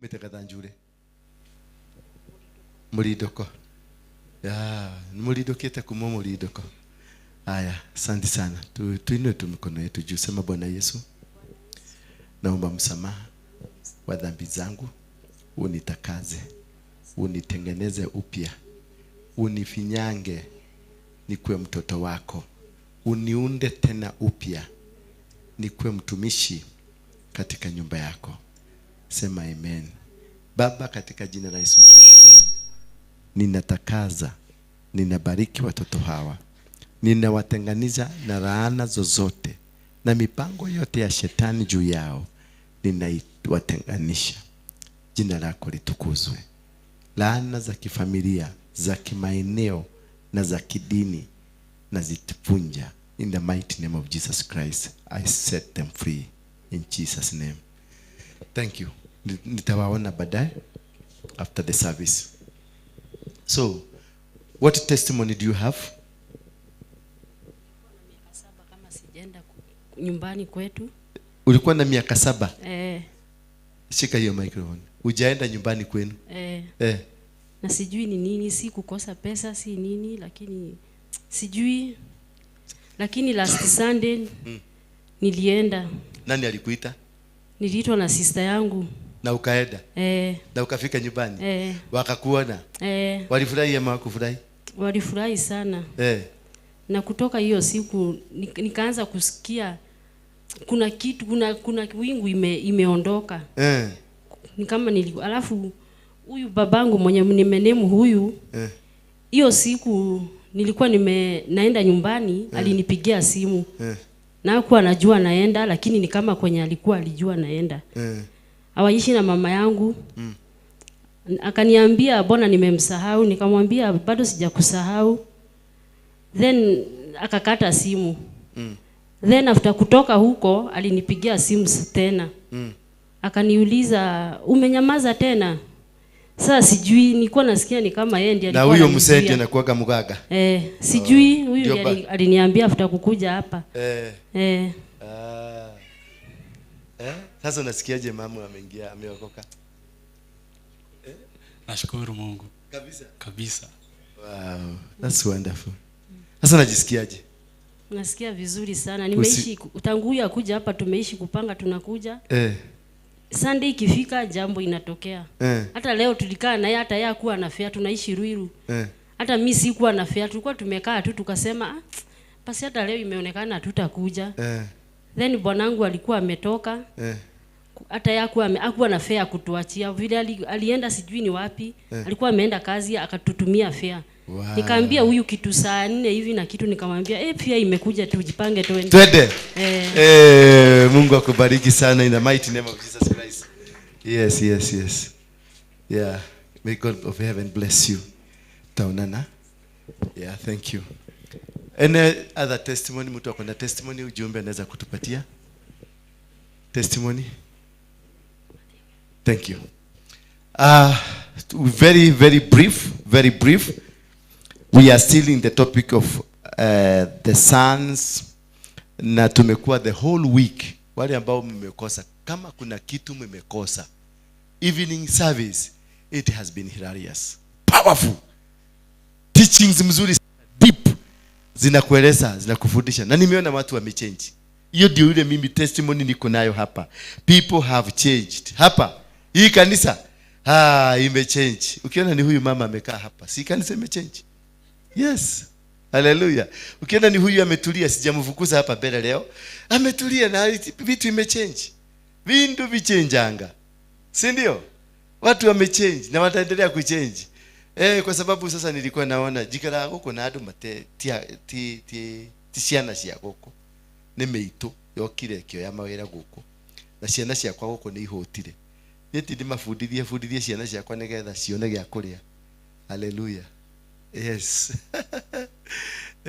Mete Gathanjure Mũrindũko ya nĩmũrindũkĩte kuma mũrindũko. Haya, asante sana. Tuinue tu mikono yetu juu. Sema, Bwana Yesu, naomba msamaha wa dhambi zangu, unitakaze, unitengeneze upya, unifinyange nikuwe mtoto wako, uniunde tena upya, nikuwe mtumishi katika nyumba yako. Sema amen. Baba, katika jina la Yesu Kristo, ninatakaza, ninabariki watoto hawa, ninawatenganisha na laana zozote na mipango yote ya shetani juu yao, ninawatenganisha. Jina lako litukuzwe. Laana za kifamilia, za kimaeneo na za kidini nazivunja. In the mighty name of Jesus Christ, I set them free in Jesus' name. Thank you. Nitawaona baadaye after the service. So, what testimony do you have? 7 kama sijaenda nyumbani kwetu. Ulikuwa na miaka 7? Eh. Shika hiyo microphone. Hujaenda nyumbani kwenu? Eh. Eh. Na sijui ni nini, si kukosa pesa, si nini, lakini sijui. Lakini last Sunday nilienda. Nani alikuita? Niliitwa na sister yangu. Na ukaenda? Eh. Na ukafika nyumbani? Eh. Wakakuona? Eh. Walifurahi ama hawakufurahi? Walifurahi sana. Eh. Na kutoka hiyo siku nikaanza kusikia kuna kitu, kuna wingu imeondoka. Eh. Ni kama alafu huyu babangu mwenye nimenemu huyu, hiyo siku nilikuwa naenda nyumbani, alinipigia simu. Na hakuwa anajua naenda, lakini ni kama kwenye alikuwa alijua naenda. Hawaishi na mama yangu. Akaniambia mbona nimemsahau, nikamwambia bado sijakusahau. Then akakata simu. Then after kutoka huko alinipigia simu tena. Akaniuliza umenyamaza tena? Sasa sijui, nilikuwa nasikia ni kama yeye ndiye Na alikuwa huyo mzee ananizuia. ndiye anakuwaga mganga. Sijui, huyu Ndio ndiye aliniambia after kukuja hapa. Sasa unasikiaje mama ameingia, ameokoka? Nashukuru Mungu. Kabisa. Kabisa. Wow, that's wonderful. Sasa unajisikiaje? Nasikia vizuri sana. Nimeishi tangu huyu akuja hapa, tumeishi kupanga tunakuja. Sunday ikifika jambo inatokea. Hata leo tulikaa naye, hata yeye hakuwa na fare, tunaishi Ruiru. Hata mimi sikuwa na fare, tulikuwa tumekaa tu tukasema, basi hata leo imeonekana hatutakuja. Then bwanangu alikuwa ametoka. Hata yeye hakuwa na fare kutuachia. Vile alienda sijui ni wapi. Alikuwa ameenda kazi akatutumia fare. Wow. Nikaambia huyu kitu saa 4 hivi na kitu, nikamwambia, pia imekuja, tujipange twende. Twende. Mungu akubariki sana in the mighty name of Jesus Christ. Yes, yes, yes. Yeah. May God of heaven bless you. Taonana. Yeah, thank you. Any other testimony? Mtu akona testimony, ujumbe anaweza kutupatia? Testimony? Thank you. Very, very brief, very brief. We are still in the topic of the sons, na tumekuwa the whole week. Wale ambao mmekosa, kama kuna kitu mmekosa, evening service, it has been hilarious, powerful teachings mzuri, deep, zinakueleza, zinakufundisha, na nimeona watu wamechange. Hiyo ndio ile mimi testimony niko nayo hapa. People have changed hapa. Hii kanisa, imechange. Ukiona ni huyu mama amekaa hapa, si kanisa imechange? Yes. Hallelujah. Ukiona ni huyu ametulia, sijamfukuza hapa mbele leo. Ametulia na vitu imechange. Vindu vichenjanga. Si ndio? Watu wamechange na wataendelea kuchange. Kwa sababu sasa nilikuwa naona jikara guku na andu mate ti ti ti ti ciana cia guku. Ni meitu yokire kioya mawira guku. Na ciana ciakwa guku ni ihutire. Niĩ ti ndĩmabundithie bundithie ciana ciakwa nĩgetha cione gĩa kũrĩa. Hallelujah. Yes.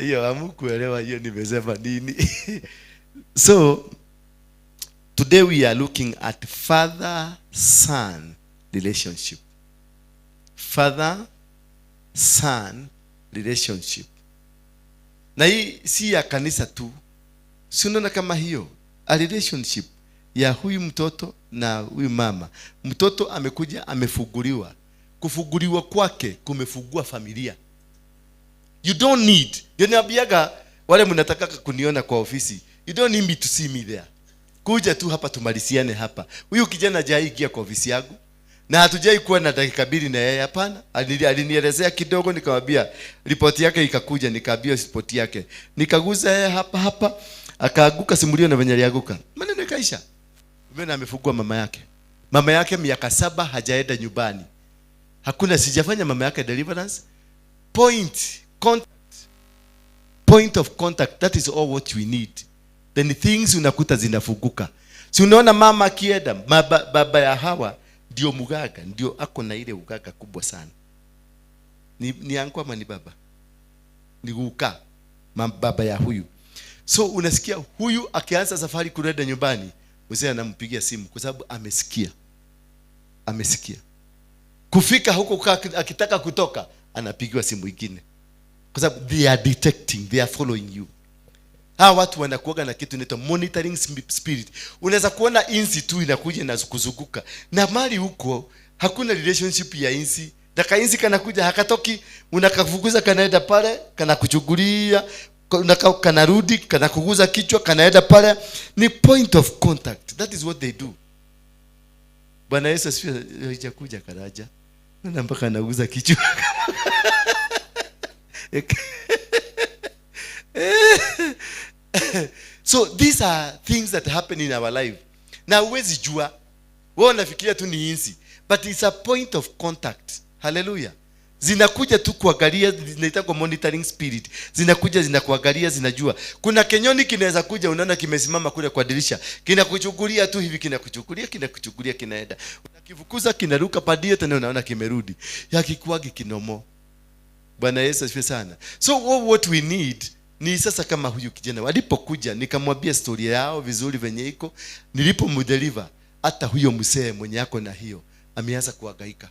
Hiyo hamkuelewa hiyo nimesema nini. So today we are looking at father-son relationship. Father-son relationship. Na hii si ya kanisa tu. Si unaona kama hiyo a relationship ya huyu mtoto na huyu mama, mtoto amekuja amefuguliwa. Kufuguliwa kwake kumefugua familia. You don't need, ndio niambiaga wale mnataka kuniona kwa ofisi, you don't need me to see me there. Kuja tu hapa tumaliziane hapa. Huyu kijana hajaingia kwa ofisi yangu na hatujai kuwa na dakika mbili na yeye, hapana. Alinielezea kidogo, nikamwambia ripoti yake ikakuja, nikaambia ripoti yake, nikaguza yeye hapa hapa, akaaguka, simulio na venye alianguka, maneno ikaisha. Umeona, amefungua mama yake. Mama yake miaka 7 hajaenda nyumbani, hakuna, sijafanya mama yake deliverance. Point contact, point of contact, that is all what we need. Then things unakuta zinafunguka. Si unaona mama akienda, baba ya Hawa ndio mganga, ndio ako na ile uganga kubwa sana. Ni anko ama ni baba? Ni guka, baba ya huyu. So unasikia huyu akianza safari kurudi nyumbani, mzee anampigia simu kwa sababu amesikia. Amesikia. Kufika huko akitaka kutoka, anapigiwa simu nyingine. Kwa sababu they are detecting, they are following you. Hawa watu wanakuaga na kitu inaitwa monitoring spirit. Unaweza kuona inzi tu inakuja na kuzunguka. Na mali huko hakuna relationship ya inzi. Na kainzi kanakuja hakatoki, unakafukuza kanaenda pale, kanakuchukulia, kanarudi, kanakuguza kichwa, kanaenda pale. Ni point of contact. That is what they do. Bwana Yesu asifiwe. Haijakuja karaja. Na mpaka anaguza kichwa. So these are things that happen in our life. Na huwezi jua. Wewe unafikiria tu ni inzi, but it's a point of contact. Hallelujah. Zinakuja tu kuangalia, zinaitwa monitoring spirit. Zinakuja zinakuangalia, zinajua. Kuna kenyoni kinaweza kuja, unaona kimesimama kule kwa dirisha, kinakuchukulia tu hivi, kinakuchukulia, kinakuchukulia, kinaenda. Unakifukuza kinaruka padia tena, unaona kimerudi. Yakikuagi kinomo. Bwana Yesu asifiwe sana. So what we need ni sasa kama huyu kijana walipokuja nikamwambia story yao vizuri venye iko, nilipomdeliver hata huyo mzee mwenye yako na hiyo ameanza kuhangaika.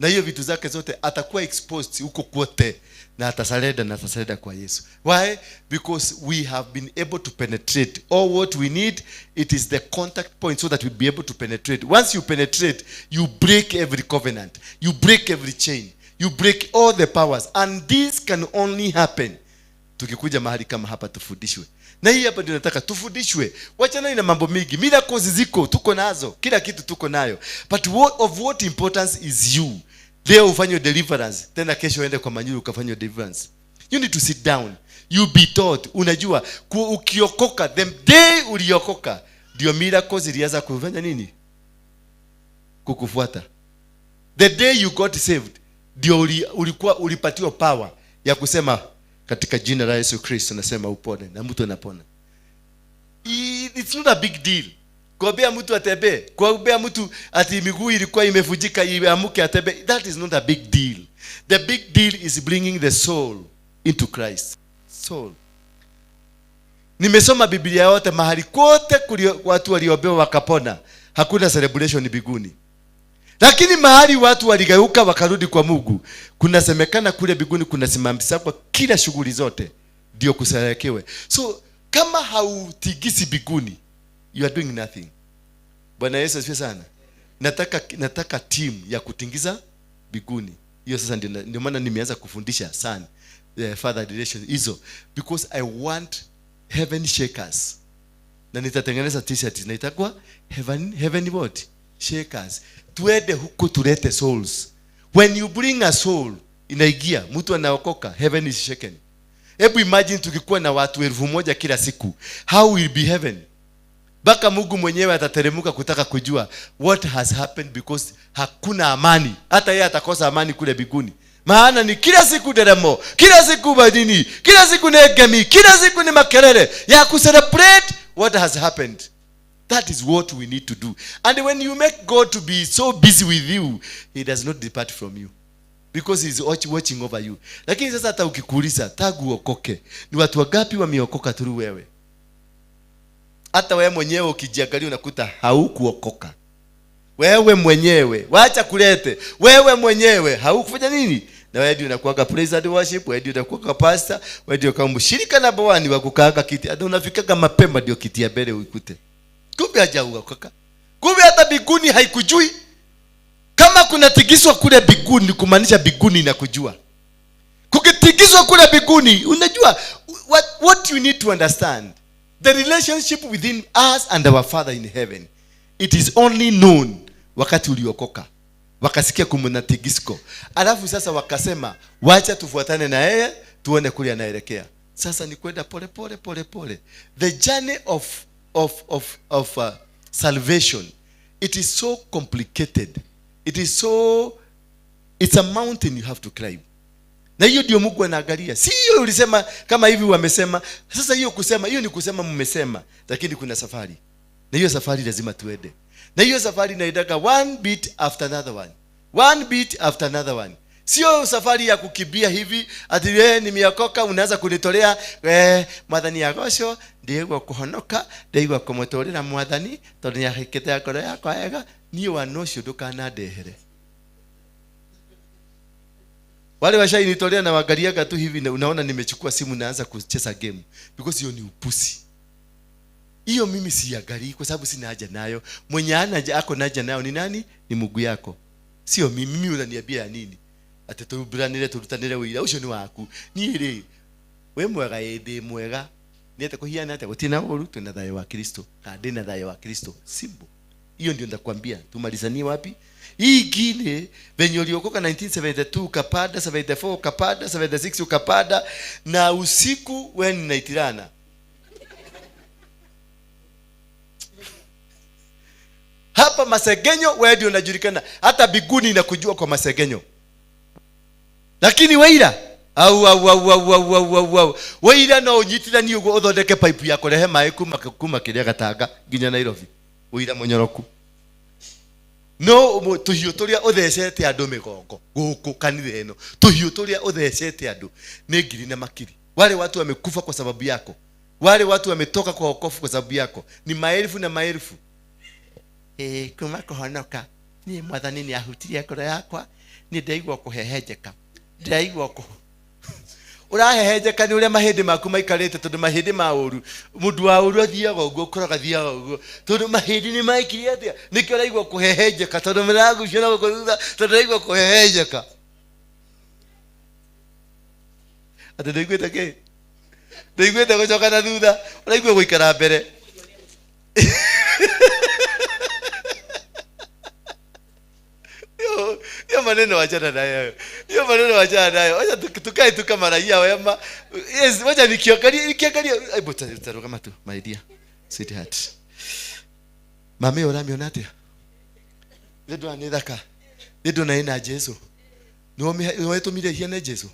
Na hiyo vitu zake zote atakuwa exposed huko kote na atasalenda, na atasalenda kwa Yesu. Why? Because we have been able to penetrate. All what we need, it is the contact point so that we'll be able to penetrate. Once you penetrate, you break every covenant, you break every chain, you break all the powers. And this can only happen tukikuja mahali kama hapa tufundishwe. Na hii hapa ndio nataka tufundishwe. Wachana na mambo mingi. Miracles ziko, tuko nazo. Kila kitu tuko nayo. But of what importance is you? Leo ufanye deliverance, tena kesho uende kwa Manyuru ukafanye deliverance. You need to sit down. You be taught. Unajua, ukiokoka, the day uliokoka, ndio miracles ilianza kufanya nini? Kukufuata. The day you got saved, ndio ulikuwa ulipatiwa power ya kusema katika jina la Yesu Kristo nasema upone, na mtu anapona. It's not a big deal. Kuambia mtu atembee, kuambia mtu ati miguu ilikuwa imevunjika iamuke atembee, that is not a big deal. The big deal is bringing the soul into Christ. Soul. Nimesoma Biblia yote, mahali kote watu walioombewa wakapona, hakuna celebration mbinguni. Lakini mahali watu waligeuka wakarudi kwa Mungu, kunasemekana kule mbinguni kunasimamisha kwa kila shughuli zote ndio kusherehekewe. So kama hautigisi mbinguni, you are doing nothing. Bwana Yesu asifiwe sana. Nataka team ya kutingiza mbinguni. Hiyo sasa ndio maana nimeanza kufundisha sana father relations hizo, because I want heaven shakers. Na nitatengeneza t-shirt na heaven what? Shakers. Tuende huko tulete souls. When you bring a soul, inaingia, mtu anaokoka, heaven is shaken. Hebu imagine tukikuwa na watu 1,000 kila siku, how will be heaven? Baka Mungu mwenyewe atateremka kutaka kujua what has happened, because hakuna amani. Hata yeye atakosa amani kule mbinguni. Maana ni kila siku deremo, kila siku badini, kila siku negemi, kila siku ni makelele ya kucelebrate what has happened. That is what we need to do. And when you make God to be so busy with you, he does not depart from you. Because he is watching over you. Lakini sasa hata ukikuuliza, tangu uokoke, ni watu wangapi wameokoka through wewe? Hata wewe mwenyewe ukijiangalia unakuta haukuokoka. Wewe mwenyewe, wacha kulete. Wewe mwenyewe haukufanya nini? Na wewe ndio unakuwa praise and worship, wewe ndio unakuwa pastor, wewe ndio kama mshirika na bwani wa kukaanga kiti. Hata unafikaga mapema ndio kiti ya mbele uikute. Kumbe hajaokoka. Kumbe hata biguni haikujui. Kama kuna tigiswa kule biguni, kumaanisha biguni inakujua. Kukitigizwa kule biguni, unajua what you need to understand, the relationship within us and our Father in heaven, it is only known wakati uliokoka. Wakasikia kumna tigisko. Alafu sasa wakasema wacha tufuatane na yeye tuone kule anaelekea. Sasa ni kwenda pole pole pole pole. The journey of salvation, it is so complicated. It's a mountain you have to climb. Na hiyo ndio Mungu anaangalia. Si hiyo ulisema kama hivi wamesema. Sasa hiyo kusema, hiyo ni kusema mmesema, lakini kuna safari. Na hiyo safari lazima tuende. Na hiyo safari inaendaga one beat after another one. One beat after another one. Sio safari ya kukimbia hivi ati wewe nimeokoka unaanza kunitolea mwathani agocwo ndigwa kuhonoka ndigwa kumutorera mwathani tondu niahikite ngoro yakwa wega niĩ wana ũcio ndũkanandehere. Wale washainitolea na wangaliaga tu hivi na unaona nimechukua simu naanza kucheza game because hiyo ni upusi. Hiyo mimi siangalii kwa sababu sina haja nayo. Mwenye ana ako na haja nayo ni nani? Ni Mungu yako. Sio mimi. Mimi unaniambia ya nini? Ati tuburanire turutanire wira ucio ni waku. Ni ri we mwega indi mwega. Ni kuhiana ate gutina uru tuna thayo wa Kristo. Ka ndina thayo wa Kristo. Simbo. Hiyo ndio ndakwambia. Tumalizanie wapi? Hii ingine venye uliokoka 1972 ukapanda 74 ukapanda 76 ukapanda na usiku wewe ni naitirana. Hapa masegenyo wewe ndio unajulikana. Hata biguni inakujua kwa masegenyo. Lakini weira au au au au au au au au weira no unyitithanie uguo uthondeke pipe ya kurehe maĩ kuma kiria Gatanga nginya Nairobi. Weira munyoroku. No tuhiũ tũrĩa ũthecete andũ mĩgongo gũkũ kanitha ĩno, tuhiũ tũrĩa ũthecete andũ nĩ ngiri na makiri. Wale watu wamekufa kwa sababu yako, wale watu wametoka kwa wokovu kwa sababu yako, ni maelfu na maelfu. Kuma kũhonoka niĩ mwathani nĩ ahutirie ngoro yakwa, nĩ ndaigua kũhehenjeka, ndaigua kũ ũrahehenjeka nĩ ũrĩa mahĩndĩ maku maikarĩte, tondũ mahĩndĩ ma ũru, mũndũ wa ũru athiaga ũguo, ũkoraga athiaga ũguo, tondũ mahĩndĩ nĩ maikire atĩa, nĩkĩo ũraigua kũhehenjeka, tondũ mĩragucio na gũkũ thutha, tondũ ũraigua kũhehenjeka. Atĩ ndũiguĩte kĩ? Ndũiguĩte gũcoka na thutha, ũraigua gũikara mbere. Hiyo maneno wachana nayo. Hiyo maneno wachana nayo. Wacha tukae tu kama raia wema. Yes, wacha nikiangalia. Hebu taruka tu, my dear sweetheart. Mami uramiona atia? Ndio ni thaka. Ndio na ina Jesu. Ni wetumire hiene Jesu.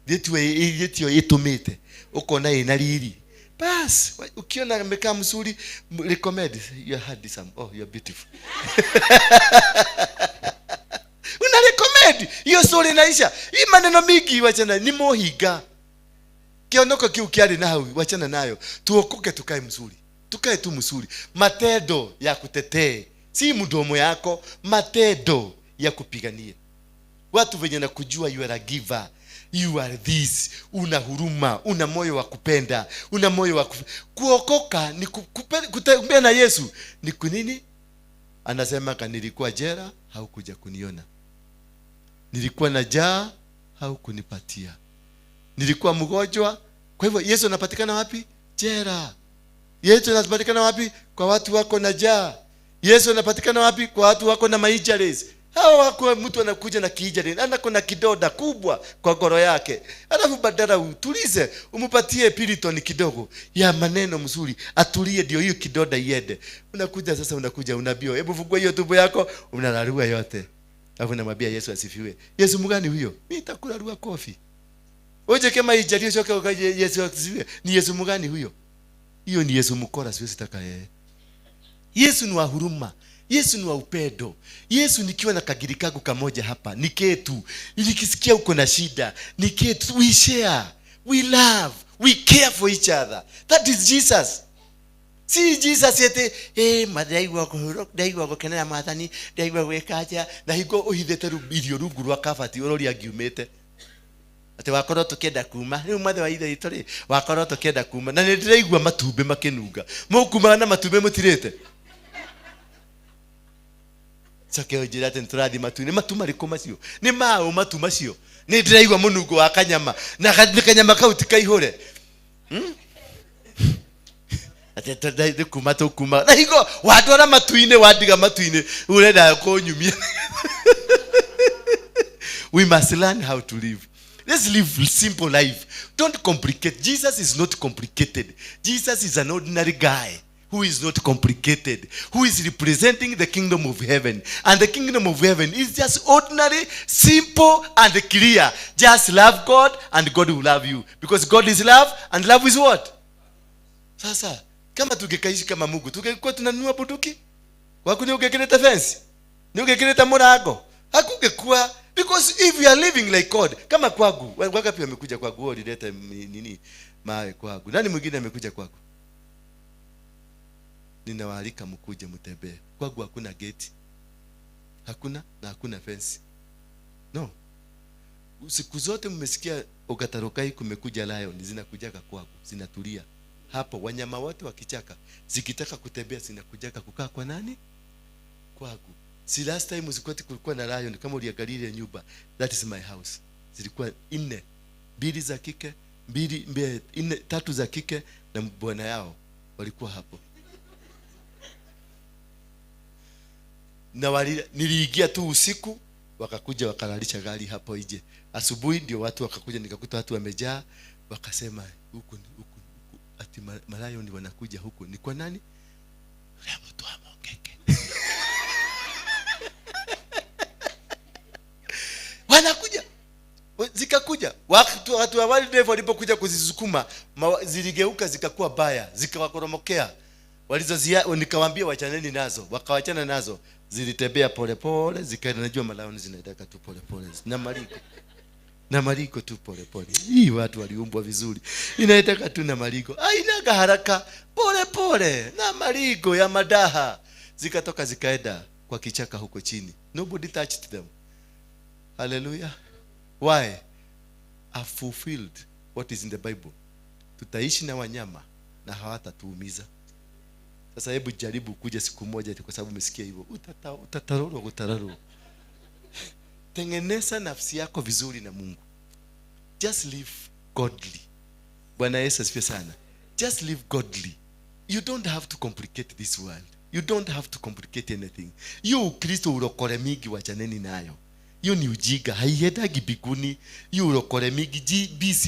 Ndio itumite. Ukona ina riri. Bas, ukiona amekaa mzuri, recommend you are handsome. Oh, you are beautiful. Una recommend hiyo story inaisha. Hii maneno mingi wachana ni mohiga. Kionoko kiu kiali na hau wachana nayo. Tuokoke tukae mzuri. Tukae tu mzuri. Matendo ya kutetee, si mdomo yako, matendo ya kupigania. Watu wenye nakujua you are a giver. You are this. Una huruma, una moyo wa kupenda, una moyo wa kuokoka ni kutembea na Yesu. Ni kunini? Anasema nilikuwa jela, haukuja kuniona. Nilikuwa na njaa, haukunipatia. Nilikuwa mgonjwa. Kwa hivyo Yesu anapatikana wapi? Jela. Yesu anapatikana wapi? Kwa watu wako na njaa. Yesu anapatikana wapi? Kwa watu wako na maijales. Hao wako mtu anakuja na kiijali, anako na kidoda kubwa kwa goro yake. Alafu badala utulize, umupatie piriton kidogo ya maneno mzuri, atulie ndio hiyo kidoda iende. Unakuja sasa, unakuja unabio, hebu fungua hiyo tumbo yako, unararua yote. Alafu namwambia Yesu asifiwe. Yesu mgani huyo? Mimi nitakularua kofi. Oje kama ijalio shoka ukaje Yesu asifiwe. Ni Yesu mgani huyo? Hiyo ni Yesu mkora, siwezi taka yeye. Yesu ni wa huruma. Yesu ni wa upendo. Yesu nikiwa na kagiri kangu kamoja hapa, ni ketu. Nikisikia uko na shida, ni ketu. We share, we love, we care for each other. That is Jesus. Si Jesus ete, ndaigua kũhurũka, ndaigua gũkenera mwathani, ndaigua gwĩka atĩa, na hingo ũhithĩte irio rungu rwa kabati ũroria ngiumĩte. Atĩ wakorwo tũkĩenda kuma, rĩu mwathi wa ithe witũ rĩ, wakorwo tũkĩenda kuma, na nĩ ndĩraigua matumbĩ makĩnunga. Mũkumaga na matumbĩ mũtirĩte. Coke ũnjĩre atĩ nĩtũrathiĩ matu-inĩ. Matu marĩkũ macio? Nĩ maũ matu macio? Nĩ ndĩraigua mũnungo wa kanyama na kanyama kau ti kaihũre. Atĩ nĩ kuma tũkuma na hingo wandwara matu-inĩ, wandiga matu-inĩ, ũrenda kũnyumia. We must learn how to live. Let's live simple life. Don't complicate. Jesus is not complicated. Jesus is an ordinary guy who is not complicated, who is representing the kingdom of heaven. And the kingdom of heaven is just ordinary, simple, and clear. Just love God and God will love you. Because God is love and love is what? Sasa, kama tungekaishi kama Mungu, tungekuwa tunanunua bunduki? Waku ni ungekirete fence? Ni ungekirete murango? Hakungekuwa. Because if we are living like God, kama kwangu, wangapi wamekuja kwangu? Wao walileta nini mawe kwangu? Nani mwingine amekuja kwangu? Ninawaalika mkuje mtembee. Kwangu hakuna gate. Hakuna na hakuna fence. No. Siku zote mmesikia Ogatarokai kumekuja lion, zinakujaga kwangu, zinatulia. Hapo wanyama wote wakichaka, zikitaka kutembea zinakujaga kukaa kwa nani? Kwangu. Si last time zilikuwa kulikuwa na lion, kama uliangalia ile nyumba, that is my house. Zilikuwa 4, 2 za kike, 2, 4, 3 za kike na bwana yao walikuwa hapo. Na niliingia tu usiku, wakakuja wakalalisha gari hapo nje. Asubuhi ndio watu wakakuja, nikakuta watu wamejaa, wakasema huku huku ati malayo wanakuja huku. Ni kwa nani? Yule mtu wa Mongeke. Wanakuja. Zikakuja. Watu wa wildlife walipokuja kuzisukuma, ziligeuka zikakuwa baya, zikawakoromokea. Walizozia nikawaambia wachaneni nazo, wakawachana nazo. Zilitembea pole pole, zikaenda. Najua malaoni zinaendaka tu pole pole. Na maliko. Na maliko tu pole pole. Hii watu waliumbwa vizuri. Inaitaka tu na maliko. Hainaga haraka, pole pole. Na maliko ya madaha. Zikatoka zikaenda kwa kichaka huko chini. Nobody touched them. Hallelujah. Why? I fulfilled what is in the Bible. Tutaishi na wanyama na hawatatuumiza. Sasa hebu jaribu kuja siku moja kwa sababu umesikia hivyo. Utatarorwa, utararwa. Tengeneza nafsi yako vizuri na Mungu. Just live godly. Bwana Yesu asifiwe sana. Just live godly. You don't have to complicate this world. You don't have to complicate anything. Hiyo Ukristo urokore mingi wachaneni nayo. Hiyo ni ujiga, haiendagi biguni. Hiyo urokore mingi.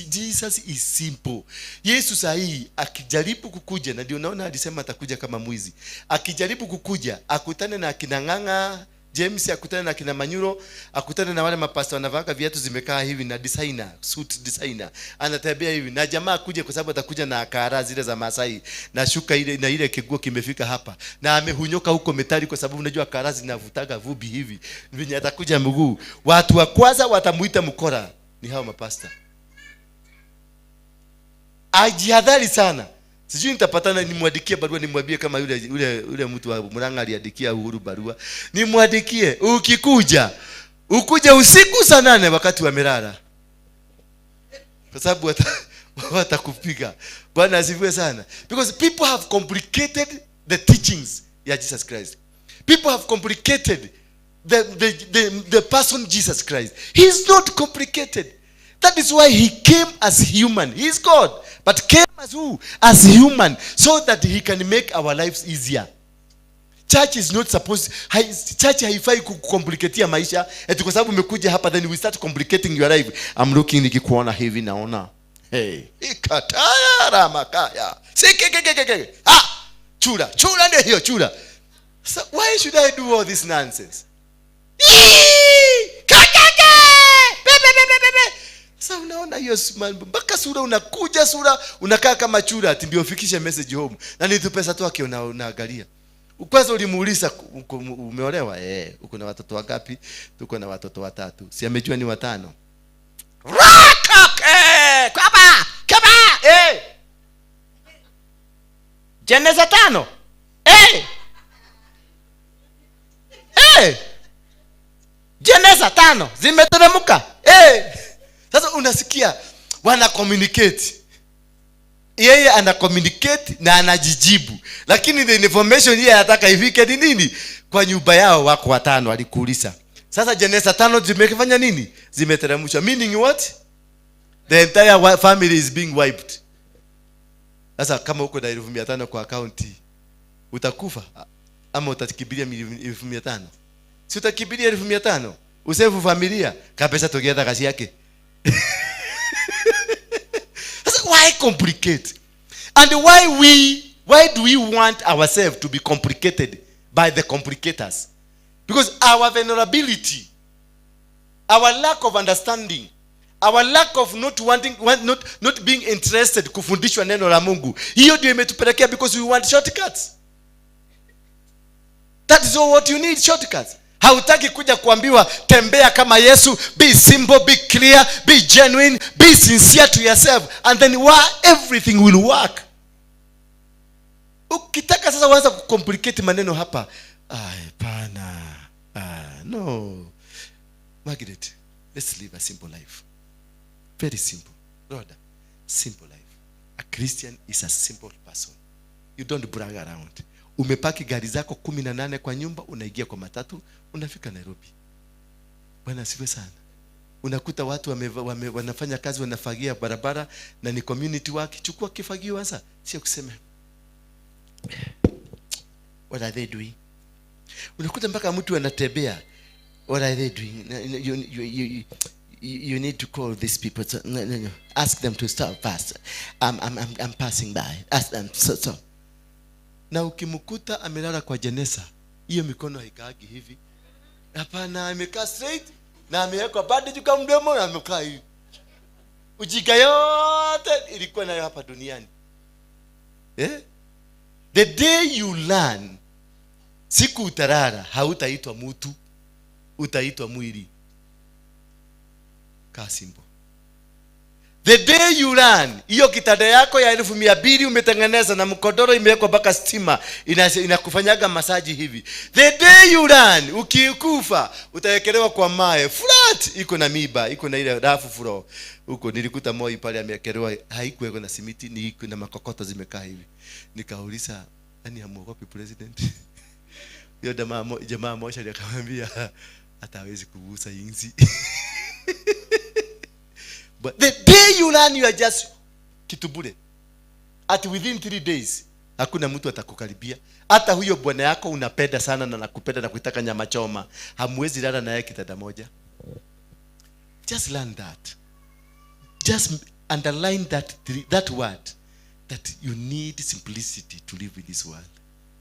Jesus is simple. Yesu sahi akijaribu kukuja, na ndio naona alisema atakuja kama mwizi. Akijaribu kukuja, akutane na akina Ng'ang'a James, akutane na kina Manyuro, akutane na wale mapasta wanavaa viatu zimekaa hivi na designer, suit designer. Anatembea hivi na jamaa akuje, kwa sababu atakuja na akara zile za Masai na shuka ile na ile kiguo kimefika hapa na amehunyoka huko metali, kwa sababu unajua akara zinavutaga vumbi hivi. Vinyi atakuja mguu. Watu wa kwanza watamuita mkora ni hao mapasta. Ajihadhari sana. Sijui nitapatana nimwandikie barua, nimwambie kama yule mtu wa Murang'a aliandikia Uhuru barua. Nimwandikie, ukikuja, ukuje usiku saa 8 wakati wamelala. Kwa sababu watakupiga. Bwana asifiwe sana. Because people have complicated the teachings ya Jesus Christ. People have complicated the person Jesus Christ. He is not complicated. That is why he came as human. He is God, but came as who? As human, so that he can make our lives easier. Church is not supposed, church haifai kucomplicatea maisha. Eti kwa sababu umekuja hapa then we start complicating your life. I'm looking nikikuona hivi naona. Hey, ikataya ramakaya. Sikekekeke. Ah, chura, chura ndio hiyo chura. So why should I do all this nonsense? Kakake! Pepe pepe pepe. Sasa unaona hiyo mpaka sura unakuja sura unakaa kama chura ati ndio ufikishe message home. Na ni tu pesa tu yake unaangalia. Kwanza ulimuuliza umeolewa? Uko na watoto wangapi? Tuko na watoto 3. Si amejua ni 5. Rakake! Kaba! Kaba! Jeneza 5. Jeneza 5 zimeteremka. Sasa unasikia wana communicate. Yeye ana communicate na anajijibu, lakini the information yeye anataka ifike ni nini? Kwa nyumba yao wako watano, alikuuliza. Sasa jeneza tano zimefanya nini? Zimeteremshwa. Meaning what? The entire family is being wiped. Sasa kama uko na 500,000 kwa akaunti, utakufa ama utakimbilia 500,000? Si utakimbilia 500,000? Usave familia kabisa, together kazi yake. Sasa why complicate? And why do we want ourselves to be complicated by the complicators? Because our vulnerability, our lack of understanding, our lack of not wanting, not being interested kufundishwa neno la Mungu, hiyo ndio imetupelekea, because we want shortcuts. That is all what you need, shortcuts. Hautaki kuja kuambiwa tembea kama Yesu, be simple, be clear, be genuine, be sincere to yourself, and then everything will work. Ukitaka sasa uanza kucomplicate maneno hapa, ay, pana. Ah, no. Margaret, let's live a simple life. Very simple. Rhoda, simple life. A Christian is a simple person. You don't brag around. Umepaki gari zako 18 kwa nyumba, unaingia kwa matatu, unafika Nairobi. Bwana asifiwe sana. Unakuta watu wanafanya kazi, wanafagia barabara na ni community work. Chukua kifagio sasa, sio kusema what are they doing? Unakuta mpaka mtu anatembea, what are they doing? You need to call these people to, no, no, no. Ask them to stop fast. I'm passing by. Ask them so, so. Na ukimkuta amelala kwa jeneza, hiyo mikono haikaagi hivi. Hapana, amekaa straight na amewekwa bandage kwa mdomo na amekaa hivi. Ujinga yote ilikuwa nayo hapa duniani. The day you learn, siku utalala, hautaitwa mtu, utaitwa mwili. Kaa simple. The day you learn, hiyo kitanda yako ya 200,000 umetengeneza na mkodoro imewekwa mpaka stima, inakufanyaga masaji hivi. The day you learn, ukikufa utawekelewa kwa mawe flat, iko na miba, iko na ile rafu floor. Huko nilikuta Moi pale amewekelewa, haikuwekwa na simiti, ni iko na makokoto zimekaa hivi. Nikauliza, nani hamuogopi president? Hiyo jamaa mmoja akamwambia hata hawezi kugusa inzi. But the day you learn, you are just kitu bure. At within 3 days hakuna mtu atakukaribia. Hata huyo bwana yako unapenda sana na nakupenda na kuitaka nyama choma, hamwezi lala naye kitanda moja. Just learn that. Just underline that word, that you need simplicity to live in this world.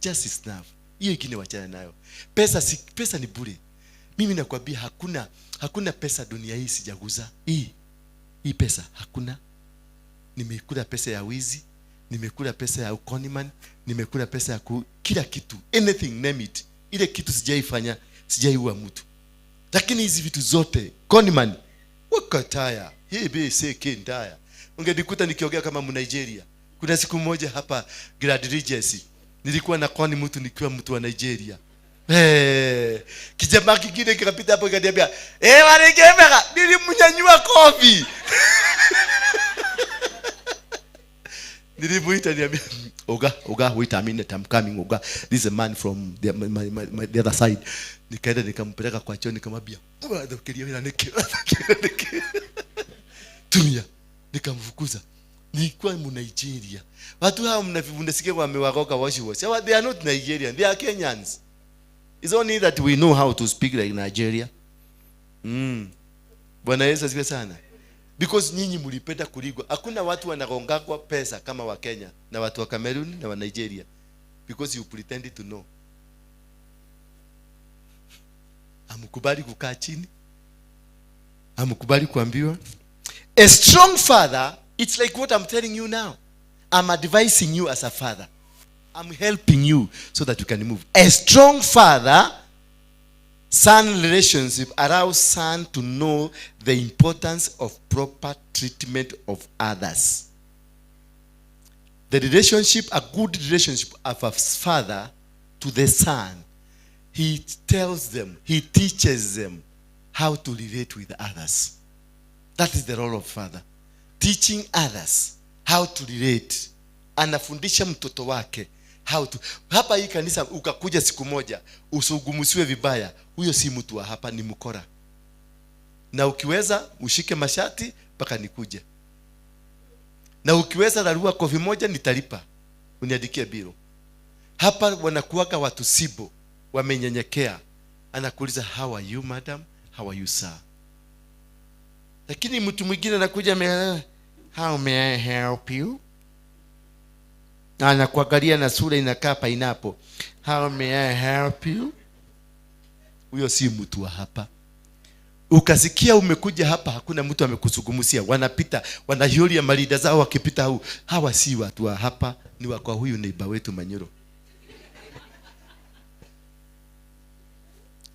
Just is enough. Hiyo ingine wachana nayo. Pesa si, pesa ni bure. Mimi nakwambia hakuna pesa dunia hii sijaguza. Hii pesa hakuna. Nimekula pesa ya wizi, nimekula pesa ya conman, nimekula pesa ya kila kitu, anything, name it. Ile kitu sijaifanya, sijaiua mtu. Lakini hizi vitu zote, conman, wakataya, hii B C K ndaya. Ungenikuta nikiongea kama Mnigeria. Kuna siku moja hapa Grand Regency, nilikuwa na koni mtu nikiwa mtu wa Nigeria. Hey, kijamaa kingine kikapita hapo kikaniambia, walikemera, nilimnyanyua kofi. Nilimuita niambia, Oga, Oga, wait a minute, I'm coming, Oga. This is a man from the other side. Nikaenda nikampeleka kwa choo nikamwambia, Urathukiria wĩra nĩkĩ? Ũrathukiria nĩkĩ? Tumia. Nikamfukuza. Nilikuwa mu Nigeria. Watu hao mnasikia wamewagoka washi washi. Hawa, they are not Nigerian, they are Kenyans. It's only that we know how to speak like Nigeria. Bwana Yesu asifiwe sana. Because nyinyi mlipenda kuligwa. Hakuna watu wanagongagwa pesa kama wa Kenya na watu wa Cameroon na wa Nigeria. Because you pretend to know. Hamkubali kukaa chini. Hamkubali kuambiwa. A strong father, it's like what I'm telling you now. I'm advising you as a father. I'm helping you so that you can move. A strong father son relationship allows son to know the importance of proper treatment of others. The relationship, a good relationship of a father to the son, he tells them, he teaches them how to relate with others. That is the role of father. Teaching others how to relate. Anafundisha mtoto wake how to. Hapa hii kanisa ukakuja siku moja usugumusiwe vibaya, huyo si mtu wa hapa, ni mkora. Na ukiweza ushike mashati mpaka nikuje. Na ukiweza rarua kofi moja nitalipa, uniandikie biro. Hapa wanakuwaga watu sibo, wamenyenyekea. Anakuuliza how are you madam, how are you sir. Lakini mtu mwingine anakuja, how may I help you? Anakuangalia na sura inakaa pineapple. How may I help you? Huyo si mtu wa hapa. Ukasikia umekuja hapa hakuna mtu amekuzungumzia, wanapita wanahiuria malida zao wakipita huu. Hawa si watu wa hapa, ni wa kwa huyu neighbor wetu Manyuro.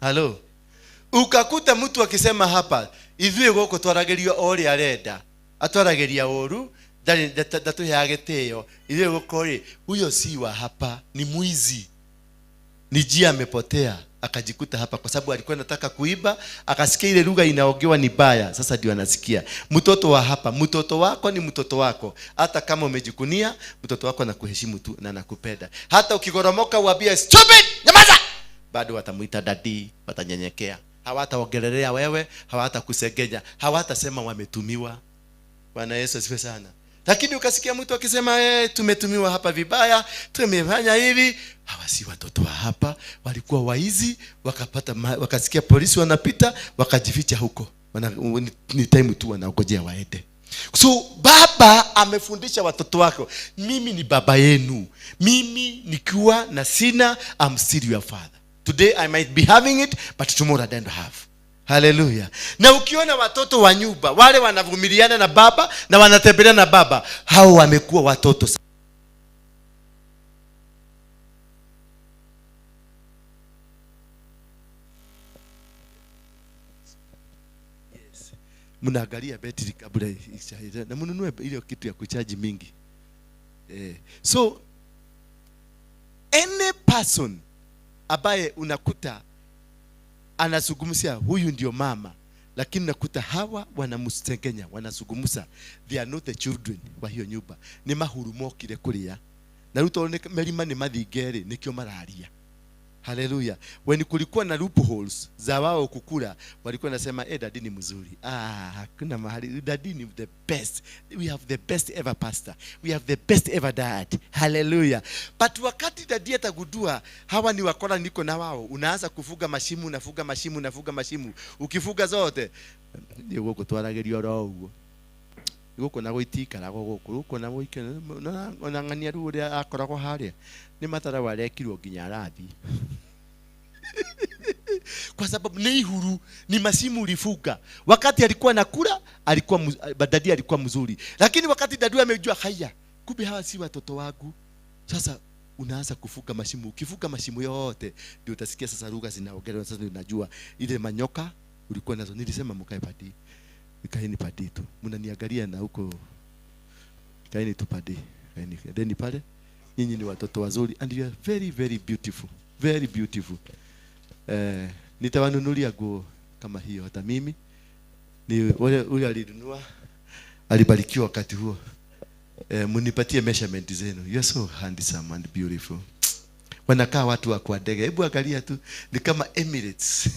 Halo. Ukakuta mtu akisema hapa ithuĩ gũkũ twaragerio o ũrĩa arenda, atwarageria ũru, ndatũheaga gĩtĩo. Ithuĩ gũkũ rĩ, huyo si wa hapa, ni mwizi. Ni njia amepotea akajikuta hapa kwa sababu alikuwa anataka kuiba, akasikia ile lugha inaongewa ni baya, sasa ndio anasikia. Mtoto wa hapa, mtoto wako ni mtoto wako. Hata kama umejikunia, mtoto wako anakuheshimu tu na anakupenda. Hata ukigoromoka uambie stupid, nyamaza, bado watamuita daddy, watanyenyekea. Hawataongelelea wewe, hawatakusengenya, hawatasema wametumiwa. Bwana Yesu asifiwe sana. Lakini ukasikia mtu akisema tumetumiwa hapa vibaya, tumefanya hivi, hawa si watoto wa hapa, walikuwa waizi, wakapata wakasikia polisi wanapita, wakajificha huko. Ni time tu wanaongojea waende. So baba amefundisha watoto wako, mimi ni baba yenu. Mimi nikiwa na sina, I'm still your father. Today I might be having it, but tomorrow I don't have. Hallelujah. Na ukiona watoto wa nyumba wale wanavumiliana na baba na wanatembelea na baba, hao wamekuwa watoto. Yes. Mnaangalia betri kabla na mnunue ile kitu ya kuchaji mingi. So any person ambaye unakuta anazungumzia huyu ndio mama, lakini nakuta hawa wanamsengenya, wanazungumza, they are not the children wa hiyo nyumba, ni mahurumokire kuria na ruto ni merima ni mathingeri nikio mararia. Hallelujah. When kulikuwa na loopholes za wao kukula, walikuwa nasema daddy ni mzuri. Ah, hakuna mahali, daddy ni the best. We have the best ever pastor. We have the best ever dad. Hallelujah. But wakati daddy atagundua hawa ni wakora niko na wao, unaanza kufuga mashimu, unafuga mashimu, unafuga mashimu. Ukifuga zote ndio goko twaragerio ro uguo. Goko na goitikara goko, goko na goike na ng'ania ru uria akoragwo haria. Ni matara warekirwo nginya arathi. Kwa sababu ni ihuru, ni masimu ulifuga. Wakati alikuwa nakula, alikuwa dadi alikuwa mzuri. Lakini wakati dadi amejua haya, kumbe hawa si watoto wangu. Sasa unaanza kufuga mashimu. Ukifuga mashimu yote ndio utasikia sasa lugha zinaongelewa. Sasa unajua ile manyoka ulikuwa nazo. Nilisema mkae padi. Kaeni padi tu. Mnaniangalia na huko. Kaeni tu padi. Kaeni. Deni pale. Nyinyi ni watoto wazuri and you are very very beautiful. Very beautiful. Nitawanunulia nguo kama hiyo hata mimi. Ni ule alinunua, alibarikiwa wakati huo. Mnipatie measurement zenu. You are so handsome and beautiful. Wanakaa watu wa kwa ndege. Hebu angalia tu, ni kama Emirates.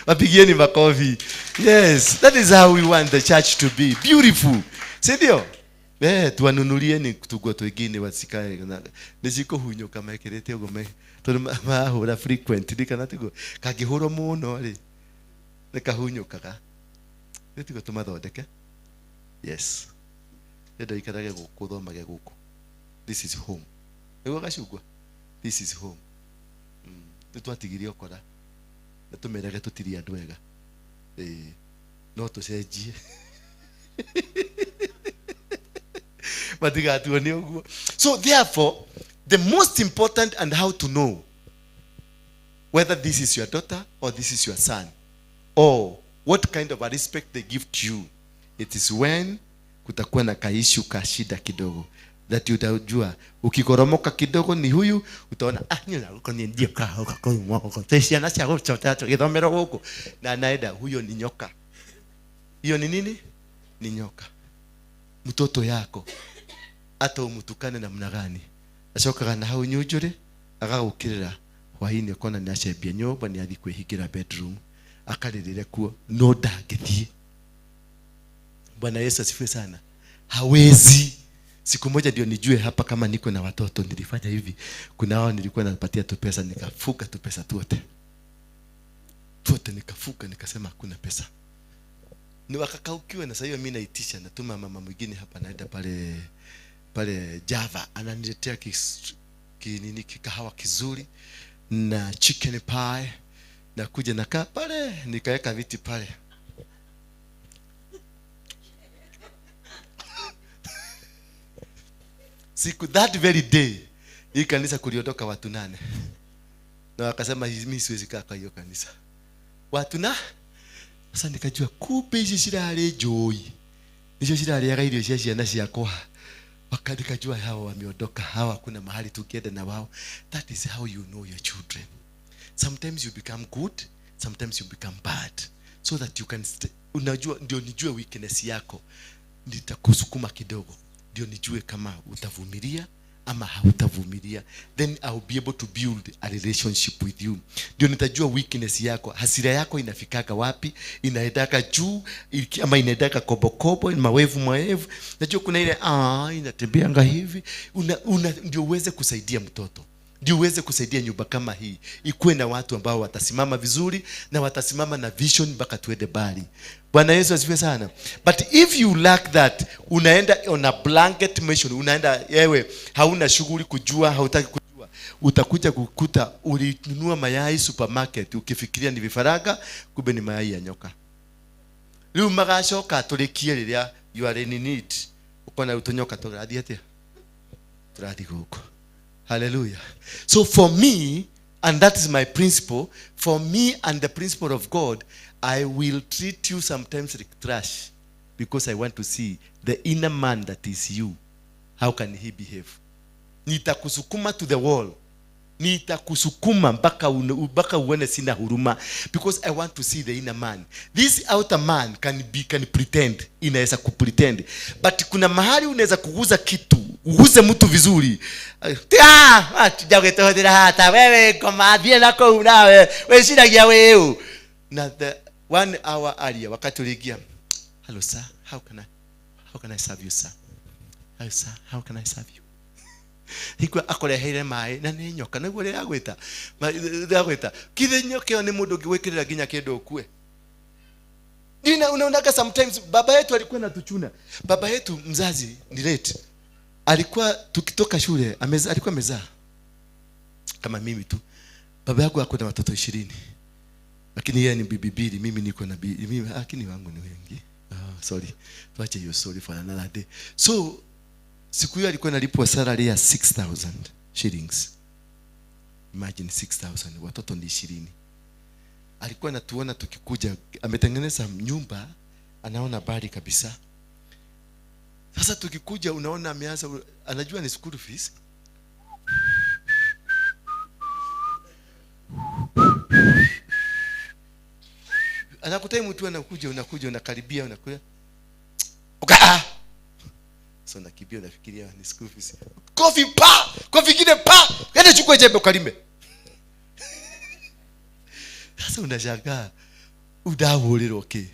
Wapigieni makofi. Yes, that is how we want the church to be. Beautiful. Si ndio? Tuwanunulieni tuguo twingine wasikae nĩcikũhunyũka hunyuka mekirite uguo me tondu mahũra frequently kana tiguo kangĩhũrwo mũno rĩ nĩkahunyũkaga. Nĩ tumathondeke. Yes. Ndenda ikarage gũkũ, thomage gũkũ. This is home. Nĩguo gacungwa. This is home. Nĩtwatigirie ũkora na tũmerage tũtiri andũ ega. No tũcenjie. So therefore, the most important and how to know whether this is your daughter or this is your son, or what kind of a respect they give to you, it is when kutakuwa na kaishu kashida kidogo that utajua ukikoromoka kidogo ni huyu, utaona na anaenda, huyo ni nyoka. Hiyo ni nini? Ni nyoka. Mtoto yako Hata umutukane namna gani, acokaga na hau nyunjure agagukirira hwaini, ukona ni acembia nyumba, ni athi kwihingira bedroom akaririre kuo, no ndangithie. Bwana Yesu asifiwe sana. Hawezi. Siku moja ndio nijue hapa kama niko na watoto, nilifanya hivi. Kuna hao nilikuwa napatia tu pesa, nikafuka tu pesa tuote. Tuote nikafuka, nikasema hakuna pesa. Ni wakakaukiwa, na sasa hiyo mimi naitisha, natuma mama mwingine hapa, naenda pale Java, ananiletea kikahawa kizuri na chicken pie, na kuja nakaa pale, nikaweka viti pale. Siku that very day hii kanisa kuliondoka watu 8. Na wakasema mimi siwezi kaa kwa hiyo kanisa. Watu na sasa nikajua kumbe ici cirarĩ njũi. Nicio cirarĩaga irio cia ciana ciakwa. Wakati nikajua hawa wameondoka, hawa kuna mahali tukienda na wao. That is how you know your children. Sometimes you become good, sometimes you become bad. So that you can unajua, ndio nijue weakness yako. Nitakusukuma kidogo. Ndio nijue kama utavumilia ama hautavumilia. Then I'll be able to build a relationship with you. Ndio nitajua weakness yako, hasira yako inafikaka wapi, inaendaka juu ama inaendaka kobokobo, mawevu mawevu. Najua kuna ile inatembeanga hivi. Ndio uweze kusaidia mtoto. Ndio uweze kusaidia nyumba kama hii ikuwe na watu ambao watasimama vizuri na watasimama na vision mpaka tuende mbali. Bwana Yesu asifiwe sana. But if you lack that, unaenda on a blanket mission, unaenda yewe hauna shughuli kujua, hautaki kujua. Utakuja kukuta ulinunua mayai supermarket ukifikiria ni vifaranga, kumbe ni mayai ya nyoka. Riu magacoka turikie riria you are in need. Ukona utonyoka turathi atia? Turathi guku. Hallelujah. So for me, and that is my principle, for me and the principle of God, I will treat you sometimes like trash because I want to see the inner man that is you. How can he behave? Nitakusukuma to the wall. Nitakusukuma mpaka uone sina huruma, because I want to see the inner man. This outer man can pretend, inaweza kupretend. But kuna mahali unaweza kuguza kitu, uguze mtu vizuri. Hata wewe kama dhie nako unawe, wewe shida ya wewe. Na the 1 hour earlier wakati uliingia, hello sir, how can I serve you sir? Hello sir, how can I serve you? Hikwa akoreheire mai na ni nyoka niguo rĩragwĩta rĩragwĩta kithe nyoka ĩyo nĩ mũndũ ũngĩgwĩkĩrĩra nginya kĩndũ ũkue. Nina unaonaga sometimes baba yetu alikuwa anatuchuna. Baba yetu mzazi ni late. Alikuwa tukitoka shule alikuwa amezaa kama mimi tu. Baba yangu ako na watoto 20. Lakini yeye ni bibi mbili, mimi niko na bibi mimi, lakini wangu ni wengi. Sorry. Tuache hiyo sorry for another day. So siku hiyo alikuwa analipwa salary ya 6,000 shillings. Imagine 6,000, watoto ni 20. Alikuwa anatuona tukikuja, ametengeneza nyumba, anaona bali kabisa. Sasa tukikuja unaona ameanza, anajua ni school fees. Anakuta mtu anakuja, unakuja, unakaribia, unakuja. Uka. So nakimbia, unafikiria ni school fees. Kofi pa, kofi kile pa. Yaani chukua jembe ukalime. Sasa unashangaa udahuriro okay.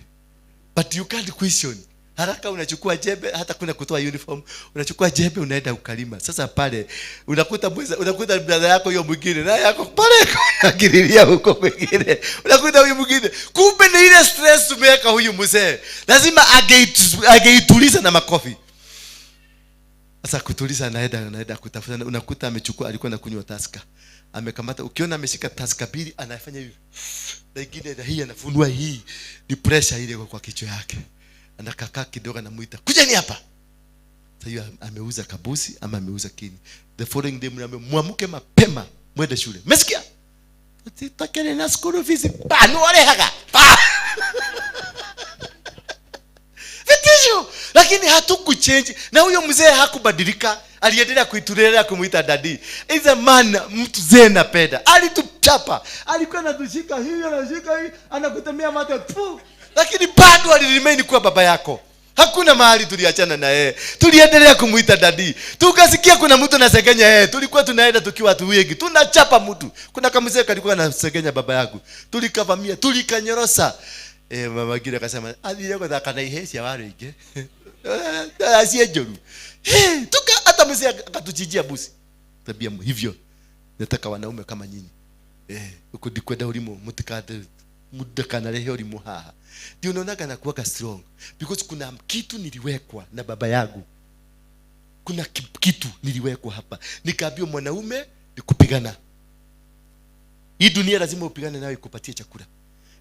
But you can't question. Haraka unachukua jembe, hata kuna kutoa uniform, unachukua jembe unaenda ukalima. Sasa pale unakuta mwiza, unakuta brother yako hiyo mwingine na yako pale unakiriria huko mwingine. Unakuta huyu mwingine. Kumbe ni ile stress umeweka huyu mzee. Lazima ageituliza na makofi. Sasa kutuliza anaenda kutafuta, unakuta amechukua, alikuwa anakunywa Tusker. Amekamata, ukiona ameshika Tusker mbili anafanya hivi. Na ingine na hii anafunua hii. Ni pressure ile kwa kichwa yake. Anakakaa kidogo anamuita, "Kujeni hapa." Sasa hiyo ameuza kabusi ama ameuza kini. The following day mwamuke mapema mwende shule. Umesikia? Tutakele na school fees. Pa no wale haga. Pa. Vitisho. Lakini hatukuchange. Na huyo mzee hakubadilika. Aliendelea kuitulelea kumuita daddy. Is a man, mtu mzee na peda. Alituchapa. Alikuwa anatushika hivi, anashika hivi, anakutemea mate. Puh. Lakini bado aliremain kuwa baba yako. Hakuna mahali tuliachana na yeye. Tuliendelea kumuita daddy. Tukasikia kuna mtu anasengenya yeye. Tulikuwa tunaenda tukiwa watu wengi. Tunachapa mtu. Kuna kamzee kalikuwa anasengenya baba yangu. Tulikavamia, tulikanyorosa. Mama Gire akasema, "Athire guthaka na ihe cia wale ingi." Asie njoru. Tuka hata mzee akatuchinjia busi. Tabia hivyo. Nataka wanaume kama nyinyi. Uko ndikwenda urimo mutikate mudakanarehe urimo haha. Ndio unaonaga na kuwaka strong because kuna kitu niliwekwa na baba yangu. Kuna kitu niliwekwa hapa. Nikaambiwa mwanaume ni kupigana. Hii dunia lazima upigane nayo ikupatie chakula.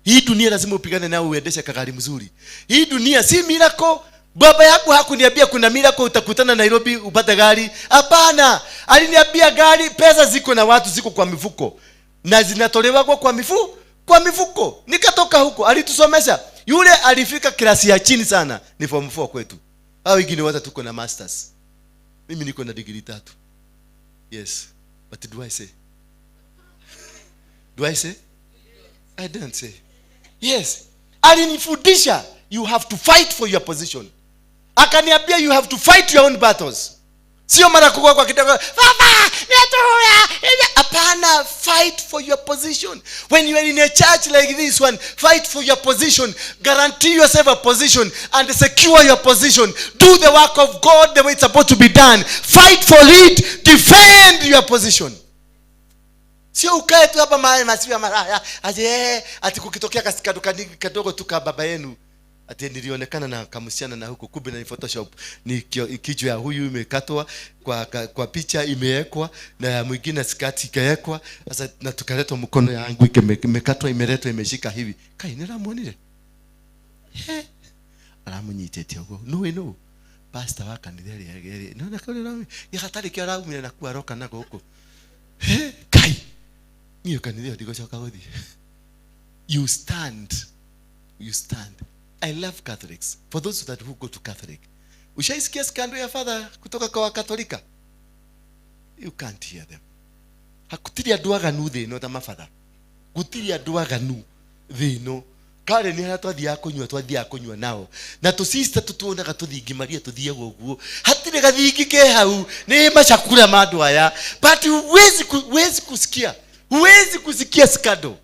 Hii dunia lazima upigane nayo uendeshe kagari mzuri. Hii dunia si miracle. Baba yangu hakuniambia kuna miracle utakutana Nairobi upate gari. Hapana. Aliniambia gari, pesa ziko na watu ziko kwa mifuko. Na zinatolewa kwa mifuko. Kwa mifuko. Nikatoka huko. Alitusomesha. Yule alifika klasi ya chini sana. Ni form 4 kwetu. Hao wengine wote tuko na masters. Mimi niko na degree 3. Yes. But do I say? Do I say? I don't say. Yes. Alinifundisha you have to fight for your position. Akaniambia you have to fight your own battles. Sio mara kukua kwa kidogo, baba, netoa. Hapana, fight for your position. When you are in a church like this one, fight for your position. Guarantee yourself a position and secure your position. Do the work of God the way it's supposed to be done. Fight for it. Defend your position. Sio ukae tu hapa mahali masiwa maraya. Aje, ati kukitokea kadogo kadogo tu ka baba yenu. Ati nilionekana na kamsichana na huko, kumbe na Photoshop ni kichwa ya huyu imekatwa kwa picha imewekwa na ya mwingine skati ikawekwa. Sasa na tukaletwa mkono yangu imekatwa imeletwa imeshika hivi. Kai niramuonire. He. Aramunyitete ugo. No we no. Pastor wa kanitha ria. No na kule na gihatari kia araumire na kuaroka na guku. He, kai. Niyo kanitha ndigocoka guthii. You stand. You stand. I love Catholics. For those that who go to Catholic. Ushaisikia scandal ya father kutoka kwa Wakatolika? You can't hear them. Hakutiri andu aganu thĩ ĩno ta mabatha. Gutiri andu aganu thĩ ĩno. Kare nĩ harĩa twathiaga kũnyua, twathiaga kũnyua nao. Na tũsista tũtuonaga tũthingi Maria tũthiaga ũguo. Hatirĩ gathingi ke hau. Nĩ macakura ma andũ aya. But huwezi kusikia. Huwezi kusikia scandal.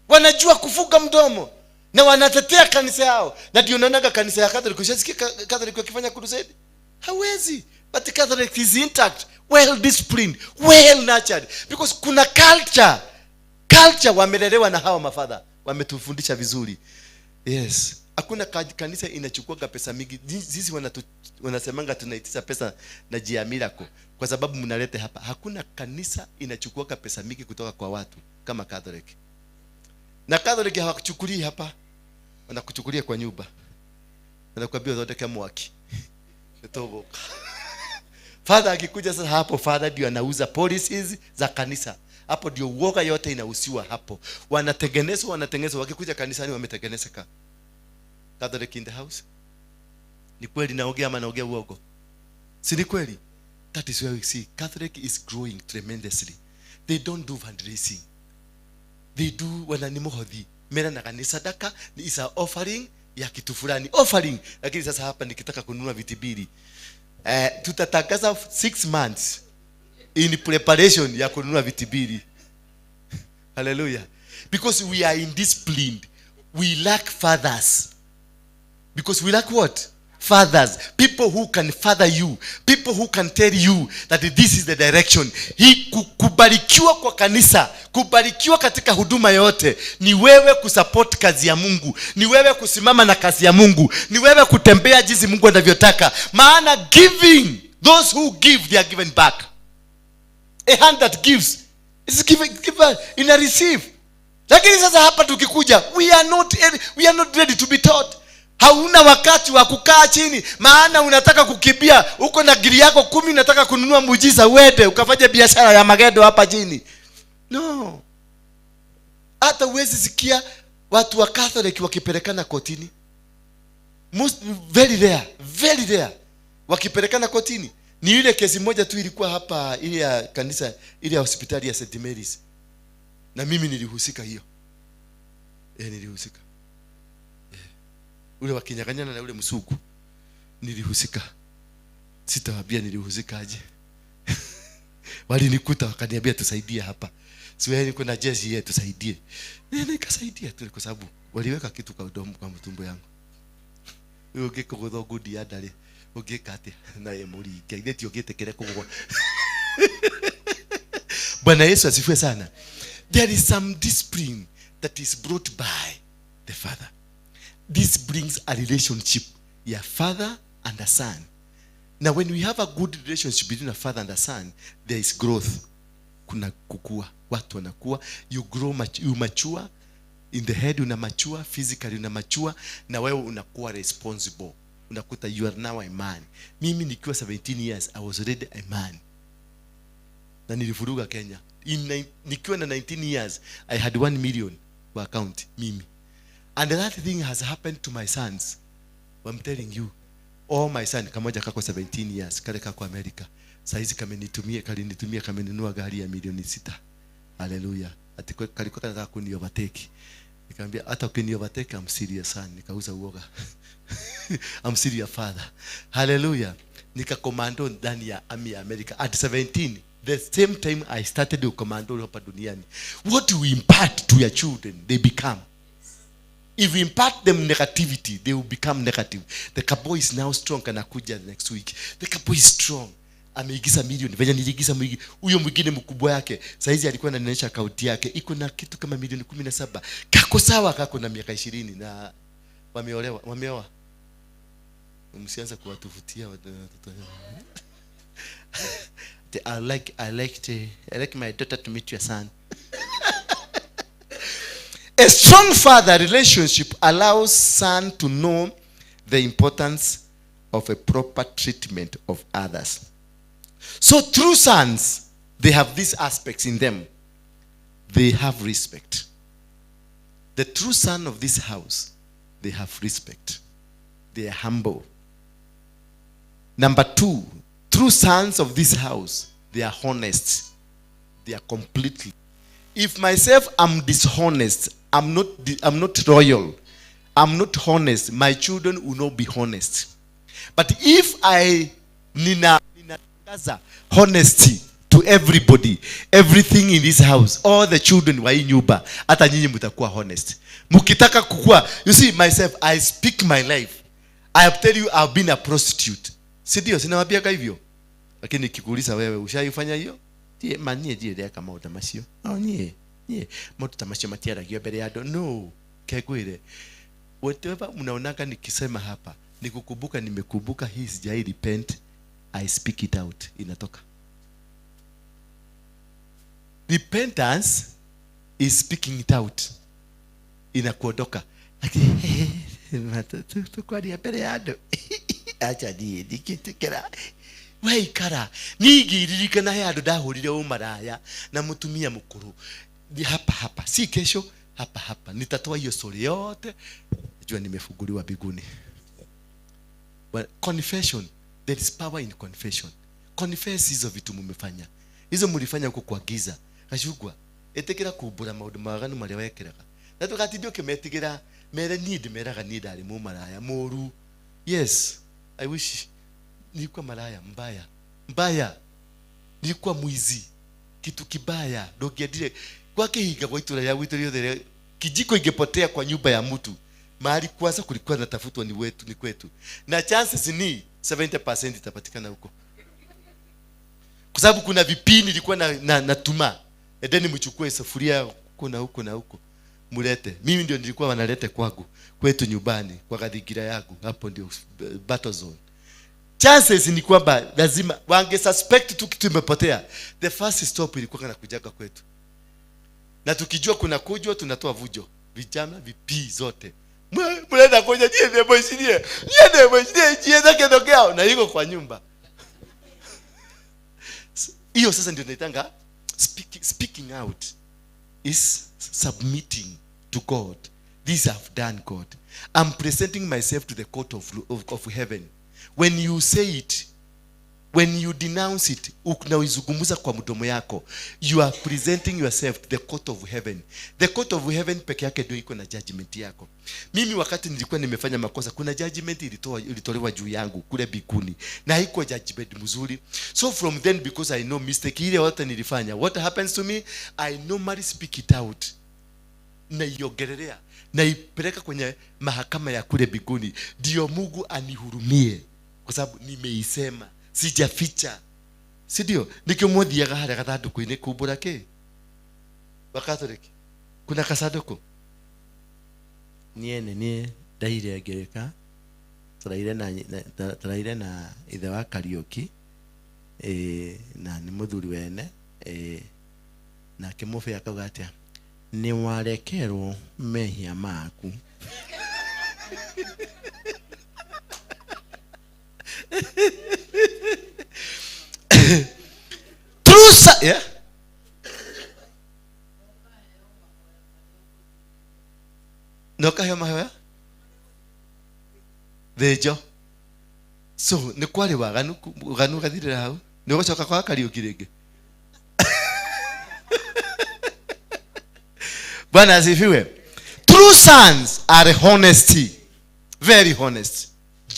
Wanajua kufunga mdomo. Na wanatetea kanisa yao. Na ndio unaonaga kanisa ya Catholic. Ushasikia Catholic wakifanya crusade? Hawezi. But Catholic is intact, well disciplined, well nurtured. Because kuna culture. Culture wamelelewa na hawa mafadha. Wametufundisha vizuri. Yes. Hakuna kanisa inachukua pesa mingi. Sisi wanasemanga tunaitisha pesa na jia miracle. Kwa sababu mnalete hapa. Hakuna kanisa inachukua pesa mingi kutoka kwa watu kama Catholic. Na Catholic hawakuchukulii hapa. Wanakuchukulia kwa nyumba. Wanakuambia uthondeke mwaki. Nitogoka. Father akikuja sasa hapo, father ndio anauza policies za kanisa. Hapo ndio uoga yote inausiwa hapo. Wanatengenezwa wakikuja kanisani wametengenezeka. Catholic in the house. Ni kweli naongea ama naongea uogo? Si ni kweli? That is where we see Catholic is growing tremendously. They don't do fundraising. They do wana ni muhothi. Mera na kanisa sadaka ni is a offering ya kitu fulani. Offering. Lakini sasa hapa nikitaka kununua viti mbili. Tutatangaza 6 months in preparation ya kununua viti mbili. Hallelujah. Because we are indisciplined. We lack fathers. Because we lack what? Fathers. People who can father you. People who can tell you that this is the direction. Hii kubarikiwa kwa kanisa, kubarikiwa katika huduma yote, ni wewe kusupport kazi ya Mungu, ni wewe kusimama na kazi ya Mungu, ni wewe kutembea jinsi Mungu anavyotaka. Maana giving, those who give, they are given back. A hand that gives is given, given, ina receive. Lakini sasa hapa tukikuja, we are not ready to be taught. Hauna wakati wa kukaa chini, maana unataka kukimbia. Uko na giri yako 10, unataka kununua muujiza uende ukafanye biashara ya magendo hapa chini. No. Hata huwezi sikia watu wa Catholic wakipelekana kotini. Most, very rare, very rare. Wakipelekana kotini. Ni ile kesi moja tu ilikuwa hapa, ile ya kanisa, ile ya hospitali ya St. Mary's. Na mimi nilihusika hiyo. Nilihusika. Ule wakinyang'anyana na ule msugu. Nilihusika. Sitawaambia nilihusika aje. Walinikuta wakaniambia tusaidie hapa. Si wewe niko na jeshi yetu, tusaidie. Nikasaidia tu kwa sababu waliweka kitu kwa mdomo, kwa mtumbo yangu. Rĩu ũngĩkũgũthwo ngundi ya ndarĩ, ũngĩka atĩa? Na ye mũringe, ithe ti ũngĩtĩkĩre kũgũthwo. Bwana Yesu asifiwe sana. There is some discipline that is brought by the father. This brings a relationship ya father and a son. Now when we have a good relationship between a father and a son, there is growth. Kuna kukua, watu wanakuwa, you grow, you mature in the head, una mature physically, una mature, na wewe unakuwa responsible. Unakuta you are now a man. Mimi nikiwa 17 years I was already a man. Na nilivuruga Kenya. Nikiwa na 19 years I had 1 million kwa account mimi. And that thing has happened to my sons. I'm telling you, all my son, kamoja kako 17 years, kale kako America. Saizi kamenitumia, kalinitumia, kamenunua gari ya milioni 6. Hallelujah. Ati kalikuwa kanataka kuni overtake. Nikamwambia hata ukini overtake I'm serious son. Nikauza uoga. I'm serious father. Hallelujah. Nika commando ndani ya army ya America at 17. The same time I started to commando hapa duniani. What we impart to your children, they become. If we impart them negativity, they will become negative. The kaboy is now strong, anakuja next week. The kaboy is strong. Ameingiza milioni, venye niliingiza mwingi. Huyo mwingine mkubwa yake, saizi alikuwa ananionyesha akaunti yake, iko na kitu kama milioni 17. Kako sawa, kako na miaka 20 na wameolewa, wameoa. Msianze kuwatufutia watoto. I like my daughter to meet your son. A strong father relationship allows son to know the importance of a proper treatment of others. So true sons, they have these aspects in them. They have respect. The true son of this house, they have respect. They are humble. Number two, true sons of this house, they are honest. They are completely. If myself I'm dishonest, I'm not loyal, I'm not honest, my children will not be honest. But if I ninatangaza honesty to everybody, everything in this house, all the children wa hii nyumba, hata nyinyi mtakuwa honest. Mkitaka kukua, you see myself, I speak my life. I have tell you I've been a prostitute. Si ndio? Sinawaambiaga hivyo. Lakini nikikuuliza wewe, ushaifanya hiyo? Tie manie die ndeka maũndũ macio. No nie, nie maũndũ ta macio matiaragio mbere ya andũ. No, kegwire. Whatever mnaonanga nikisema hapa, nikukumbuka, nimekumbuka hii, sijai repent, I speak it out, inatoka. Repentance is speaking it out. Inakuondoka. Lakini tukwaria mbere ya andũ. Acha niĩ ndingĩtĩkĩra. Weikara ningĩririkana he handũ ndahũrire ũmaraya na mũtumia mũkũrũ. Ni hapa hapa, si kesho, hapa hapa nitatoa hiyo story yote. Najua nimefunguliwa mbinguni. Well, confession, there is power in confession. Confess hizo vitu mumefanya, hizo mulifanya huko kwa giza. Gacungwa, ĩtĩkĩra kumbũra maũndũ maganu marĩa wekĩraga, na ndũgatinde ũkĩmetigĩra. Mere niĩ ndĩmeraga niĩ ndarĩ mũmaraya mũru. Yes, I wish nilikuwa malaya mbaya mbaya, nilikuwa mwizi, kitu kibaya ndũngĩendire kwa kĩhinga gwa itũra rĩa gwitũ rĩothe kijiko ingepotea kwa nyumba ya mtu, mahali kwanza kulikuwa natafutwa ni wetu, ni kwetu, na chances ni 70% itapatikana huko, kwa sababu kuna vipini nilikuwa na natuma endeni mchukue sufuria huko na huko na huko mulete. Mimi ndio nilikuwa wanalete kwangu, kwetu nyumbani, kwa kathigira yangu, hapo ndio battle zone. Chances ni kwamba lazima wange suspect tu kitu imepotea, the first stop ilikuwa kana kujaga kwetu, na tukijua kuna kujwa tunatoa vujo, vijana vipii zote. Mnaenda kuja nyie ndio mwishirie, nyie ndio mwishirie, nyie ndio kendo na iko kwa nyumba hiyo. Sasa ndio naitanga speaking out is submitting to God. This I've done, God. I'm presenting myself to the court of heaven. When you say it, When you denounce it, unaizungumza kwa mdomo yako, you are presenting yourself to the court of heaven. The court of heaven peke yake ndio iko na judgment yako. Mimi wakati nilikuwa nimefanya makosa, kuna judgment ilitolewa juu yangu kule bikuni, na haikuwa judgment mzuri. So from then, because I know mistake ile yote nilifanya, what happens to me, I normally speak it out. Naiongelelea, naipeleka kwenye mahakama ya kule bikuni, ndio Mungu anihurumie, kwa sababu nimeisema, sijaficha, si ndio? Nikio muthiaga haria gathanduku-inĩ kumbũra kĩ wa Catholic kuna kasanduku. Niĩ nĩ niĩ ndaire ngĩrĩka tũraire na ithe wa Kariũki, na nĩ mũthuri wene, nake mũbĩ akauga atĩa, nĩ warekerwo mehia maku. True yeah? No kaheo mahoya thĩnjo. So nĩ kwarĩ waganu, waganu ũgathirĩra hau, nĩ ũgũcoka kwa Kariũki rĩngĩ. Bwana asifiwe. True sons are honesty, very honest,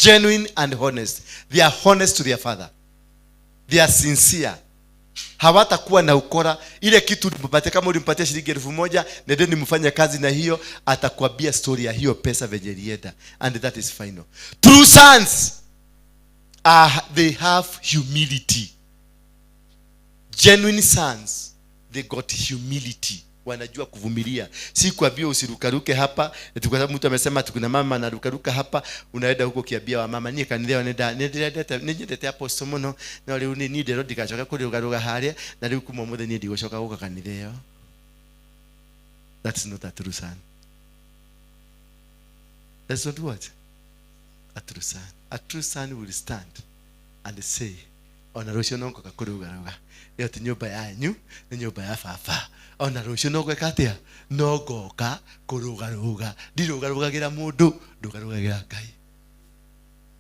genuine and honest. They are honest to their father. They are sincere. Hawatakuwa na ukora. Ile kitu ulimpatia, kama ulimpatia shilingi 1000, nendeni mfanye kazi na hiyo, atakwambia story ya hiyo pesa venye ilienda, and that is final. True sons are, they have humility. Genuine sons, they got humility. Wanajua kuvumilia. Si kuambia usirukaruke hapa, eti kwa sababu mtu amesema ati kuna mama anarukaruka hapa, unaenda huko kiambia wa mama, niĩ kanitha nenda nĩndĩrendete, nĩnyendete apostle mũno, no rĩu niĩ ndĩrwo ndigacoka kũrũgarũga harĩa, na rĩu kuma ũmũthĩ niĩ ndigũcoka gũka kanitha ĩyo. That's not a true son. That's not what? A true son. A true son will stand and say, ona rũciũ no ngoka kũrũgarũga, ĩyo ti nyũmba yanyu, nĩ nyũmba ya baba. Ona rũciũ no gwĩka atĩa? No ngoka kũrũgarũga. Ndirũgarũgagĩra mũndũ, ndũgarũgagĩra Ngai.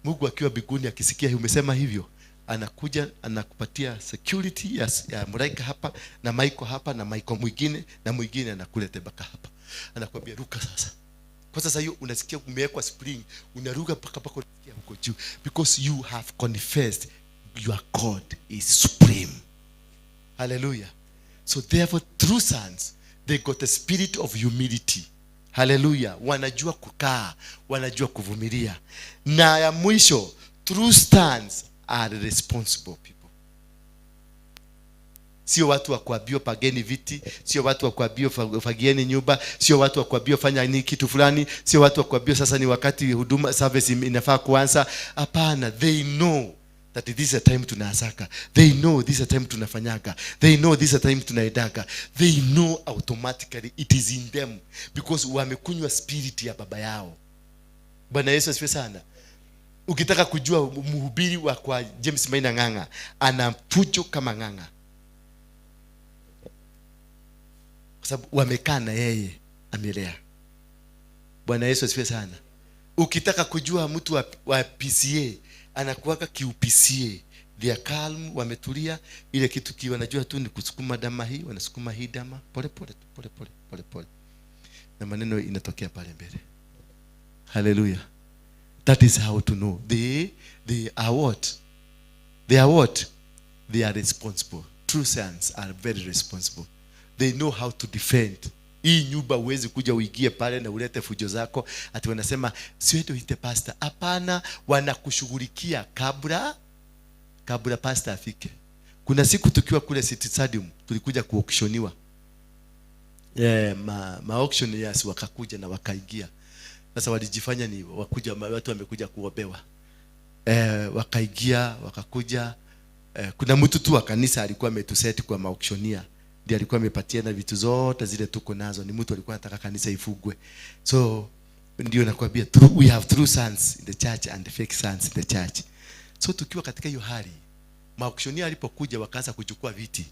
Mungu akiwa mbinguni akisikia umesema hivyo, anakuja anakupatia security ya malaika hapa na Michael hapa na Michael mwingine na mwingine, anakuleta mpaka hapa, anakuambia ruka sasa. Kwa sasa hiyo unasikia umewekwa spring, unaruka mpaka mpaka unasikia huko juu, because you have confessed your God is supreme. Hallelujah. So therefore true sons, they got a spirit of humility. Hallelujah. Wanajua kukaa, wanajua kuvumilia. Na ya mwisho, true sons are responsible people. Sio watu wa kuambiwa pageni viti, sio watu wa kuambiwa fagieni nyumba, sio watu wa kuambiwa fanya nini kitu fulani, sio watu wa kuambiwa sasa ni wakati huduma service inafaa kuanza. Hapana, they know that this is a time tunasaka. They know this is a time tunafanyaga. They know this is a time tunaendaga. They know automatically it is in them because wamekunywa spirit ya baba yao. Bwana Yesu asifiwe sana. Ukitaka kujua mhubiri wa kwa James Maina Ng'ang'a, ana fujo kama Ng'ang'a, kwa sababu wamekaa na yeye amelea. Bwana Yesu asifiwe sana. Ukitaka kujua mtu wa PCA, anakuwaka kiUPCA. They are calm, wametulia. Ile kitu ki wanajua tu ni kusukuma dama hii, wanasukuma hii dama pole pole tu, pole pole pole pole, na maneno inatokea pale mbele. Hallelujah. That is how to know they are what? They are what? They are responsible. True sons are very responsible. They know how to defend. Hii nyumba huwezi kuja uingie pale na ulete fujo zako ati wanasema siwete uite pastor. Hapana, wanakushughulikia kabla pastor afike. Kuna siku tukiwa kule City Stadium tulikuja kuauctioniwa. Ma auctioneers wakakuja na wakaingia. Sasa walijifanya ni wakuja, watu wamekuja kuobewa. Wakaingia, wakakuja. Kuna mtu tu wa kanisa alikuwa ametuseti kwa maauctioneer. Ndiye alikuwa amepatia na vitu zote zile tuko nazo. Ni mtu alikuwa anataka kanisa ifugwe. So ndio nakwambia, we have true sons in the church and fake sons in the church. So tukiwa katika hiyo hali, maauctioneer alipokuja wakaanza kuchukua viti.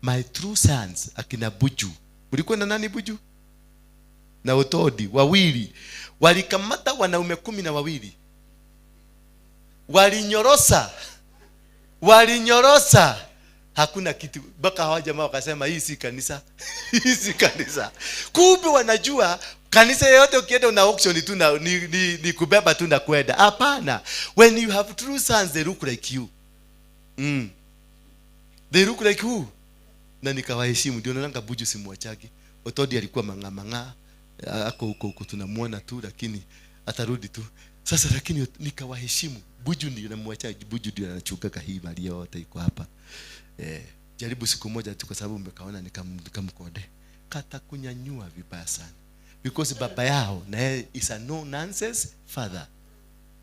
My true sons akina Buju. Ulikuwa na nani Buju? Na Otodi wawili. Walikamata wanaume 12. Walinyorosa. Walinyorosa. Hakuna kitu. Mpaka hawa jamaa wakasema hii si kanisa. Hii si kanisa. Kumbe wanajua kanisa yote ukienda una auction tu na ni kubeba tu na kwenda. Hapana. When you have true sons, they look like you. They look like who? Na nikawaheshimu. Ndio naona Buju simwachagi. Otodi alikuwa manga manga. Ako huko huko tunamuona tu, lakini atarudi tu. Sasa lakini nikawaheshimu. Buju ndio namwacha, Buju ndio anachunga hii mali yote iko hapa. Jaribu siku moja tu kwa sababu mmekaona nikamkode. Kata kunyanyua vibaya sana. Because baba yao na yeye is a no nonsense father.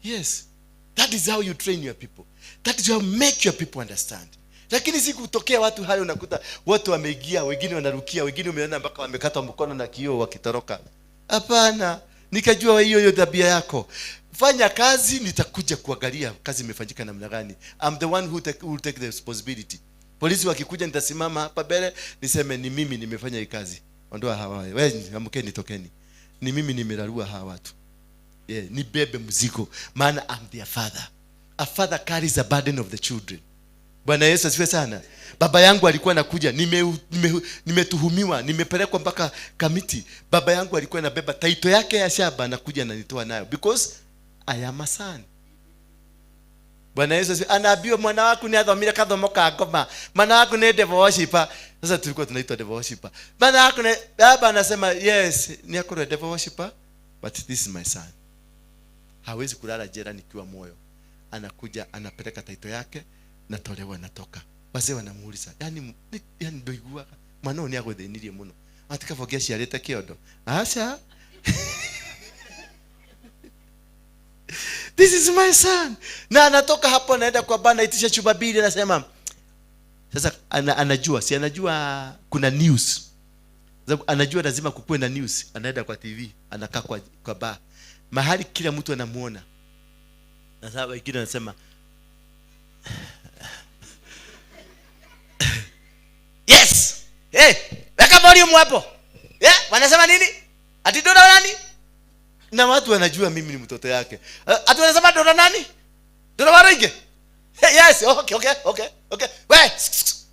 Yes. That is how you train your people. That is how you make your people understand. Lakini si kutokea watu hayo unakuta watu wameingia, wengine wanarukia, wengine umeona mpaka wamekata mkono na kioo wakitoroka. Hapana. Nikajua hiyo tabia yako. Fanya kazi, nitakuja kuangalia kazi imefanyika namna gani. I'm the one who will take the responsibility. Polisi wakikuja nitasimama hapa mbele niseme ni mimi nimefanya hii kazi. Ondoa hawa. Wewe amkeni tokeni. Ni mimi nimerarua hawa watu. Yeah, nibebe mzigo maana I'm their father. A father carries the burden of the children. Bwana Yesu asifiwe sana. Baba yangu alikuwa anakuja, nimetuhumiwa, nimepelekwa mpaka kamiti. Baba yangu alikuwa anabeba taito yake ya shaba anakuja ananitoa nayo because I am a son. Bwana Yesu asifiwe. Anaambiwa mwana wako ni athomire kathomo ka ngoma. Mwana wako ni devil worshiper. Sasa tulikuwa tunaitwa devil worshiper. Mwana wako ni baba anasema yes, ni akoro devil worshiper, but this is my son. Hawezi kulala jela nikiwa moyo. Anakuja anapeleka taito yake, natolewa natoka. Wazee wanamuuliza, yani ndoigua mwana ni agothinirie muno. Atikavogia ciarite kiondo. Acha. This is my son. Na anatoka hapo anaenda kwa bana itisha chupa mbili anasema sasa anajua, si anajua kuna news. Sababu anajua lazima kukuwe na news. Anaenda kwa TV, anakaa kwa bar. Mahali kila mtu anamuona. Na sasa wengine wanasema yes. Hey, weka volume hapo. Yeah, wanasema nini? Ati dola nani? Na watu wanajua mimi ni mtoto yake. Ati wanasema dola nani? Dola Waruinge. Hey, yes, okay. We,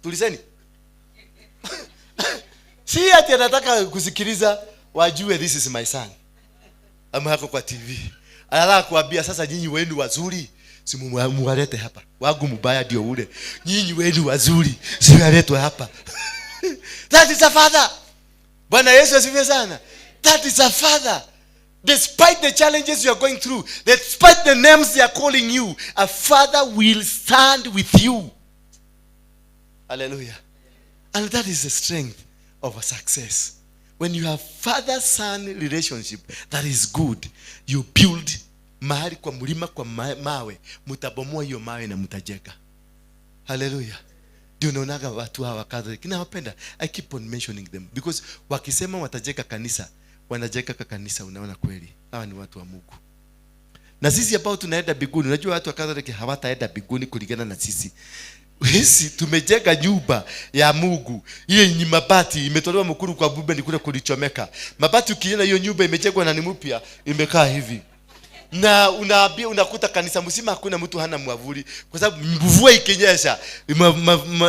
tulizeni. Si ati anataka kusikiliza wajue this is my son. Ama hako kwa TV. Anataka kuambia sasa nyinyi wenu wazuri, si muwalete hapa. Wangu mbaya ndio ule. Nyinyi wenu wazuri, si muwaletwe hapa. That is a father. Bwana Yesu asifiwe sana. That is a father. Despite the challenges you are going through, despite the names they are calling you, a father will stand with you. Hallelujah. And that is the strength of a success. When you have father-son relationship that is good, you build mahali kwa mlima kwa mawe, mtabomoa hiyo mawe na mtajenga. Hallelujah. Ndio unaonaga watu hawa Catholic. Nawapenda. I keep on mentioning them because wakisema watajenga kanisa, wanajenga kanisa, unaona kweli. Hawa ni watu wa Mungu. Na sisi ambao tunaenda mbinguni, unajua watu wa Catholic hawataenda mbinguni kulingana na sisi. Sisi tumejenga nyumba ya Mungu. Ile ni mabati imetolewa mkuru kwa bube ni kule kulichomeka. Mabati ukiona hiyo nyumba imejengwa na ni mpya, imekaa hivi. Na unaambia unakuta kanisa mzima hakuna mtu hana mwavuli kwa sababu mvua ikinyesha.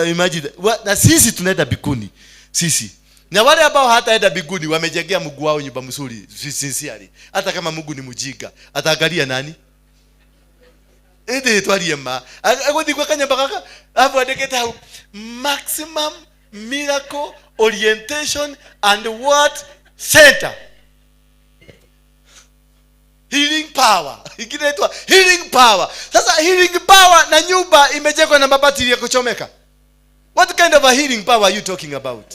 Imagine na sisi tunaenda mbinguni. Sisi. Na wale ambao hataenda mbinguni wamejengea Mungu wao nyumba mzuri sincerely. Hata kama Mungu ni mjinga, ataangalia nani? Ede twarie ma. Agothi kwa kanyamba kaka. Hapo andikite hau maximum miracle orientation and what center. Healing power. Ingine inaitwa healing power. Sasa healing power na nyumba imejengwa na mabati ya kuchomeka. What kind of a healing power are you talking about?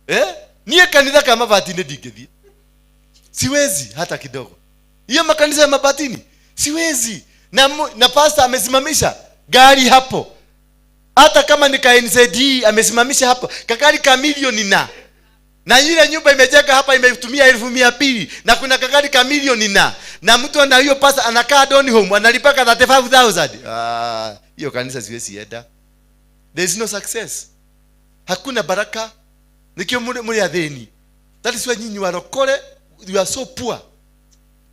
Eh? Niye kanisa kama mabati ndingithie. Siwezi hata kidogo. Hiyo makanisa ya mabatini siwezi. Na pastor amesimamisha gari hapo. Hata kama ni ka NZD amesimamisha hapo. Kakari ka milioni na ile nyumba imejenga hapa imetumia 200,000 na kuna kakari ka milioni na mtu ana hiyo pesa anakaa Donholm analipa 35,000. Ah, hiyo kanisa siwezi enda. There is no success. Hakuna baraka. Nikio muri atheni. That is why nyinyi warokore you are so poor.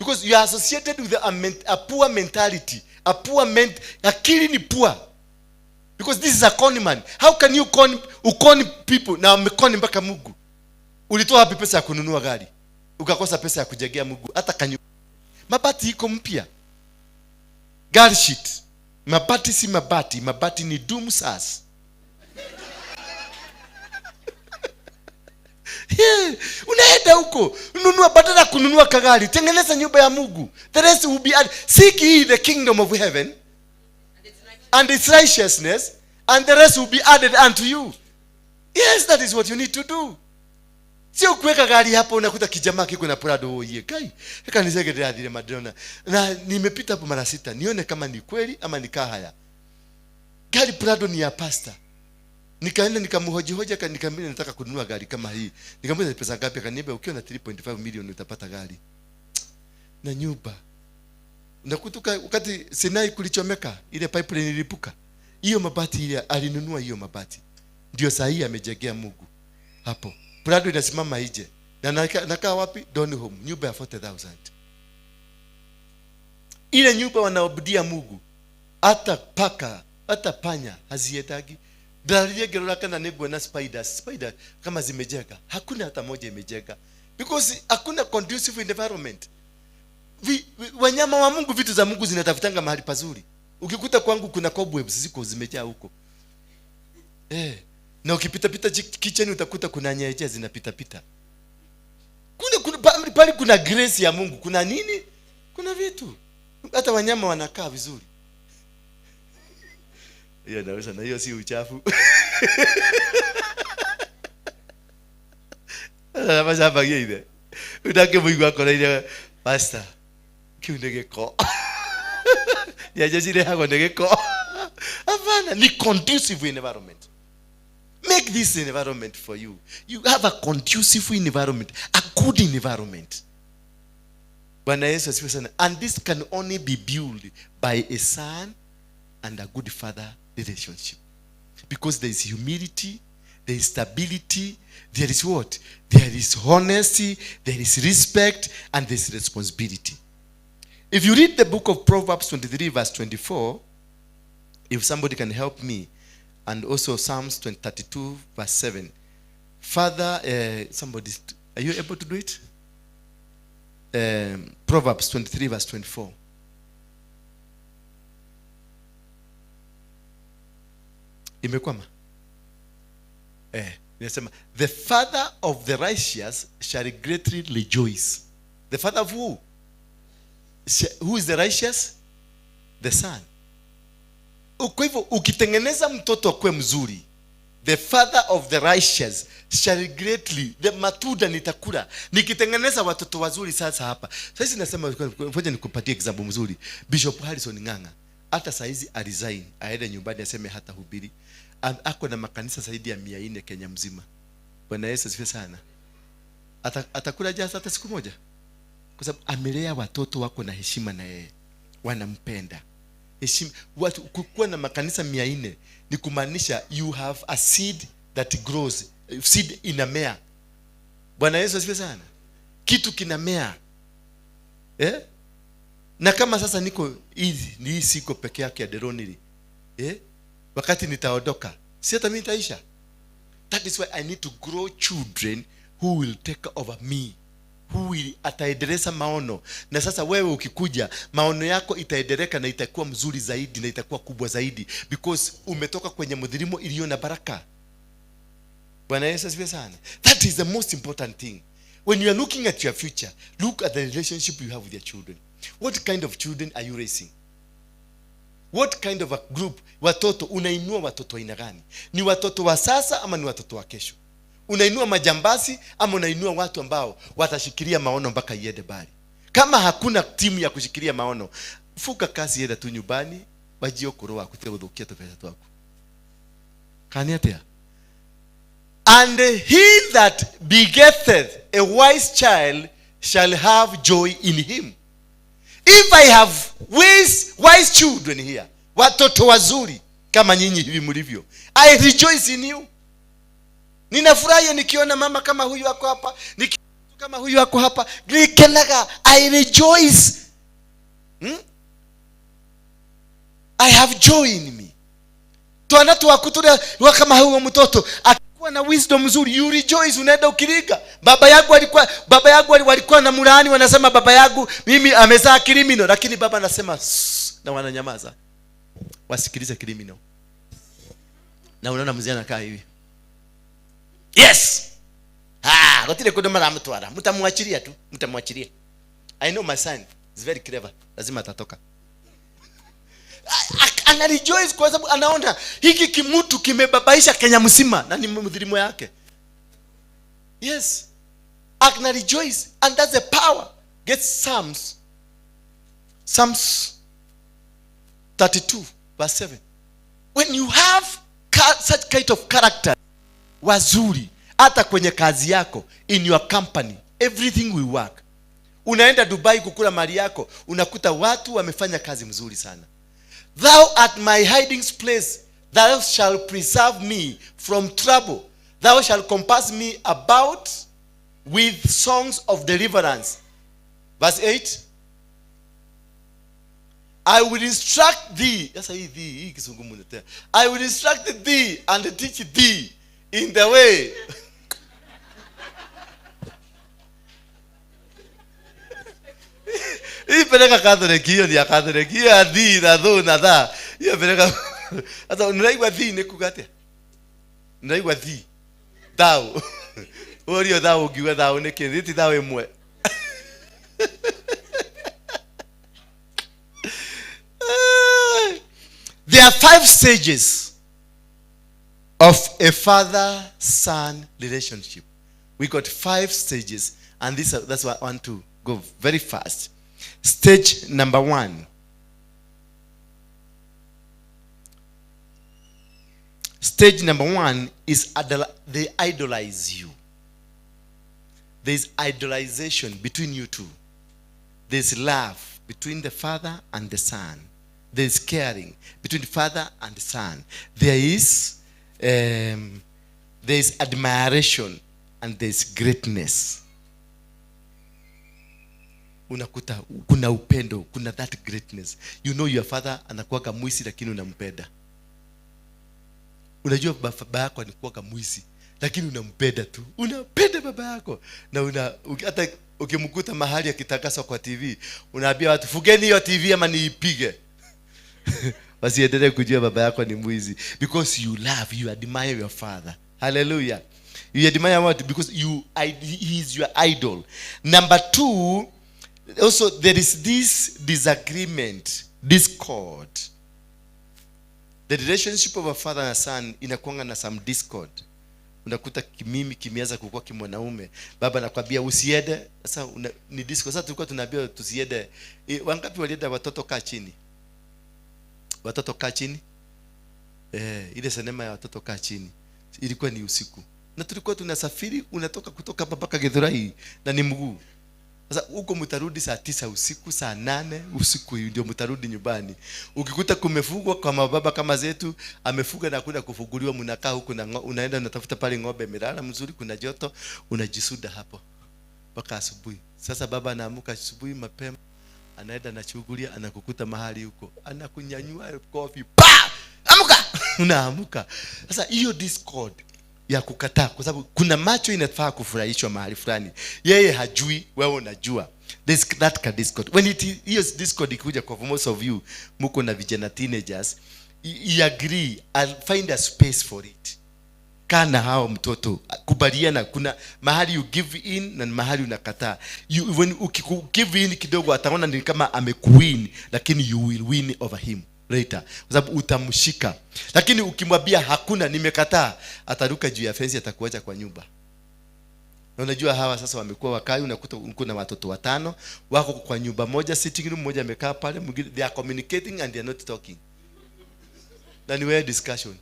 Because you are associated with a poor mentality, a poor ment, akili ni poor. Because this is a con man. How can you con, ukon people na amekoni mpaka Mungu? Ulitoa wapi pesa ya kununua gari? Ukakosa pesa ya kujengea Mungu hata kanyu. Mabati iko mpya. Gari sheet. Mabati si mabati, mabati ni doom sas. Yeah. Unaenda huko nunua, badala kununua kagari, tengeneza nyumba ya Mungu. The rest will be added. Seek ye the kingdom of heaven and its righteousness, and the rest will be added unto you. Yes, that is what you need to do. Sio kuweka gari hapo unakuta kijamaa kiko na Prado, oh ye kai. Heka nisege ndirathire madrona. Na nimepita hapo mara 6 nione kama ni kweli ama ni haya. Gari Prado ni ya pastor. Nikaenda nikamhoji hoja, nikamwambia nataka kununua gari kama hii. Nikamwambia pesa ngapi? Akaniambia ukiwa na 3.5 million utapata gari. Na nyumba. Nakutuka wakati Sinai kulichomeka, ile pipeline ilipuka. Hiyo mabati ile alinunua hiyo mabati. Ndio saa hii amejengea Mungu. Hapo. Prado inasimama nje. Na nakaa wapi? Donholm, nyumba ya 40,000. Ile nyumba wanaabudia Mungu. Hata paka, hata panya haziendagi. Ndarie ngerora kana nĩnguona spiders, spider kama zimejenga. Hakuna hata moja imejenga. Because hakuna conducive environment. Wanyama wa Mungu, vitu za Mungu zinatafutanga mahali pazuri. Ukikuta kwangu kuna cobwebs ziko zimejaa huko. Na ukipita pita kitchen utakuta kuna nyeje zinapita pita. Kuna pale kuna grace ya Mungu, kuna nini? Kuna vitu. Hata wanyama wanakaa vizuri. Hiyo naweza, na hiyo si uchafu. Sasa hapa ile. Utake Mungu akora ile pastor. Kiu nĩ gĩko. Nyenje cirehagwo nĩ gĩko. Hapana, ni conducive environment. Make this environment for you. You have a conducive environment, a good environment. Bwana Yesu asifiwe sana. And this can only be built by a son and a good father relationship. Because there is humility, there is stability, there is what? There is honesty, there is respect, and there is responsibility. If you read the book of Proverbs 23 verse 24, if somebody can help me, and also Psalms 32 verse 7. Father, somebody, are you able to do it? Proverbs 23 verse 24. Imekwama? Inasema, the father of the righteous shall greatly rejoice. The father of who? Who is the righteous? The son. Kwa hivyo ukitengeneza mtoto akue mzuri, the father of the righteous shall greatly, the matunda nitakula. Nikitengeneza watoto wazuri sasa hapa. Sasa nasema, ngoja nikupatie example mzuri. Bishop Harrison Ng'ang'a hata saizi aresign, aende nyumbani aseme hata hubiri. Ako na makanisa zaidi ya 400 Kenya mzima. Bwana Yesu asifiwe sana. Atakula jaza hata siku moja. Kwa sababu amelea watoto wako na heshima na yeye. Wanampenda. Heshima, watu kuwa na makanisa 400 ni kumaanisha you have a seed that grows. Seed inamea. Bwana Yesu asifiwe sana. Kitu kinamea. Na kama sasa niko hivi, ni hii siko peke yake ya Deronili. Wakati nitaondoka, si hata mimi nitaisha. That is why I need to grow children who will take over me. Who will ataendeleza maono. Na sasa wewe ukikuja, maono yako itaendeleka na itakuwa mzuri zaidi na itakuwa kubwa zaidi, because umetoka kwenye mdhirimo iliyo na baraka. Bwana Yesu asifiwe sana. That is the most important thing. When you are looking at your future, look at the relationship you have with your children. What kind of children are you raising? What kind of a group? Watoto, unainua watoto aina gani? Ni watoto wa sasa ama ni watoto wa kesho? Unainua majambazi ama unainua watu ambao watashikilia maono mpaka iende mbali? Kama hakuna timu ya kushikilia maono, fuka kazi, enda tu nyumbani, wajio kuroa kutia guthukia tupesa twaku. Kani atia? And he that begetteth a wise child shall have joy in him. If I have wise children here, watoto wazuri kama nyinyi hivi mlivyo, I rejoice in you. Ninafurahi nikiona mama kama huyu ako hapa, nikiona Kama huyu ako hapa, nikenaga, I rejoice. I have joy in me. Twana twaku turia rwa kama huyo mtoto akikuwa na wisdom nzuri, you rejoice, unaenda ukiriga. Baba yangu alikuwa, baba yangu walikuwa na mlaani, wanasema baba yangu mimi amezaa criminal, lakini baba anasema na wananyamaza. Wasikilize criminal. Na unaona mzee anakaa hivi. Yes. Ah, gotire kundu maramutwara. Mtamwachilia tu, mtamwachilia. I know my son is very clever. Lazima atatoka. Ana rejoice kwa sababu anaona hiki kimutu kimebabaisha Kenya mzima na ni mdhilimo yake. Yes. Ana rejoice, and that's the power. Get Psalms. Psalms 32 verse 7. When you have such kind of character wazuri hata kwenye kazi yako, in your company, everything will work. Unaenda Dubai kukula mali yako, unakuta watu wamefanya kazi mzuri sana. Thou art my hiding place, thou shalt preserve me from trouble, thou shalt compass me about with songs of deliverance. Verse 8. I will instruct thee. Sasa hii thee, hii kizungu mnatea. I will instruct thee and teach thee in the way. Hii peleka Catholic, hiyo ni ya Catholic. Hiyo ya thee na thou na tha. Hiyo peleka. Sasa unaigua thee ni kuga atia? Unaigua thee. Thou. Urio thou ungiuga thou ni kĩ? Ti thou ĩmwe. There are 5 stages of a father-son relationship. We got 5 stages, and that's why I want to go very fast. Stage number 1. Stage number 1 is they idolize you. There's idolization between you two. There's love between the father and the son. There's caring between the father and the son. There is admiration and there's greatness. Unakuta kuna upendo, kuna that greatness. You know your father anakuwaga mwizi lakini unampenda. Unajua baba yako anakuwaga mwizi lakini unampenda tu. Unapenda baba yako. Na hata ukimkuta mahali akitangaza kwa TV, unaambia watu fugeni hiyo TV ama niipige. Wasiendelee kujua baba yako ni mwizi, because you love, you admire your father. Hallelujah. You admire what? Because he is your idol. Number 2, also there is this disagreement, discord. The relationship of a father and a son inakuanga na some discord. Unakuta mimi kimeanza kukua kimwanaume, baba anakuambia usiende. Sasa ni discord. Sasa tulikuwa tunaambiwa tusiende. Wangapi walienda watoto kaa chini? Watoto kaa chini? Ile sinema ya watoto kaa chini ilikuwa ni usiku. Na tulikuwa tunasafiri, unatoka kutoka hapa mpaka Githurai na ni mguu. Sasa huko mtarudi saa 9 usiku, saa 8 usiku ndio mtarudi nyumbani. Ukikuta kumefugwa kwa mababa kama zetu, amefuga na hakuna kufuguliwa, mnakaa huko na unaenda unatafuta pale ng'ombe imelala mzuri, kuna joto, unajisuda hapo mpaka asubuhi. Sasa baba anaamuka asubuhi mapema, anaenda anachungulia, anakukuta mahali huko, anakunyanyua kofi, pa! Amka! Unaamuka. Sasa hiyo discord ya kukataa, kwa sababu kuna macho inafaa kufurahishwa mahali fulani, yeye hajui, wewe unajua. This that can discord. When it hiyo discord ikuja kwa most of you, mko na vijana teenagers, you agree, I'll find a space for it. Kana hao mtoto kubaliana, kuna mahali you give in na mahali unakataa. You, when ukigive in kidogo ataona ni kama amekuwin, lakini you will win over him later, kwa sababu utamshika. Lakini ukimwambia hakuna, nimekataa, ataruka juu ya fence, atakuacha kwa nyumba. Na unajua hawa sasa wamekuwa wakali, unakuta kuna watoto 5 wako kwa nyumba moja, sitting room moja, amekaa pale, mwingine, they are communicating and they are not talking. Na ni wewe discussion.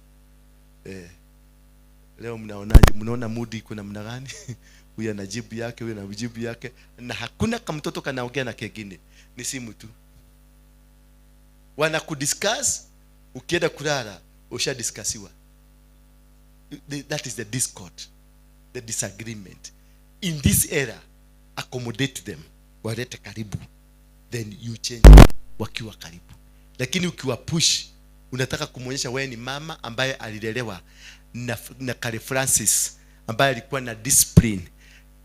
Leo mnaonaje? Mnaona mood iko namna gani? Huyu anajibu yake, huyu anajibu yake, na hakuna kama mtoto kanaongea na kengine. Ni simu tu. Wanakudiscuss, ukienda kulala ushadiscussiwa. That is the discord, the disagreement. In this era, Accommodate them, walete karibu, then you change wakiwa karibu. Lakini ukiwa push, unataka kumwonyesha wewe ni mama ambaye alilelewa na Kale Francis ambaye alikuwa na discipline,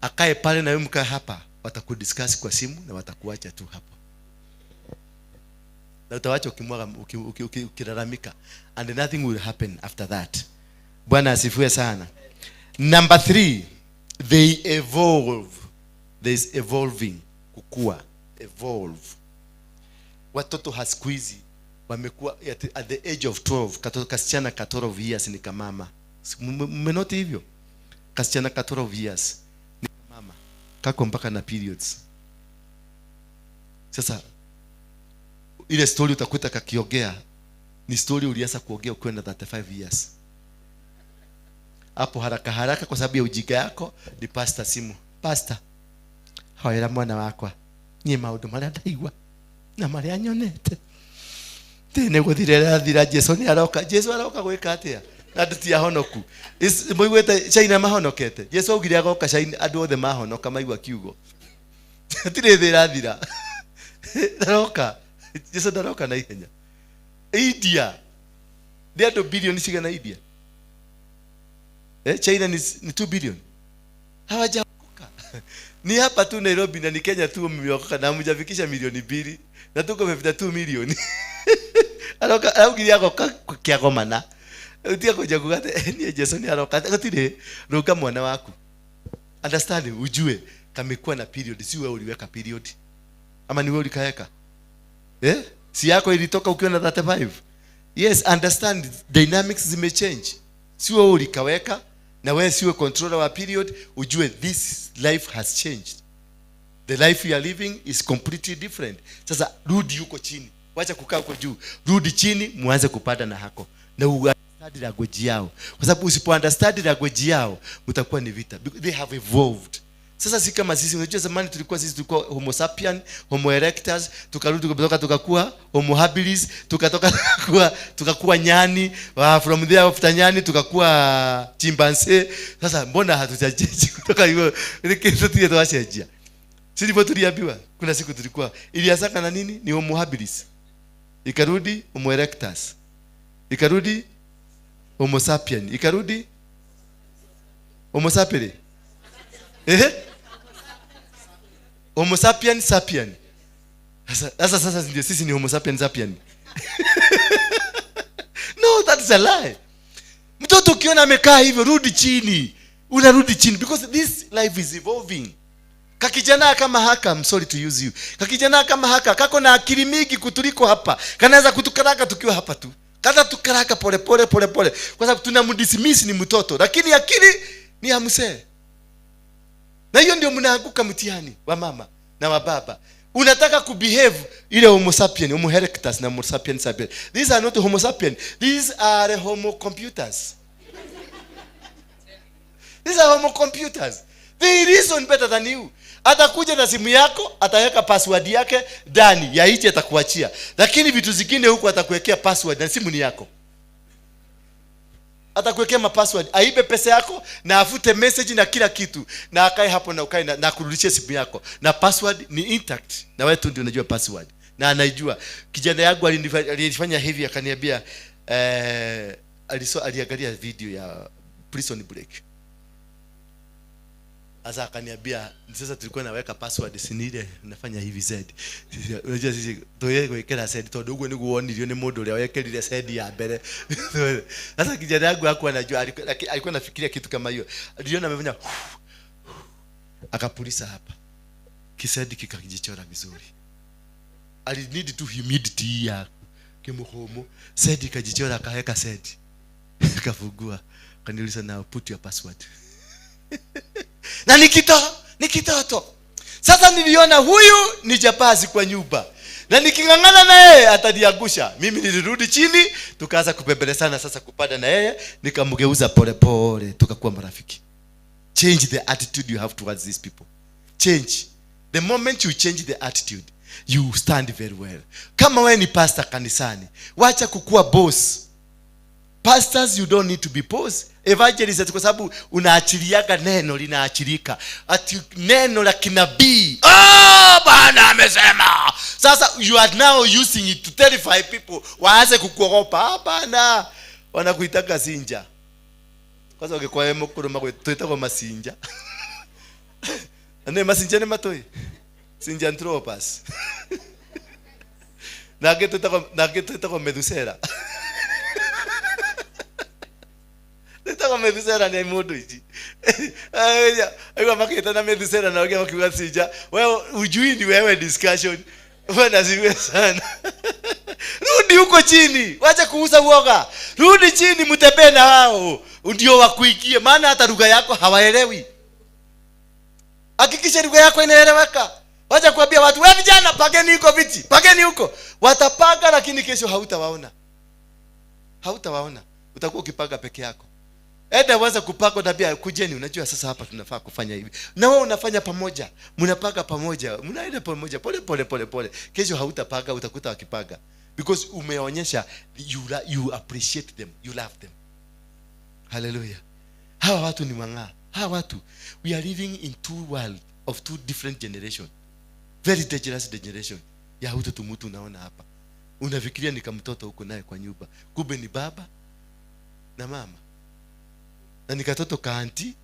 akae pale na wewe mkae hapa, watakudiscuss kwa simu na watakuacha tu hapo, na utawacha ukimwaga ukilalamika, and nothing will happen after that. Bwana asifiwe sana. Number 3, they evolve. There is evolving, kukua, evolve. Watoto siku hizi wamekuwa at the age of 12, katoto kasichana ka 12 years ni kamama. Mmenoti hivyo? Kasichana ka 12 years ni kamama, kako mpaka na periods. Sasa ile story utakuta kakiongea ni story ulianza kuongea ukiwa na 35 years. Hapo haraka haraka kwa sababu ya ujinga yako ni pastor simu. Pastor, hoera mwana wakwa, niĩ maũndũ marĩa ndaigua na marĩa nyonete tene gũthira ĩrathira, Jesu nĩ aroka. Jesu aroka gwĩka atĩa? Na andũ ti ahonoku. Mũiguĩte China mahonokete? Jesu augire agoka China andũ othe mahonoka maigua kiugo. Hatirĩ thĩ ĩrathira. Ndaroka. Jesu ndaroka na ihenya. India nĩ andũ bilioni cigana India? China ni 2 billion. Hawajaokoka. Ni hapa tu Nairobi na ni Kenya tu mmeokoka na hamjafikisha milioni 2 na tuko 52 milioni. Aroka augire agoka kĩagomana. Utia kuja kuga atĩ, niĩ Jesu nĩ aroka. Gũtirĩ, rũnga mwana waku. Understand, ujue kamekuwa na period, si wewe uliweka period. Ama ni wewe ulikaweka? Si yako ilitoka ukiwa na 35? Yes, understand dynamics zimechange. Si wewe ulikaweka na wewe siwe controller wa period, ujue this life has changed. The life you are living is completely different. Sasa rudi huko chini. Wacha kukaa huko juu. Rudi chini, muanze kupanda na hako. Na understand language yao. Kwa sababu usipo understand language yao, mtakuwa ni vita. Because they have evolved. Sasa si kama sisi, unajua zamani tulikuwa sisi tulikuwa homo sapien, homo erectus, tukarudi kutoka tukakuwa homo habilis, tukatoka tukakuwa nyani, from there after nyani tukakuwa chimpanzee. Sasa mbona hatujajenji kutoka hiyo ile kitu tuje tuwashenjia? Si ndivyo tuliambiwa? Kuna siku tulikuwa ilianza na nini? Ni homo habilis. Ikarudi homo erectus. Ikarudi homo sapien, ikarudi homo sapien. Homo sapien sapien. Sasa ndio sisi ni homo sapien sapien. No, that's a lie. Mtoto ukiona amekaa hivyo, rudi chini. Unarudi chini because this life is evolving. Kakijana kama haka, I'm sorry to use you. Kakijana kama haka kako na akili mingi kutuliko hapa. Kanaweza kutukaraka tukiwa hapa tu. Kaza tukaraka pole pole pole pole. Kwa sababu tunamdismiss ni mtoto, lakini akili ni ya mzee. Na hiyo ndio mnaanguka mtihani wa mama na wa baba. Unataka kubehave ile homo sapien, homo erectus na homo sapien sapien. These are not homo sapien. These are homo computers. These are homo computers. They reason better than you. Atakuja na simu yako, ataweka password yake ndani ya hichi atakuachia. Lakini vitu zingine huku atakuwekea password na simu ni yako. Atakuwekea ma password, aibe pesa yako na afute message na kila kitu, na akae hapo na ukae na kurudishia simu yako. Na password ni intact. Na wewe tu ndio unajua password. Na anaijua. Kijana yangu alinifanya hivi akaniambia, aliangalia video ya Prison Break. Sasa akaniambia sasa tulikuwa naweka password si ni ile unafanya hivi Z. Sisi, unajua sisi tuye gwikira Z tondu uguo niguo wonirio ni mundu uria wekerire Z ya mbere. Sasa kijana yangu hakuwa anajua, alikuwa anafikiria kitu kama hiyo. Aliona amefanya akapulisa hapa. Kisedi kikajichora vizuri. Ali need tu humidity ya kimuhomo. Sedi kajichora akaweka sedi. Akafungua. Akaniuliza now put your password. Na ni kitoto. Sasa niliona huyu ni japazi kwa nyumba. Na niking'ang'ana na yeye ataniangusha. Mimi nilirudi chini, tukaanza kupembelezana sasa kupanda na yeye, nikamgeuza pole pole, tukakuwa marafiki. Change the attitude you have towards these people. Change. The moment you change the attitude, you stand very well. Kama wewe ni pastor kanisani, wacha kukua boss. Pastors, you don't need to be boss. Evangelist, kwa sababu unaachiliaga neno linaachilika. Ati neno la kinabii. Ah, Bwana amesema. Sasa you are now using it to terrify people. Waanze kukuogopa. Hapana. Wanakuitaka sinja. Kwanza ungekuwa wewe mkuru magwe tuitagwo masinja. Ne masinja ni matoi. Sinja anthropus. Nake tuitagwo methusera. Tuitagwo methusera ni mundu ici. Aigua makitana methusera na wengine wakiuga sinja. Wewe ujui ni wewe discussion. Bwana siwe sana. Rudi huko chini. Wacha kuuza uoga. Rudi chini mtembee na wao. Ndio wakuikie, maana hata lugha yako hawaelewi. Hakikisha lugha yako inaeleweka. Wacha kuambia watu, wewe vijana pageni huko viti, pageni huko. Watapanga lakini kesho hautawaona. Hautawaona. Utakuwa ukipanga peke yako. Enda waza kupanga tabia kujeni, unajua sasa hapa tunafaa kufanya hivi. Na wewe unafanya pamoja, mnapanga pamoja, mnaenda pamoja pole pole pole pole. Kesho hautapanga, utakuta wakipanga. Because umeonyesha you appreciate them, you love them. Hallelujah. Hawa watu ni wang'aa. Hawa watu, we are living in two world of two different generation. Very dangerous generation. Ya hutu tumutu unaona hapa. Unafikiria ni kama mtoto huko naye kwa nyumba. Kumbe ni baba na mama. Na ni katoto ka auntie,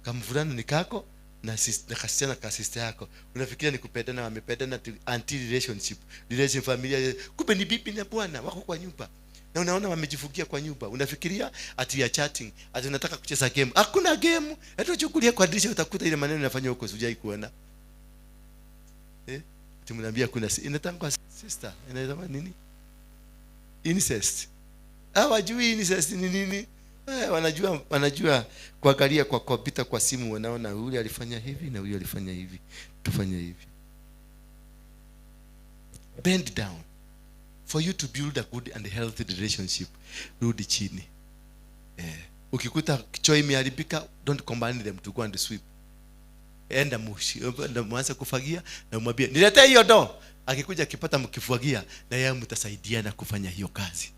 kamvulana ni kako na kasichana ka sister yako. Unafikiria ni kupendana, wamependana auntie relationship, relation familia. Kumbe ni bibi na bwana wako kwa nyumba. Na unaona wamejifugia kwa nyumba. Unafikiria ati ya chatting, ati unataka kucheza game. Hakuna game. Hata uchukulie kwa dirisha utakuta ile maneno yanafanywa huko sijai kuona. Tumwambia kuna inatangwa sister, inaitwa nini? Incest. Hawajui incest ni nini? Wanajua kuangalia kwa kompyuta, kwa simu, wanaona huyu alifanya hivi na huyu alifanya hivi. Tufanye hivi. Bend down. For you to build a good and healthy relationship, rudi chini. Ukikuta choo imeharibika, don't combine them to go and sweep. Enda mwanze kufagia na umwambie niletee hiyo ndoo. Akikuja akipata mkifagia na yeye mtasaidiana kufanya hiyo kazi.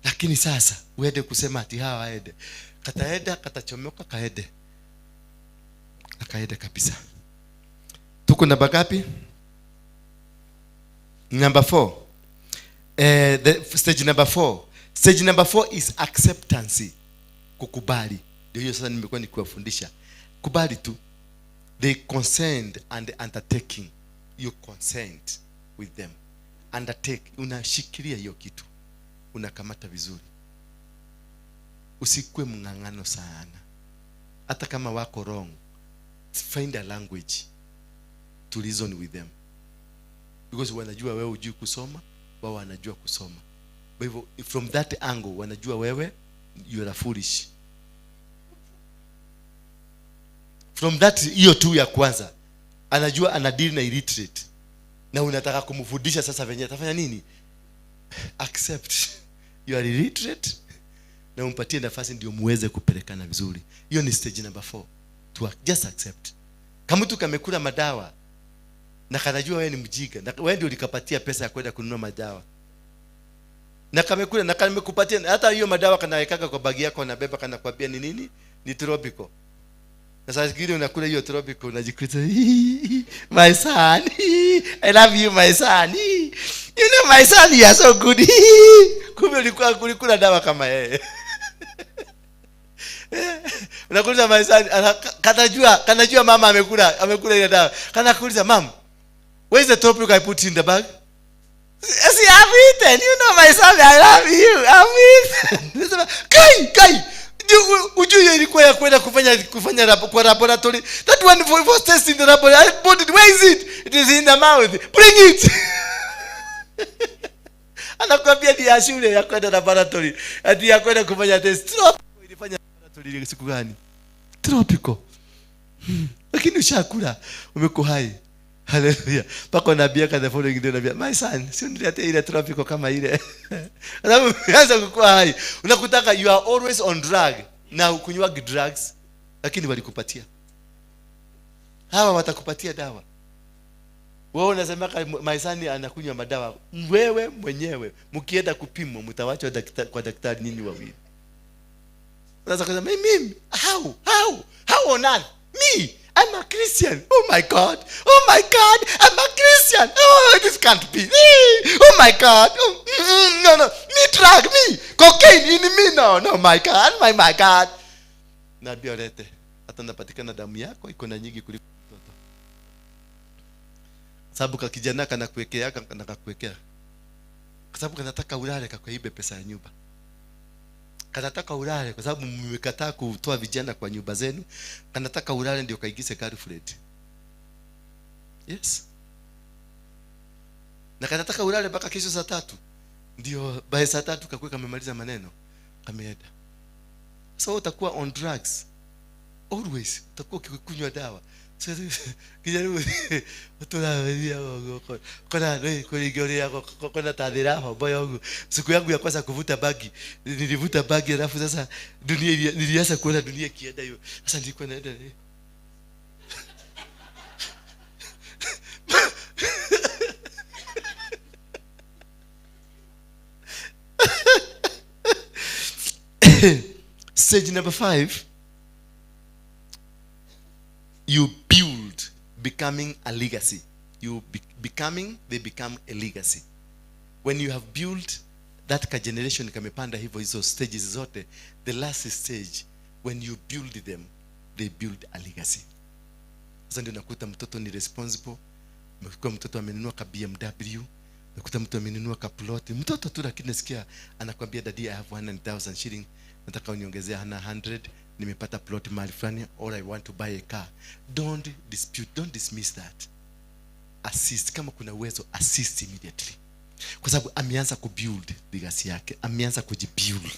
Lakini sasa uende kusema ati hawa waende. Kataenda, katachomoka, kaende. Akaende kabisa. Tuko namba ngapi? Number 4. The stage number 4. Stage number 4 is acceptance. Kukubali. Ndio hiyo sasa nimekuwa nikiwafundisha. Kubali tu. They consent and undertaking. You consent with them. Undertake. Unashikilia hiyo kitu. Unakamata vizuri. Usikue mng'ang'ano sana. Hata kama wako wrong, find a language to reason with them. Because wanajua wewe hujui kusoma, wao wanajua kusoma. Kwa hivyo from that angle wanajua wewe you are foolish. From that hiyo tu ya kwanza anajua ana deal na illiterate. Na unataka kumfundisha sasa venye atafanya nini? Accept you are illiterate na umpatie nafasi ndio muweze kupelekana vizuri. Hiyo ni stage number 4. To just accept. Kama mtu kamekula madawa na kanajua wewe ni mjinga, na wewe ndio ulikapatia pesa ya kwenda kununua madawa. Na kamekula na kamekupatia hata hiyo madawa kanawekaka kwa bagi yako na beba, kanakwambia ni nini? Ni tropical. Na sasa kile unakula hiyo tropical unajikuta my son, I love you my son. You know my son, you are so good. Kumbe ulikuwa ulikula dawa kama yeye. Unakuuliza my son, kanajua mama amekula ile dawa. Kanakuuliza mom, where is the tropical I put in the bag? See, I've eaten. You know my son, I love you. I've eaten. Kai. Ujui ilikuwa ya kwenda kufanya kwa laboratory. That one for testing the laboratory. I put it. Where is it? It is in the mouth. Bring it. Anakuambia ni ya shule ya kwenda laboratory. Ati ya kwenda kufanya test. Tropical ilifanya laboratory ile siku gani? Tropical. Lakini ushakula umekuwa hai. Hallelujah. Pako nabii the following day nabii, my son, si uniletee ile tropical kama ile. Alafu umeanza kukua hai. Unakutaka you are always on drug. Na ukunywa drugs lakini walikupatia. Hawa watakupatia dawa. Wewe unasema my son anakunywa madawa. Wewe mwenyewe mkienda kupimwa mtawachwa kwa daktari nyinyi wawili. Unaweza kusema mimi, how on earth me, I'm a Christian. Oh my God, oh my God, I'm a Christian. Oh, this can't be. Oh my God. Oh, no, no, me drug, me cocaine in me. No, no, my God, my God. Naambia lete, hata napatikana damu yako iko na nyingi kuliko mtoto. Sababu ka kijana kanakuwekea, kanakakuwekea. Kwa sababu kanataka ulale kakuibe pesa ya nyumba. Kanataka ulale kwa sababu mmekataa kutoa vijana kwa nyumba zenu. Kanataka ulale ndio kaigise girlfriend. Yes. Na kanataka ulale mpaka kesho saa 3. Ndio baada saa 3 kakuwa kamemaliza maneno, kameenda. So utakuwa on drugs always, utakuwa ukikunywa dawa. So kijana utunaambia kona kuligoria kona tadhira hapo. Siku yangu ya kwanza kuvuta bagi, nilivuta bagi alafu sasa dunia nilianza kuona dunia kienda hiyo. Sasa nilikuwa naenda Stage number 5, you build becoming a legacy. They become a legacy. When you have built that generation kamepanda hivyo hizo stages zote, the last stage, when you build them, they build a legacy. Sasa ndio nakuta mtoto ni responsible, nakuta mtoto amenunua ka BMW, nakuta mtu amenunua ka plot. Mtoto tu lakini nasikia anakuambia daddy, I have 100,000 shilling, nataka uniongezea 100, nimepata plot mahali fulani, or I want to buy a car. Don't dispute, don't dismiss that. Assist, kama kuna uwezo, assist immediately. Kwa sababu ameanza kubuild legacy yake, ameanza kujibuild,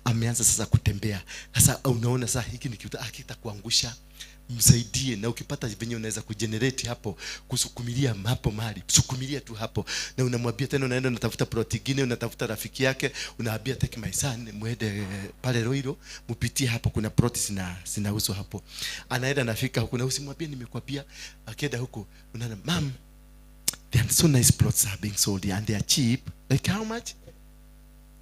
ameanza sasa kutembea. Sasa unaona sasa hiki ni kitu hakitakuangusha. Msaidie, na ukipata venye unaweza kugenerate hapo, kusukumilia hapo mahali, sukumilia tu hapo. Na unamwambia tena, unaenda unatafuta plot nyingine, unatafuta rafiki yake, unaambia take my son, muende pale Roiro, mpitie hapo, kuna plot zinauzwa hapo. Anaenda anafika huko, na usimwambie nimekwambia. Akienda huko unaona, mom, they are so nice plots are being sold and they are cheap. Like how much?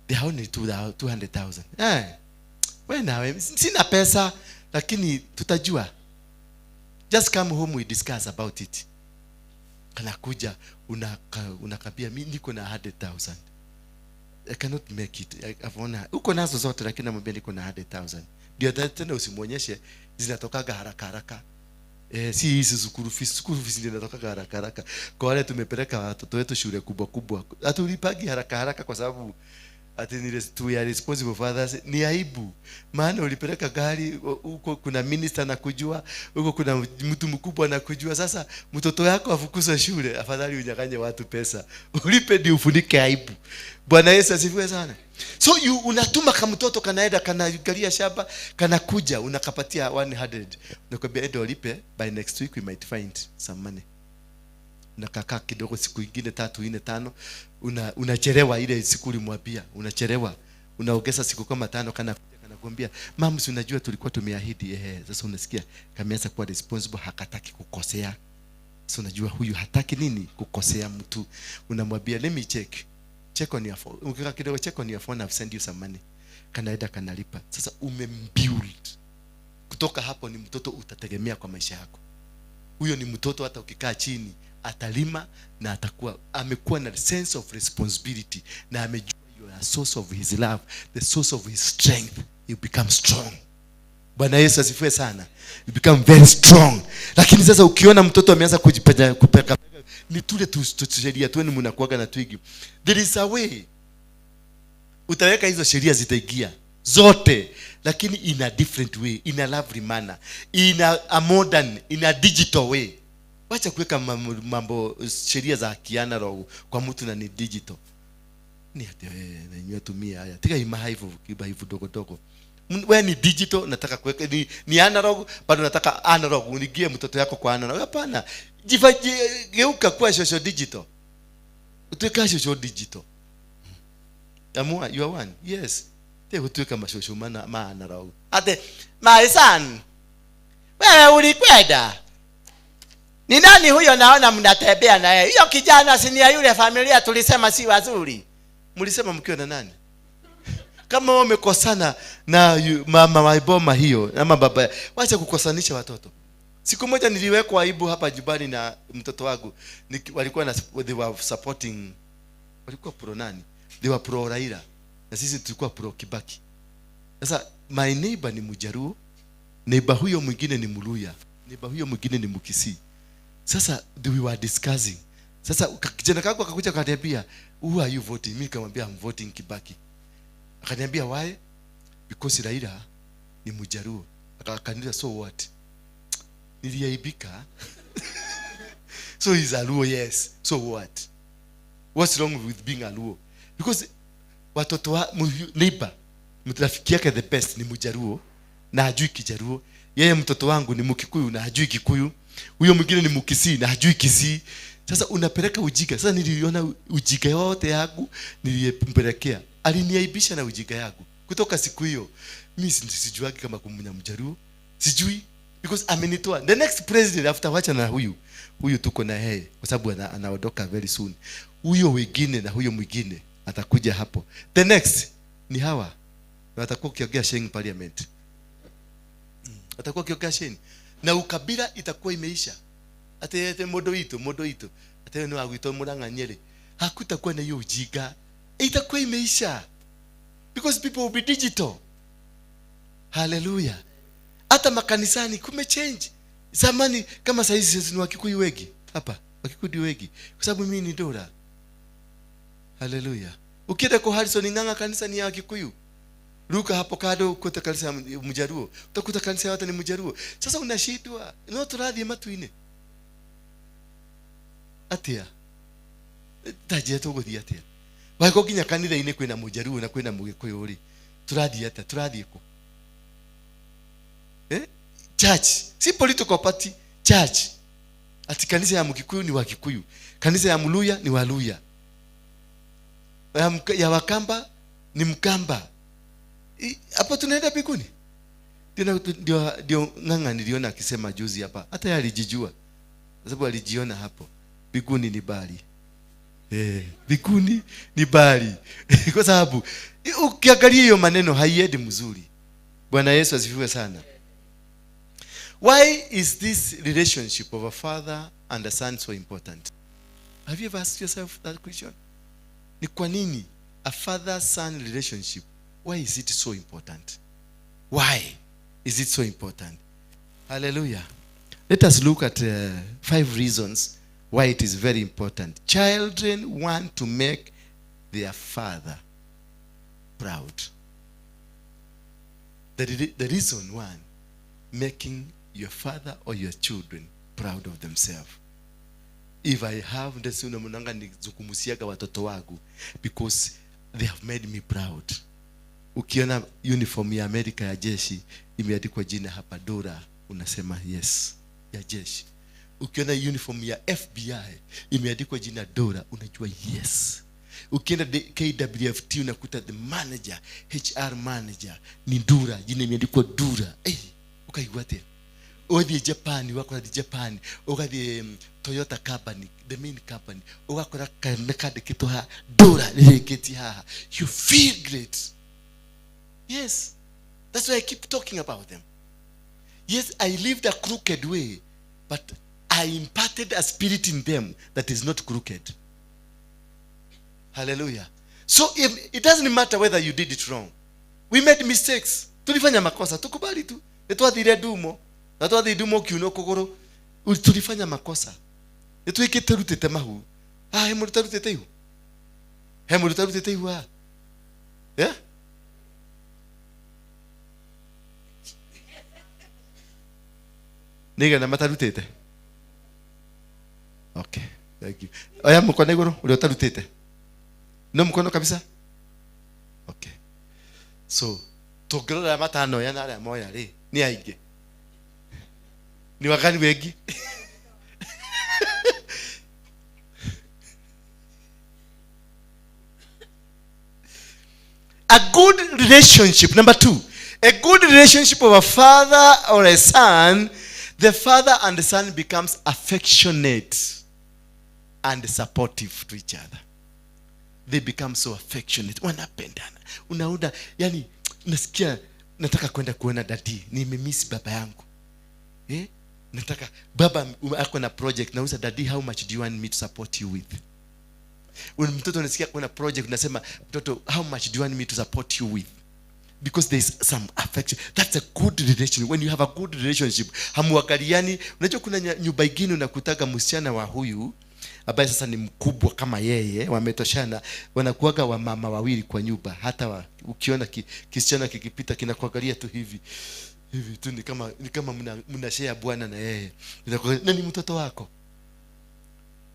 They are only 200,000. Wewe nawe sina pesa, lakini tutajua. Just come home, we discuss about it. Kanakuja unakambia mimi niko na 100,000. I cannot make it. I've uko nazo zote lakini namwambia niko na 100,000. Ndio tena usimuonyeshe zinatokaga haraka haraka. Si hizi school fees, school fees ndio zinatokaga haraka haraka. Kwa wale tumepeleka watoto wetu shule kubwa kubwa, hatulipagi haraka haraka kwa sababu ati ni we are responsible fathers. Ni aibu. Maana ulipeleka gari huko, kuna minister anakujua, huko kuna mtu mkubwa anakujua. Sasa mtoto yako afukuzwe shule, afadhali unyang'anye watu pesa ulipe ndio ufunike aibu. Bwana Yesu asifiwe sana. So you unatuma kama mtoto kanaenda kanaangalia shamba, kanakuja unakapatia 100. Unakwambia ende ulipe, by next week we might find some money. Unakakaa kidogo siku nyingine 3, 4, 5, unachelewa ile siku ulimwambia, unachelewa. Unaongeza siku kama 5, kana kanakuambia, "Mama, si unajua tulikuwa tumeahidi." Sasa unasikia kameanza kuwa responsible, hakataki kukosea. Sasa unajua huyu hataki nini? Kukosea mtu. Unamwambia, "Let me check. Check on your phone." Ukikaa kidogo, "Check on your phone, I've sent you some money." Kanaenda kanalipa. Sasa umembuild. Kutoka hapo ni mtoto utategemea kwa maisha yako. Huyo ni mtoto hata ukikaa chini atalima na atakuwa amekuwa na sense of responsibility, na amejua you are a source of his love, the source of his strength. You become strong. Bwana Yesu asifiwe sana. You become very strong. Lakini sasa ukiona mtoto ameanza kujipenda kupeka, ni tule tu sheria tu mnakuaga na twigi. There is a way. Utaweka hizo sheria zitaingia zote, lakini in a different way, in a lovely manner, in a modern, in a digital way. Wacha kuweka mambo sheria za kianalog kwa mtu na ni digital. Ni ati na nyua tumia haya. Tika ima hivyo kiba hivyo dogo dogo. Wewe ni digital, nataka kuweka ni analog, bado nataka analog unigie mtoto yako kwa analog. Hapana. Geuka kuwa social digital. Utweka social digital. Amua, you are one. Yes. Te utweka mashosho mana ma analog. Ate my son, wewe ulikwenda. Ni nani huyo naona mnatembea naye? Hiyo kijana si ni ya yule familia tulisema si wazuri. Mlisema mkiwa na nani? Kama wamekosana na mama wa boma hiyo ama baba, wacha kukosanisha watoto. Siku moja niliwekwa aibu hapa jubani na mtoto wangu. Walikuwa na, they were supporting, walikuwa pro nani? They were pro Raila. Na sisi tulikuwa pro Kibaki. Sasa my neighbor ni Mjaluo, neighbor huyo mwingine ni Mluya, neighbor huyo mwingine ni Mkisii. Sasa we were discussing. Sasa kijana kangu akakuja akaniambia, who are you voting? Mimi nikamwambia I'm voting Kibaki. Akaniambia why? Because Raila ni Mjaluo. Akaniambia so what? Niliaibika. So he's a Luo, yes. So what? What's wrong with being a Luo? Because watoto wa neighbor, rafiki yake the best ni Mjaluo na hajui Kijaluo. Yeye mtoto wangu ni Mkikuyu na hajui Kikuyu. Huyo mwingine ni Mkisii na hajui Kisii. Sasa unapeleka ujinga. Sasa niliona ujinga yote yangu niliyempelekea. Aliniaibisha na ujinga yangu. Kutoka siku hiyo mimi sijuagi kama kumnya Mjaluo. Sijui, because amenitoa. The next president after wacha na huyu. Huyu tuko na yeye kwa sababu anaondoka very soon. Huyo wengine na huyo mwingine atakuja hapo. The next ni hawa. Na watakuwa kiongea Sheng parliament. Atakuwa kiongea Sheng. Na ukabila itakuwa imeisha. Ate ate modo ito, modo ito. Ate no agwito Murang'a Nyeri. Hakutakuwa na hiyo ujinga. Itakuwa imeisha. Because people will be digital. Hallelujah. Hata makanisani kumechange. Zamani kama saizi sisi ni Wakikuyu wengi hapa. Wakikuyu ndio wengi. Kwa sababu mimi ni Dora. Hallelujah. Ukienda kwa Harrison Ng'ang'a kanisa ni ya Wakikuyu. Ruka hapo kado ukuta kanisa ya Mjaluo. Utakuta kanisa yote ni Mjaluo. Sasa unashindwa. No turathi matuine. Atia. Tajia tuguthia atia. Waiko nginya kanitha-inĩ kwĩna Mjaluo na kwĩna Mũgĩkũyũ rĩ. Tũrathiĩ atĩa? Tũrathiĩ kũ? Church. Si political party, church. Ati kanisa ya Mkikuyu ni wa Kikuyu. Kanisa ya Mluya ni wa Luya. Ya Wakamba ni Mkamba. Hapo tunaenda mbinguni. Ndio Ng'ang'a niliona akisema juzi hapa. Hata yeye alijijua. Kwa sababu alijiona hapo. Mbinguni ni bali. Mbinguni ni bali. Kwa sababu ukiangalia hiyo maneno haiendi mzuri. Bwana Yesu asifiwe sana. Why is this relationship of a father and a son so important? Have you ever asked yourself that question? Ni kwa nini a father-son relationship, why is it so important? Why is it so important? Hallelujah. Let us look at 5 reasons why it is very important. Children want to make their father proud. The reason one, making your father or your children proud of themselves. If I have this, unamunanga nizungumziaga watoto wangu because they have made me proud. Ukiona uniform ya Amerika ya jeshi imeandikwa jina hapa Dora, unasema yes, ya jeshi. Ukiona uniform ya FBI imeandikwa jina Dora, unajua yes. Ukienda KWFT unakuta the manager, HR manager ni Dora, jina imeandikwa Dora. Ukaigua atia? Ugathiĩ Japan, ũgakora thi Japan, ũgathiĩ Toyota company, the main company, ũgakora kandĩkĩtwo haha Dora rĩrĩkĩtie haha. You feel great. Yes. That's why I keep talking about them. Yes, I lived a crooked way, but I imparted a spirit in them that is not crooked. Hallelujah. So it doesn't matter whether you did it wrong. We made mistakes. Tulifanya makosa, tukubali tu. Nitwathire ndumo. Na twathi ndumo kiuno kuguru. Tulifanya makosa. Nitwikite rutite mahu. He mundu tarutite ihu. He mundu tarutite ihu ha. Yeah? Nigana matarutite. Okay, thank you. Oya mkono iguru uria utarutite. No mkono kabisa. Okay. So, tungirora matano ya na aria moya ri ni aingi. Ni wagani wengi? A good relationship, number 2, a good relationship of a father or a son, the father and the son becomes affectionate and supportive to each other. They become so affectionate. Wanapendana. Unaona, yani nasikia nataka kwenda kuona daddy, nimemiss baba yangu. Nataka baba ako na project, nauliza daddy, how much do you want me to support you with? Mtoto unasikia kuna project, unasema mtoto, how much do you want me to support you with? Because there is some affection. That's a good relationship. When you have a good relationship, hamuangaliani. Unajua kuna nyumba ingine unakutaka msichana wa huyu ambaye sasa ni mkubwa kama yeye, wametoshana, wanakuaga wamama wawili kwa nyumba. Hata ukiona kisichana kikipita kinakuangalia tu hivi hivi tu, ni kama mna share bwana na yeye. Na ni mtoto wako.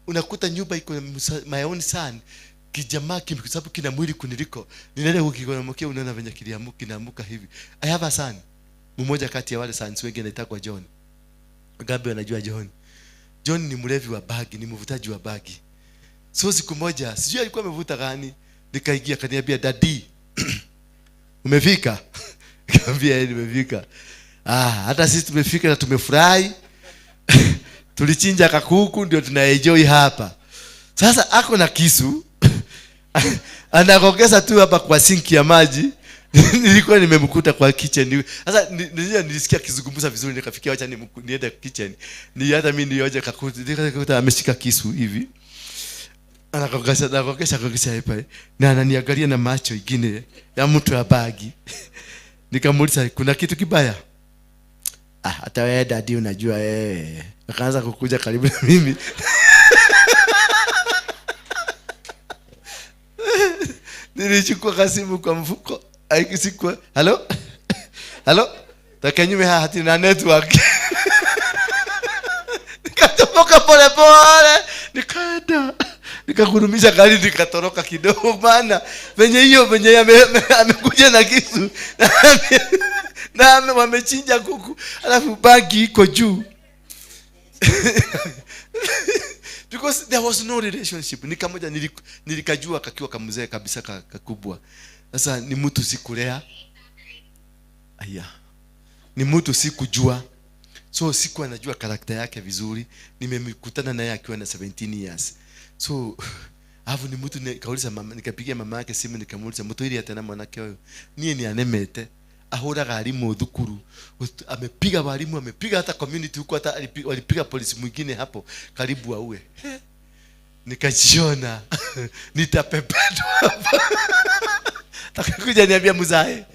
Unakuta nyumba iko my own son, kijamaa kwa sababu kina mwili kuniliko, ninaenda kukigoromokia, unaona venye kiliamuka, kinaamuka hivi. I have a son, mmoja kati ya wale sons wengi anaitwa John. Gabi anajua John. John ni mlevi wa bagi, ni mvutaji wa bagi. So siku moja, sijui alikuwa amevuta gani, nikaingia akaniambia, daddy, umefika? Nikamwambia yeye nimefika. Hata sisi tumefika na tumefurahi. Tulichinja kakuku ndio tunaenjoy hapa. Sasa ako na kisu. Anakogeza tu hapa kwa sinki ya maji. Nilikuwa nimemkuta kwa kitchen. Sasa nilisikia akizungumza vizuri, nikafikia acha niende kitchen. Ni hata mimi nioje kakuku. Nikakuta ameshika kisu hivi. Anakogeza, anakogeza, anakogeza hapa. Na ananiangalia na macho ingine ya mtu wa bagi. Nikamuuliza kuna kitu kibaya? Hata wewe daddy unajua wewe. Akaanza kukuja karibu na mimi. Nilichukua kasimu kwa mfuko. Aikisikwa. Hello? Hello? Takenyume hati na network. Nikatoka pole pole. Nikaenda. Nikakurumisha gari nikatoroka kidogo, maana venye hiyo venye amekuja na kisu na wamechinja kuku alafu bagi iko juu. Because there was no relationship. Nikamoja nilikajua kakiwa kamzee kabisa kakubwa. Sasa ni mtu sikulea. Aya. Ni mtu sikujua. So sikuwa najua karakta yake vizuri. Nimemkutana naye akiwa na 17 years. So alafu ni mtu nikauliza mama, nikapigia mama yake simu nikamuuliza mtu ili atena mwanake huyo. Nie ni anemete. Ahuraga walimu thukuru. Amepiga walimu, amepiga hata community huko, hata walipiga polisi mwingine hapo karibu aue. Nikajiona nitapepetwa hapa. Akakuja niambia mzae.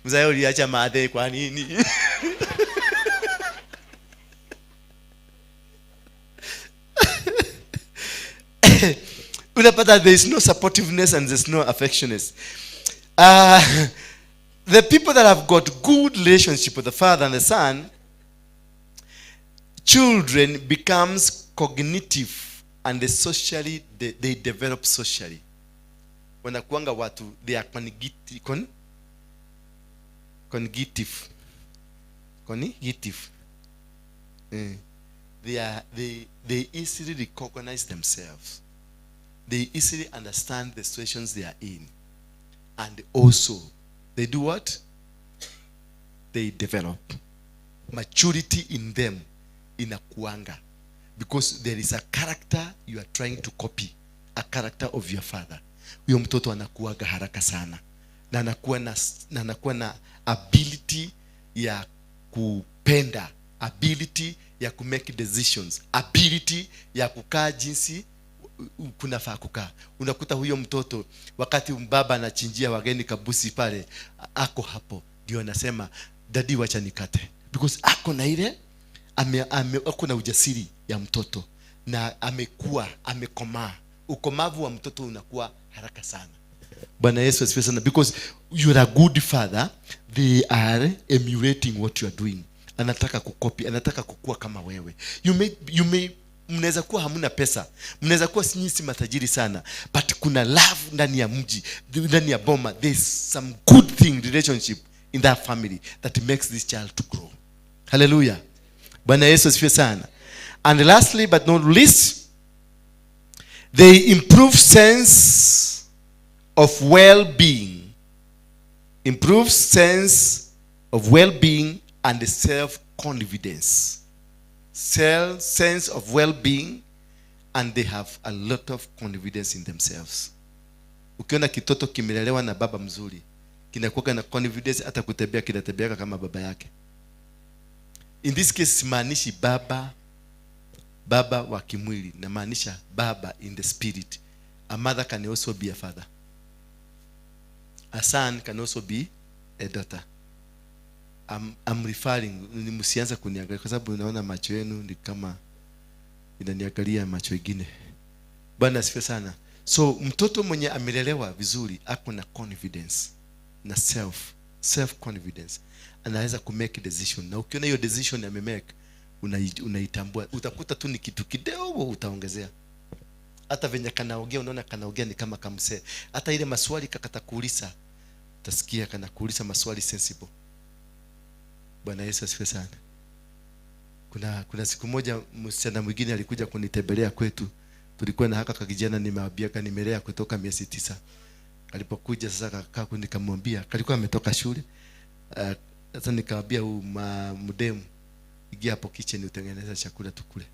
Mzae uliacha madhe kwa nini? Unapata there is no supportiveness and there is no affectionness. The people that have got good relationship with the father and the son, children becomes cognitive and they socially, they develop socially. Wanakuanga watu, they are cognitive. Cognitive. They easily recognize themselves. They easily understand the situations they are in. And also, they do what? They develop. Maturity in them inakuanga. Because there is a character you are trying to copy. A character of your father. Huyo mtoto anakuaga haraka sana. Na anakuwa na ability ya kupenda. Ability ya kumake decisions. Ability ya kukaa jinsi kunafaa kukaa. Unakuta huyo mtoto wakati mbaba anachinjia wageni kabusi pale, ako hapo ndio anasema daddy wacha nikate, because ako na ile ako na ujasiri ya mtoto na amekuwa amekomaa. Ukomavu wa mtoto unakuwa haraka sana. Bwana Yesu asifiwe sana. Because you are a good father, they are emulating what you are doing. Anataka kukopi, anataka kukua kama wewe. You may mnaweza kuwa hamna pesa, mnaweza kuwa nyinyi si matajiri sana, but kuna love ndani ya mji, ndani ya boma. There is some good thing relationship in that family that makes this child to grow. Hallelujah. Bwana Yesu asifiwe sana. And lastly but not least, they improve sense of well-being. Improve sense of well-being and self-confidence. Sense of well-being, and they have a lot of confidence in themselves. Ukiona kitoto kimelelewa na baba mzuri, Kinakuwa na confidence, hata kutembea kinatembea kama baba yake. In this case simaanishi baba wa kimwili, namaanisha baba in the spirit. A mother can also be a father. A son can also be a daughter. I'm referring, msianze kuniangalia kwa sababu naona macho yenu ni kama inaniangalia macho mengine. Bwana asifiwe sana. So mtoto mwenye amelelewa vizuri ako na confidence na self confidence, anaweza ku make decision, na ukiona hiyo decision amemake unaitambua, utakuta tu ni kitu kidogo utaongezea. Hata venye kanaongea unaona kanaongea ni kama kamsee. Hata ile maswali kakatakuuliza utasikia kanakuuliza maswali sensible. Bwana Yesu asifiwe sana. Kuna siku moja msichana mwingine alikuja kunitembelea kwetu. Tulikuwa na haka kakijana nimeambia kanimelea kutoka miezi 9. Alipokuja sasa kakaa nikamwambia, kalikuwa ametoka shule. Sasa nikamwambia huyu mdemu, ingia hapo kitchen utengeneze chakula tukule.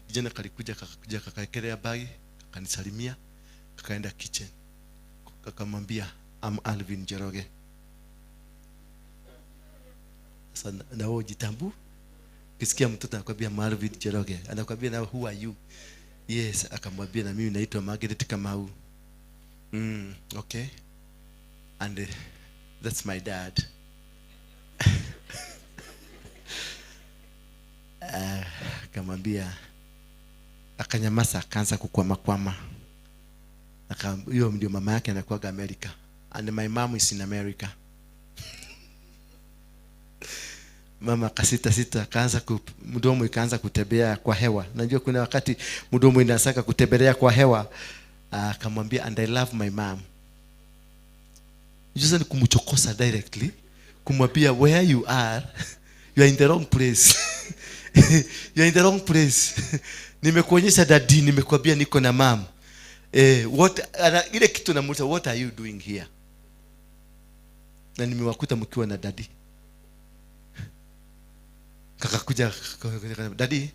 Kijana kalikuja kakakuja kakaekelea bagi, akanisalimia, kakaenda kitchen. Kakamwambia, I'm Alvin Njoroge. Sasa na wewe jitambu. Ukisikia mtoto anakuambia I'm Alvin Njoroge, anakuambia na who are you? Yes, akamwambia na mimi naitwa Margaret Kamau. Okay. And that's my dad. Akamwambia, akanyamaza, akaanza kukwama kwama. Hiyo ndio mama yake anakuwa America. And my mom is in America. Mama akasita sita, akaanza mdomo ikaanza kutembea kwa hewa. Najua kuna wakati mdomo inasaka kutembelea kwa hewa. Akamwambia, and I love my mom. Just ni kumchokosa directly, kumwambia where you are, you are in the wrong place. You are in the wrong place. Nimekuonyesha daddy, nimekuambia niko na mom. What ile kitu namuuliza, what are you doing here? Na nimewakuta mkiwa na daddy. Kakakuja, daddy,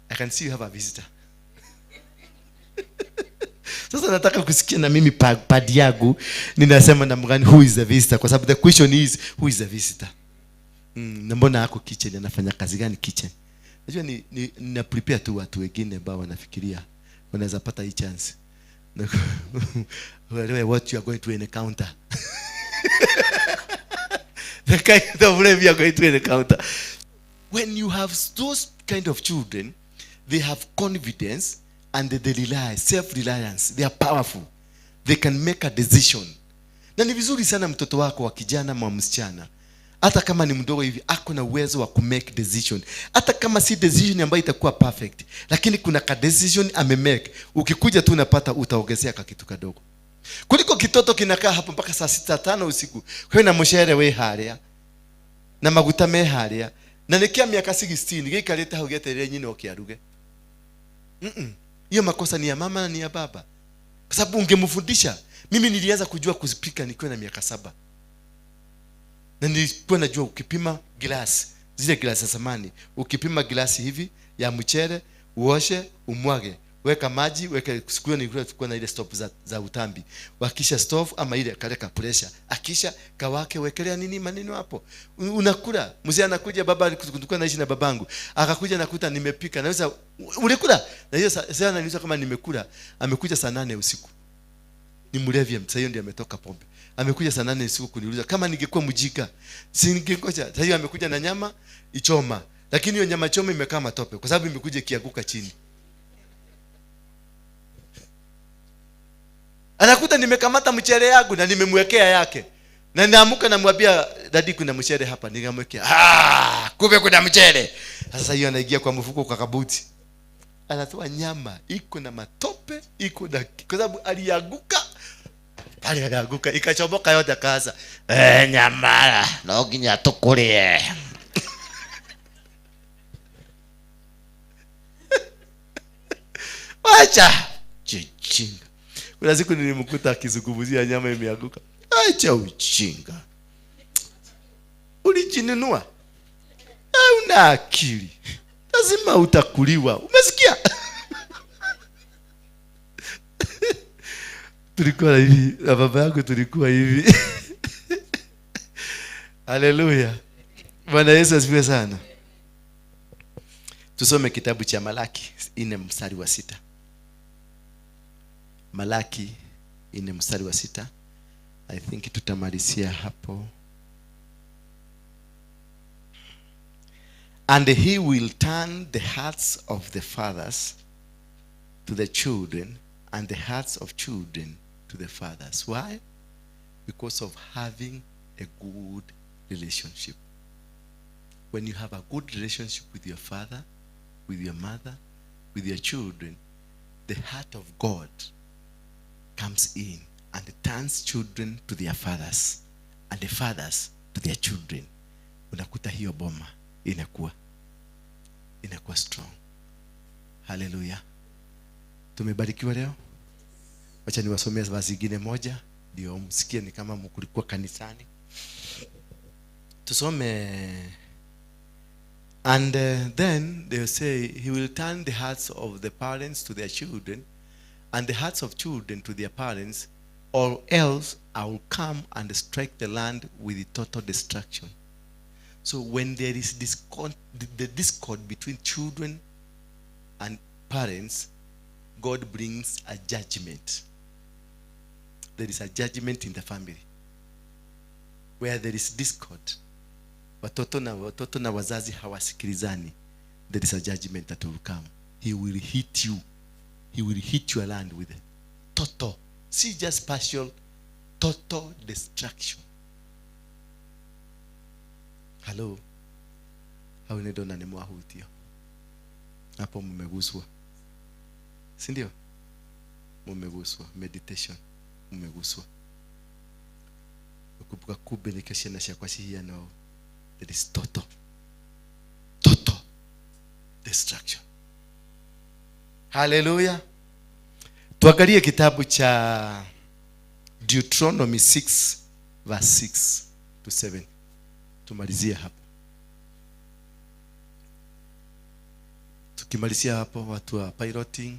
I can see you have a visitor. Sasa nataka kusikia na mimi padi yangu ninasema na mgani, who is the visitor? Kwa sababu the question is, who is the visitor? Na mbona ako kitchen, anafanya kazi gani kitchen? Najua ni prepare tu watu wengine ambao wanafikiria wanaweza pata hii chance. Uelewe what you are going to encounter. The kind of life you are going to encounter. When you have those kind of children, they have confidence and they rely, self-reliance. They are powerful. They can make a decision. Na ni vizuri sana mtoto wako wa kijana ama msichana, hata kama ni mdogo hivi, ako na uwezo wa kumake decision. Hata kama si decision ambayo itakuwa perfect, lakini kuna ka decision amemake. Ukikuja tu unapata utaongezea ka kitu kadogo. Kuliko kitoto kinakaa hapo mpaka saa 6:05 usiku. Kwena mshere we haria. Na maguta me haria. Na nikia miaka 16 gikarite hau geterere nyina okiaruge. Hiyo makosa ni ya mama na ni ya baba. Kwa sababu ungemfundisha. Mimi nilianza kujua kuzipika nikiwa na miaka 7. Na nilikuwa najua ukipima glass, zile glass za zamani, ukipima glasi hivi ya mchele, uoshe, umwage, weka maji, weka siku hiyo nilikuwa na ile stove za utambi. Wakisha stove ama ile kaleka pressure, akisha kawake wekelea nini maneno hapo. Unakula. Mzee anakuja, baba alikuwa naishi na babangu. Akakuja nakuta nimepika. Naweza ulikula? Na hiyo sasa ananiuliza kama nimekula. Amekuja saa 8 usiku. Ni mlevi, sasa hiyo ndiye ametoka pombe. Amekuja saa 8 usiku kuniuliza kama ningekuwa mjika, si ningekocha. Sasa hiyo amekuja na nyama ichoma. Lakini hiyo nyama choma imekaa matope kwa sababu imekuja ikianguka chini. Anakuta nimekamata mchele yangu na nimemwekea yake. Na naamuka namwambia daddy kuna mchele hapa, nikamwekea. Kumbe kuna mchele. Sasa hiyo anaingia kwa mfuko kwa kabuti. Anatoa nyama iko na matope, iko na kwa sababu alianguka. Pale alianguka ikachomoka yote akaanza. Nyama no nginya tukulie. Acha chichinga. Kuna siku nilimkuta akizungumzia nyama imeanguka. Acha uchinga. Ulijinunua? Una akili. Lazima utakuliwa. Umesikia? Tulikuwa hivi, na baba yangu tulikuwa hivi. Haleluya. Bwana Yesu asifiwe sana. Tusome kitabu cha Malaki 4 mstari wa 6. Malaki 4 mstari wa 6. I think tutamalizia hapo. And he will turn the hearts of the fathers to the children, and the hearts of children to the fathers. Why? Because of having a good relationship. When you have a good relationship with your father, with your mother, with your children, the heart of God comes in and turns children to their fathers and the fathers to their children. Unakuta hiyo boma inakuwa strong. Hallelujah. Tumebarikiwa leo. Wacha niwasomee verse nyingine moja ndio msikie ni kama mkulikuwa kanisani. Tusome. And then they say he will turn the hearts of the parents to their children and the hearts of children to their parents, or else I will come and strike the land with total destruction. So when there is discord, the discord between children and parents, God brings a judgment. There is a judgment in the family where there is discord. Watoto na wazazi hawasikilizani. There is a judgment that will come. He will hit you. He will hit your land with total, see, just partial, total destruction. Hello. Hau nĩ ndona nĩ mwahutio. Hapo mmeguswa. Si ndio? Mmeguswa. Meditation. Mmeguswa. Ukumbuka kumbe nĩkĩo ciana ciakwa cihiana ũũ. There is total destruction. Hallelujah. Tuangalie kitabu cha Deuteronomy 6 verse 6 to 7. Tumalizie hapo. Tukimalizia hapo, watu wa piloting,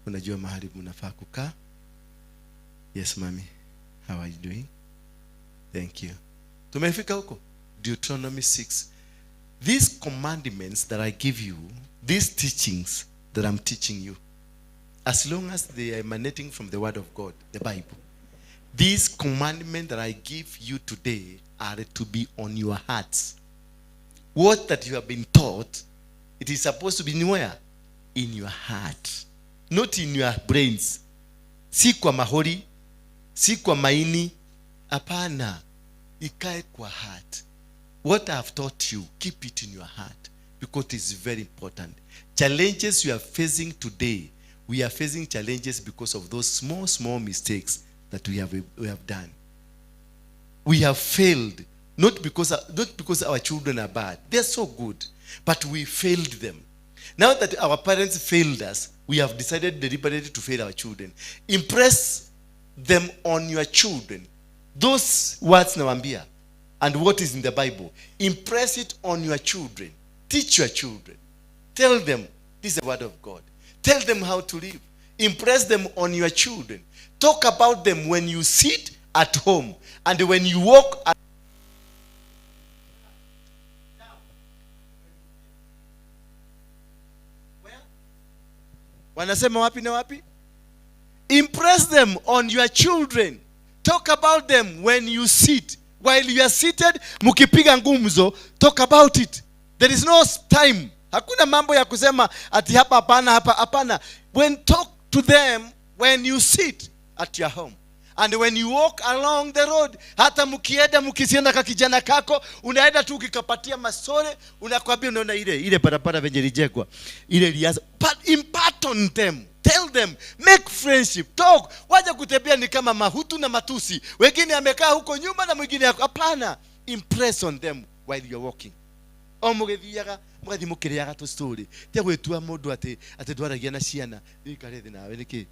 unajua mahali mnafaa kukaa. Yes, mami. How are you doing? Thank you. Tumefika huko. Deuteronomy 6. These commandments that I give you, these teachings that I'm teaching you, as long as they are emanating from the word of God, the Bible, these commandments that I give you today are to be on your hearts. What that you have been taught, it is supposed to be where? In your heart. Not in your brains. Si kwa mahori, si kwa maini, hapana. Ikae kwa heart. What I have taught you, keep it in your heart, because it is very important. Challenges you are facing today, we are facing challenges because of those small, small mistakes that we have done. We have failed, not because our children are bad. They are so good, but we failed them. Now that our parents failed us, we have decided deliberately to fail our children. Impress them on your children. Those words nawambia, and what is in the Bible, impress it on your children. Teach your children. Tell them, this is the word of God. Tell them how to live. Impress them on your children. Talk about them when you sit at home and when you walk at. Wanasema wapi na wapi? Impress them on your children. Talk about them when you sit. While you are seated, mkipiga ngumzo, talk about it. There is no time. Hakuna mambo ya kusema ati hapa hapana, hapa hapana. When talk to them when you sit at your home. And when you walk along the road, hata mkienda mkisienda ka kijana kako, unaenda tu ukikapatia masore, unakwambia unaona ile barabara venye ilijengwa. Ile ilianza. But impart on them. Tell them, make friendship, talk. Waje kutembea ni kama mahutu na matusi. Wengine amekaa huko nyuma na mwingine yako. Hapana. Impress on them while you're walking. O mũgĩthiaga mũgathiĩ mũkĩrĩaga tũ story. Tia gwĩtua mũndũ atĩ ndwaragia na ciana. Ikare thĩ nawe nĩkĩ?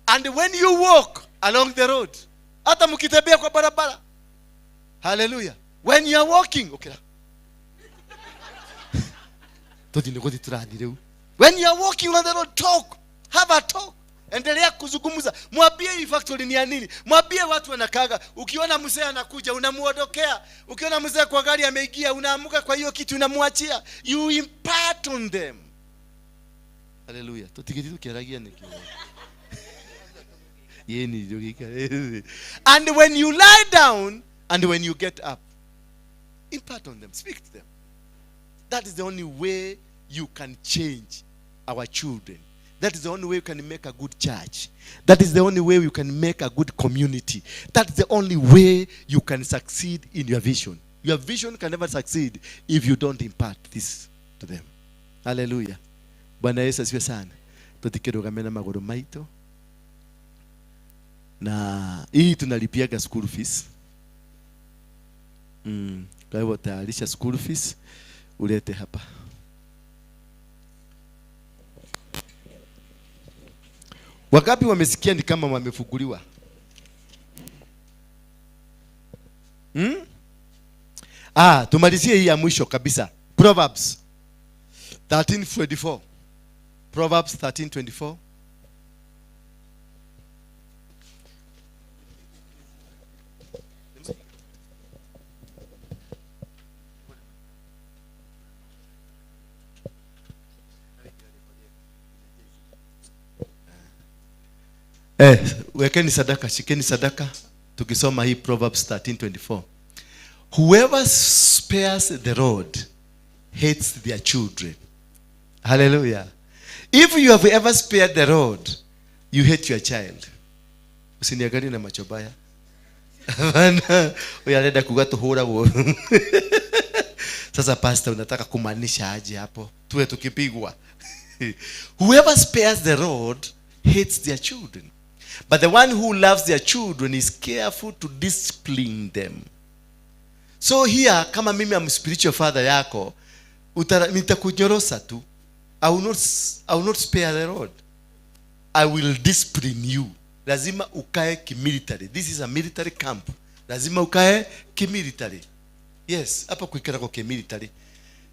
And when you walk along the road, hata mkitembea kwa barabara. Hallelujah. When you are walking, okay. When you are walking on the road, talk. Have a talk. Endelea kuzungumza. Mwambie hii factory ni ya nini. Mwambie watu wanakaga. Ukiona mzee anakuja unamuondokea. Ukiona mzee kwa gari ameingia unaamuka kwa hiyo kitu unamwachia. You impart on them. Hallelujah. Tutikiti tukiaragia niki. Yeni jogika. And when you lie down and when you get up, impart on them, speak to them. That is the only way you can change our children. That is the only way you can make a good church. That is the only way you can make a good community. That is the only way you can succeed in your vision. Your vision can never succeed if you don't impart this to them. Hallelujah. Bwana Yesu asifiwe sana. Tutikirugame na maguru maito. Na hii tunalipiaga school fees. Kwa hivyo tayarisha school fees ulete hapa. Wakapi wamesikia ni kama wamefuguliwa? Tumalizie hii ya mwisho kabisa. Proverbs 13:24. Proverbs 13:24. Wekeni sadaka, shikeni sadaka. Tukisoma hii Proverbs 13:24. Whoever spares the rod hates their children. Hallelujah. If you have ever spared the rod, you hate your child. Usiniangalie na macho baya. Huyu anaenda kugatuhura huo. Sasa pastor unataka kumaanisha aje hapo? Tuwe tukipigwa. Whoever spares the rod hates their children. But the one who loves their children is careful to discipline them. So here, kama mimi am spiritual father yako, nitakunyorosa tu. I will not spare the rod. I will discipline you. Lazima ukae kimilitary. This is a military camp. Lazima ukae kimilitary. Yes, hapa kuikara kwa kimilitary.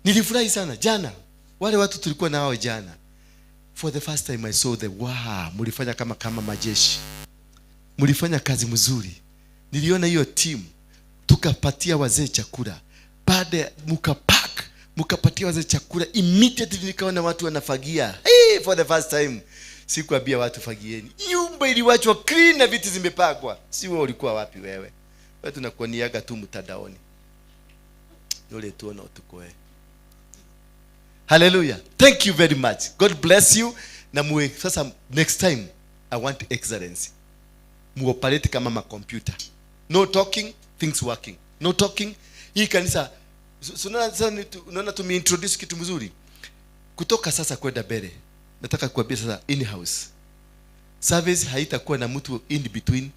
Nilifurahi sana jana. Wale watu tulikuwa nao jana. For the first time I saw the wow, mulifanya kama majeshi. Mulifanya kazi mzuri. Niliona hiyo team. Tukapatia wazee chakula. Baada mukapack, mukapatia wazee chakula. Immediately nikaona watu wanafagia. Hey, for the first time. Sikuambia watu fagieni. Nyumba iliwachwa clean na viti zimepangwa. Si wewe ulikuwa wapi wewe? Wewe tunakuoniaga tu mtandaoni. Yule tuona utukoe. Hallelujah. Thank you very much. God bless you. Na muwe sasa next time I want excellence. Muoperate kama ma computer. No talking, things working. No talking. Hii kanisa unaona tumeintroduce kitu mzuri. Kutoka sasa kwenda mbele. Nataka kuambia sasa in house. Service haitakuwa na mtu in between.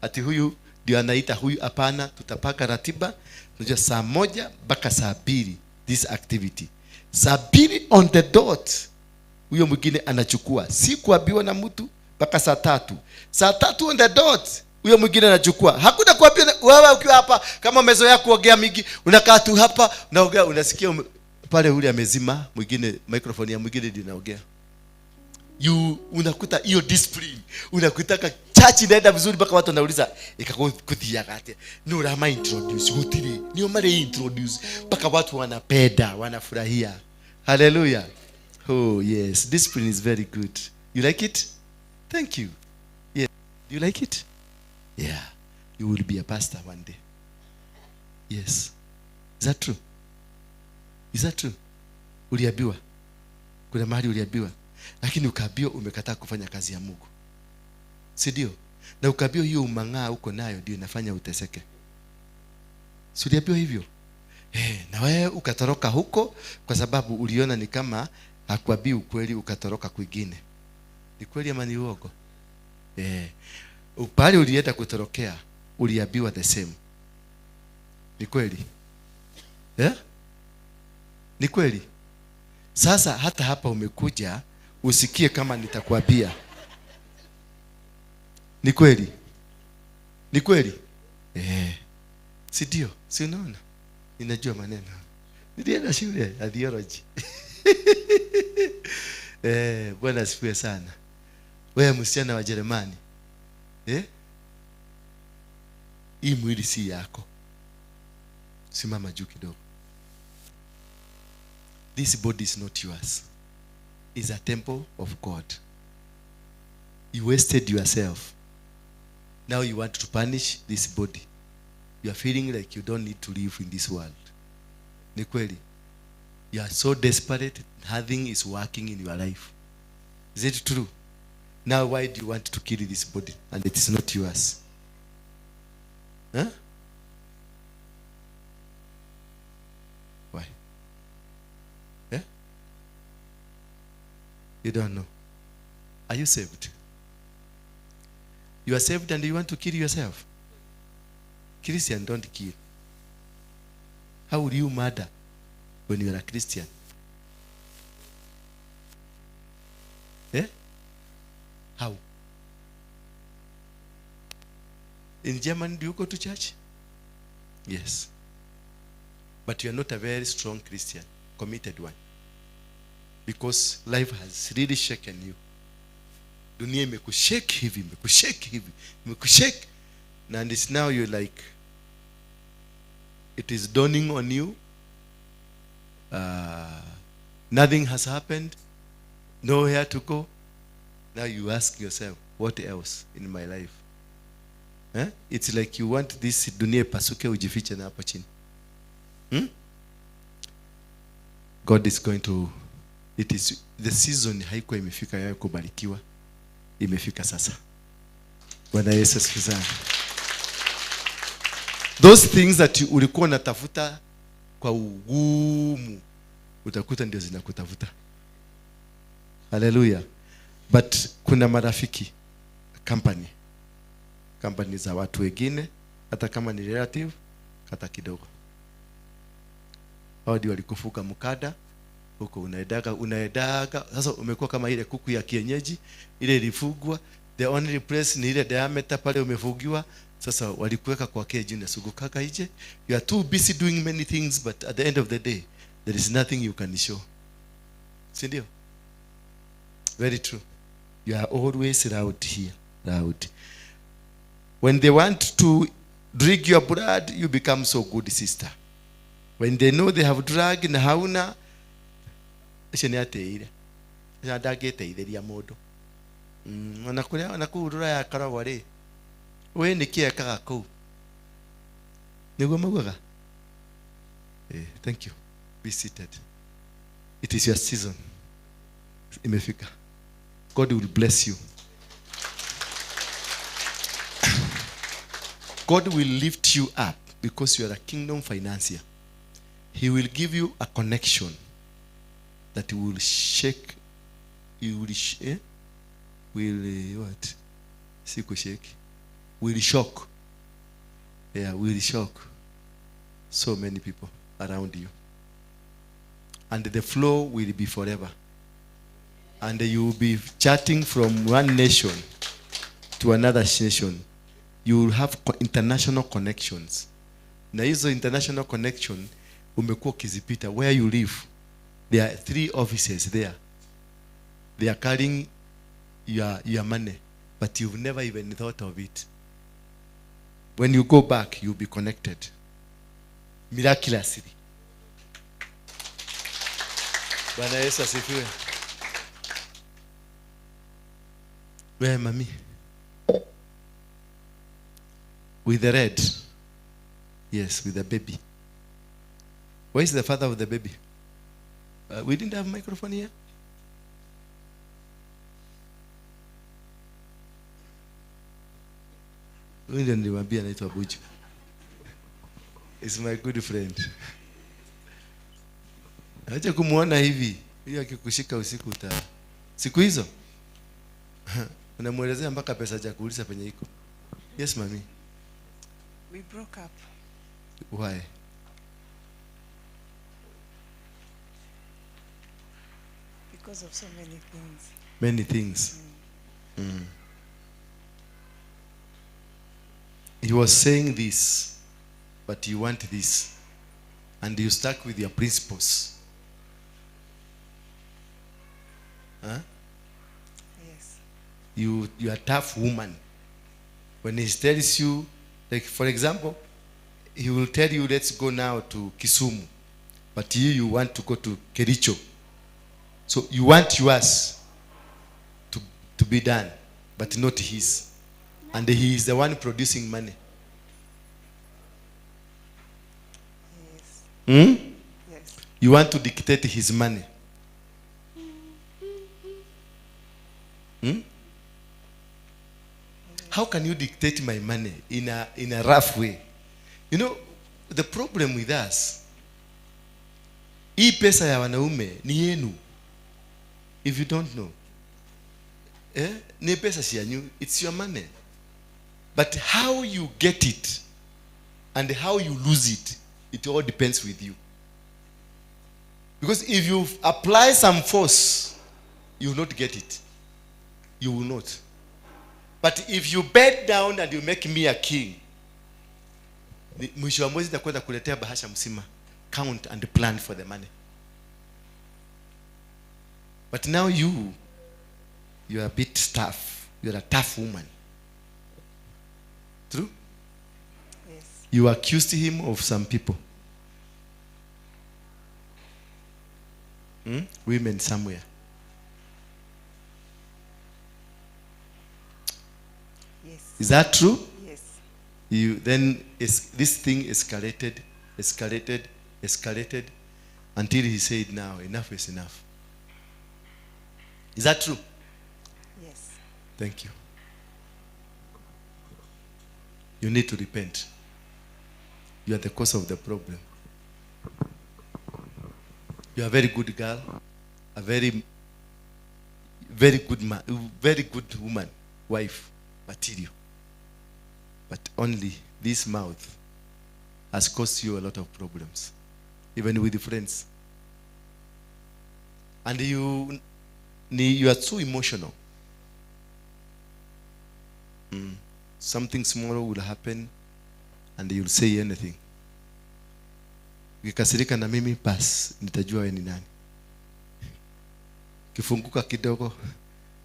Ati huyu ndio anaita huyu, hapana. Tutapaka ratiba. Tunajua saa 1 mpaka saa 2 this activity. Saa 2 on the dot huyo mwingine anachukua. Si kuambiwa na mtu mpaka saa 3. Saa 3 on the dot huyo mwingine anachukua. Hakuna kuambiwa wewe ukiwa hapa kama umezoea kuongea mingi, unakaa tu hapa unaongea, unasikia pale yule amezima, mwingine microphone ya mwingine ndio inaongea. You unakuta hiyo discipline. Unakutaka church inaenda vizuri mpaka watu wanauliza ikakuthiaga atia. Ni urama introduce gutiri. Ni umare introduce mpaka watu wanapenda, wanafurahia. Hallelujah. Oh yes, discipline is very good. You like it? Thank you. Yeah. Do you like it? Yeah. You will be a pastor one day. Yes. Is that true? Is that true? Uliambiwa. Kuna mahali uliambiwa. Lakini ukaambiwa umekataa kufanya kazi ya Mungu. Si ndio? Na ukaambiwa hiyo umang'aa uko nayo ndio inafanya uteseke. Si uliambiwa hivyo? Na wewe ukatoroka huko kwa sababu uliona ni kama hakuambii ukweli, ukatoroka kwingine. Ni kweli ama ni uongo? Upale ulienda kutorokea, uliambiwa the same. Ni kweli? Ni kweli? Sasa hata hapa umekuja usikie kama nitakwambia. Ni kweli? Ni kweli? Si ndio? Si unaona? Ninajua maneno. Nilienda shule ya theology. Bwana asifiwe sana. Wewe msichana wa Jeremani, eh? Hii mwili si yako. Simama juu kidogo. This body is not yours. It's a temple of God. You wasted yourself. Now you want to punish this body. You are feeling like you don't need to live in this world. Ni kweli. You are so desperate, nothing is working in your life. Is it true? Now why do you want to kill this body and it is not yours? Huh? Why? Yeah? You don't know. Are you saved? You are saved and you want to kill yourself? Christian, don't kill. How will you murder when you are a Christian? Eh? How? In Germany, do you go to church? Yes. But you are not a very strong Christian, committed one. Because life has really shaken you. Dunia imekushake hivi, imekushake hivi, imekushake. And it's now you're like, it is dawning on you. Nothing has happened. Nowhere to go. Now you ask yourself, what else in my life? Eh? It's like you want this dunia ipasuke ujifiche na hapo chini. Hmm? God is going to, it is the season haikuwa imefika ya kubarikiwa. Imefika sasa. Bwana Yesu asifiwe sana. Those things that you ulikuwa unatafuta kwa ugumu, utakuta ndio zinakutafuta. Hallelujah. But kuna marafiki, company za watu wengine, hata kama ni relative, hata kidogo. Hao ndio walikufuka mkada huko, unaedaga, unaedaga. Sasa umekuwa kama ile kuku ya kienyeji ile ilifugwa, the only place ni ile diameter pale umefugiwa. Sasa walikuweka kwa cage, unasugukaga nje. You are too busy doing many things, but at the end of the day there is nothing you can show. Si ndio? Very true. You are always loud here, loud. When they want to drink your blood, you become so good sister. When they know they have drug na hauna, ũcio nĩ ateire. Ũcio ndangĩteithĩria mũndũ. Ona kũrĩa, ona kũu rũraya akoragwo rĩ, we nĩkĩ ekaga kũu? Nĩguo maugaga? Thank you. Be seated. It is your season. Imefika. God will bless you. God will lift you up because you are a kingdom financier. He will give you a connection that will shake, you will, will what? Siku shake. Will shock. Yeah, will shock so many people around you. And the flow will be forever. And you will be chatting from one nation to another nation. You will have international connections. Na hizo international connection umekuwa ukizipita. Where you live, there are 3 offices there. They are carrying your money, but you've never even thought of it. When you go back, you'll be connected. Miraculously. Bwana Yesu asifiwe. Where, mami? With the red. Yes, with the baby. Where is the father of the baby? We didn't have microphone here. Huyu ndiye niliwaambia anaitwa Buju. Is my good friend. Acha kumuona hivi, huyu akikushika usiku uta. Siku hizo unamuelezea mpaka pesa za kuuliza penye iko. Yes, mami. We broke up. Why? Because of so many things. Many things. Mm. He was saying this, but you want this. And you stuck with your principles. Huh? Yes. You are tough woman. When he tells you, like for example, he will tell you, let's go now to Kisumu. But you want to go to Kericho. So you want yours to be done, but not his. And he is the one producing money. Yes. Hmm? Yes. You want to dictate his money. Hmm? How can you dictate my money in a rough way? You know, the problem with us, hii pesa ya wanaume ni yenu. If you don't know. Eh? Ni pesa si yanyu, it's your money. But how you get it and how you lose it, it all depends with you. Because if you apply some force, you will not get it. You will not. But if you bend down and you make me a king, mwisho wa mwezi nitakwenda kuletea bahasha mzima. Count and plan for the money. But now you are a bit tough. You are a tough woman. True? Yes. You accused him of some people. Women somewhere. Yes. Is that true? Yes. You then this thing escalated, escalated, escalated until he said, now enough is enough. Is that true? Yes. Thank you. You need to repent. You are the cause of the problem. You are a very good girl, a very, very good man, very good woman, wife, material. But only this mouth has caused you a lot of problems, even with friends. And you are too emotional. Something small will happen and you'll say anything. Ukikasirika na mimi, bas, nitajua wewe ni nani. Kifunguka kidogo,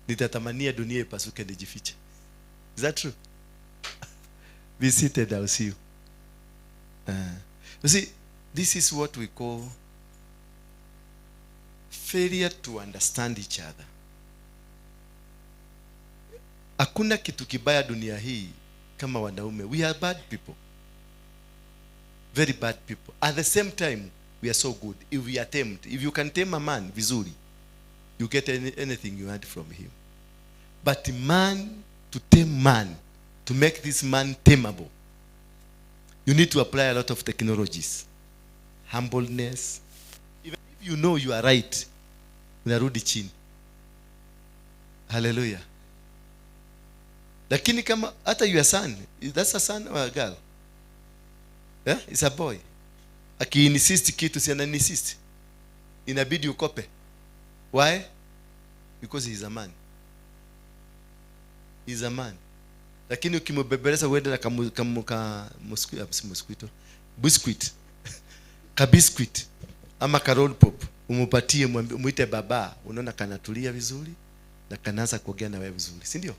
nitatamania dunia ipasuke nijifiche. Is that true? Be seated, I'll see you. You see, this is what we call failure to understand each other. Hakuna kitu kibaya dunia hii kama wanaume. We are bad people. Very bad people. At the same time, we are so good. If we are tamed, if you can tame a man vizuri, you get anything you want from him. But man, to tame man, to make this man tameable, you need to apply a lot of technologies. Humbleness. Even if you know you are right, unarudi chini. Hallelujah. Lakini kama hata your son, that's a son or a girl? Yeah? It's a boy. Aki-insist kitu, si ana-insist. Inabidi ukope. Why? Because he's a man. He's a man. Lakini ukimbebeleza uende na ka mosquito, biscuit. Ka biscuit ama ka roll pop, umupatie, muite baba, unaona kanatulia vizuri na kanaanza kuongea na wewe vizuri, si ndio?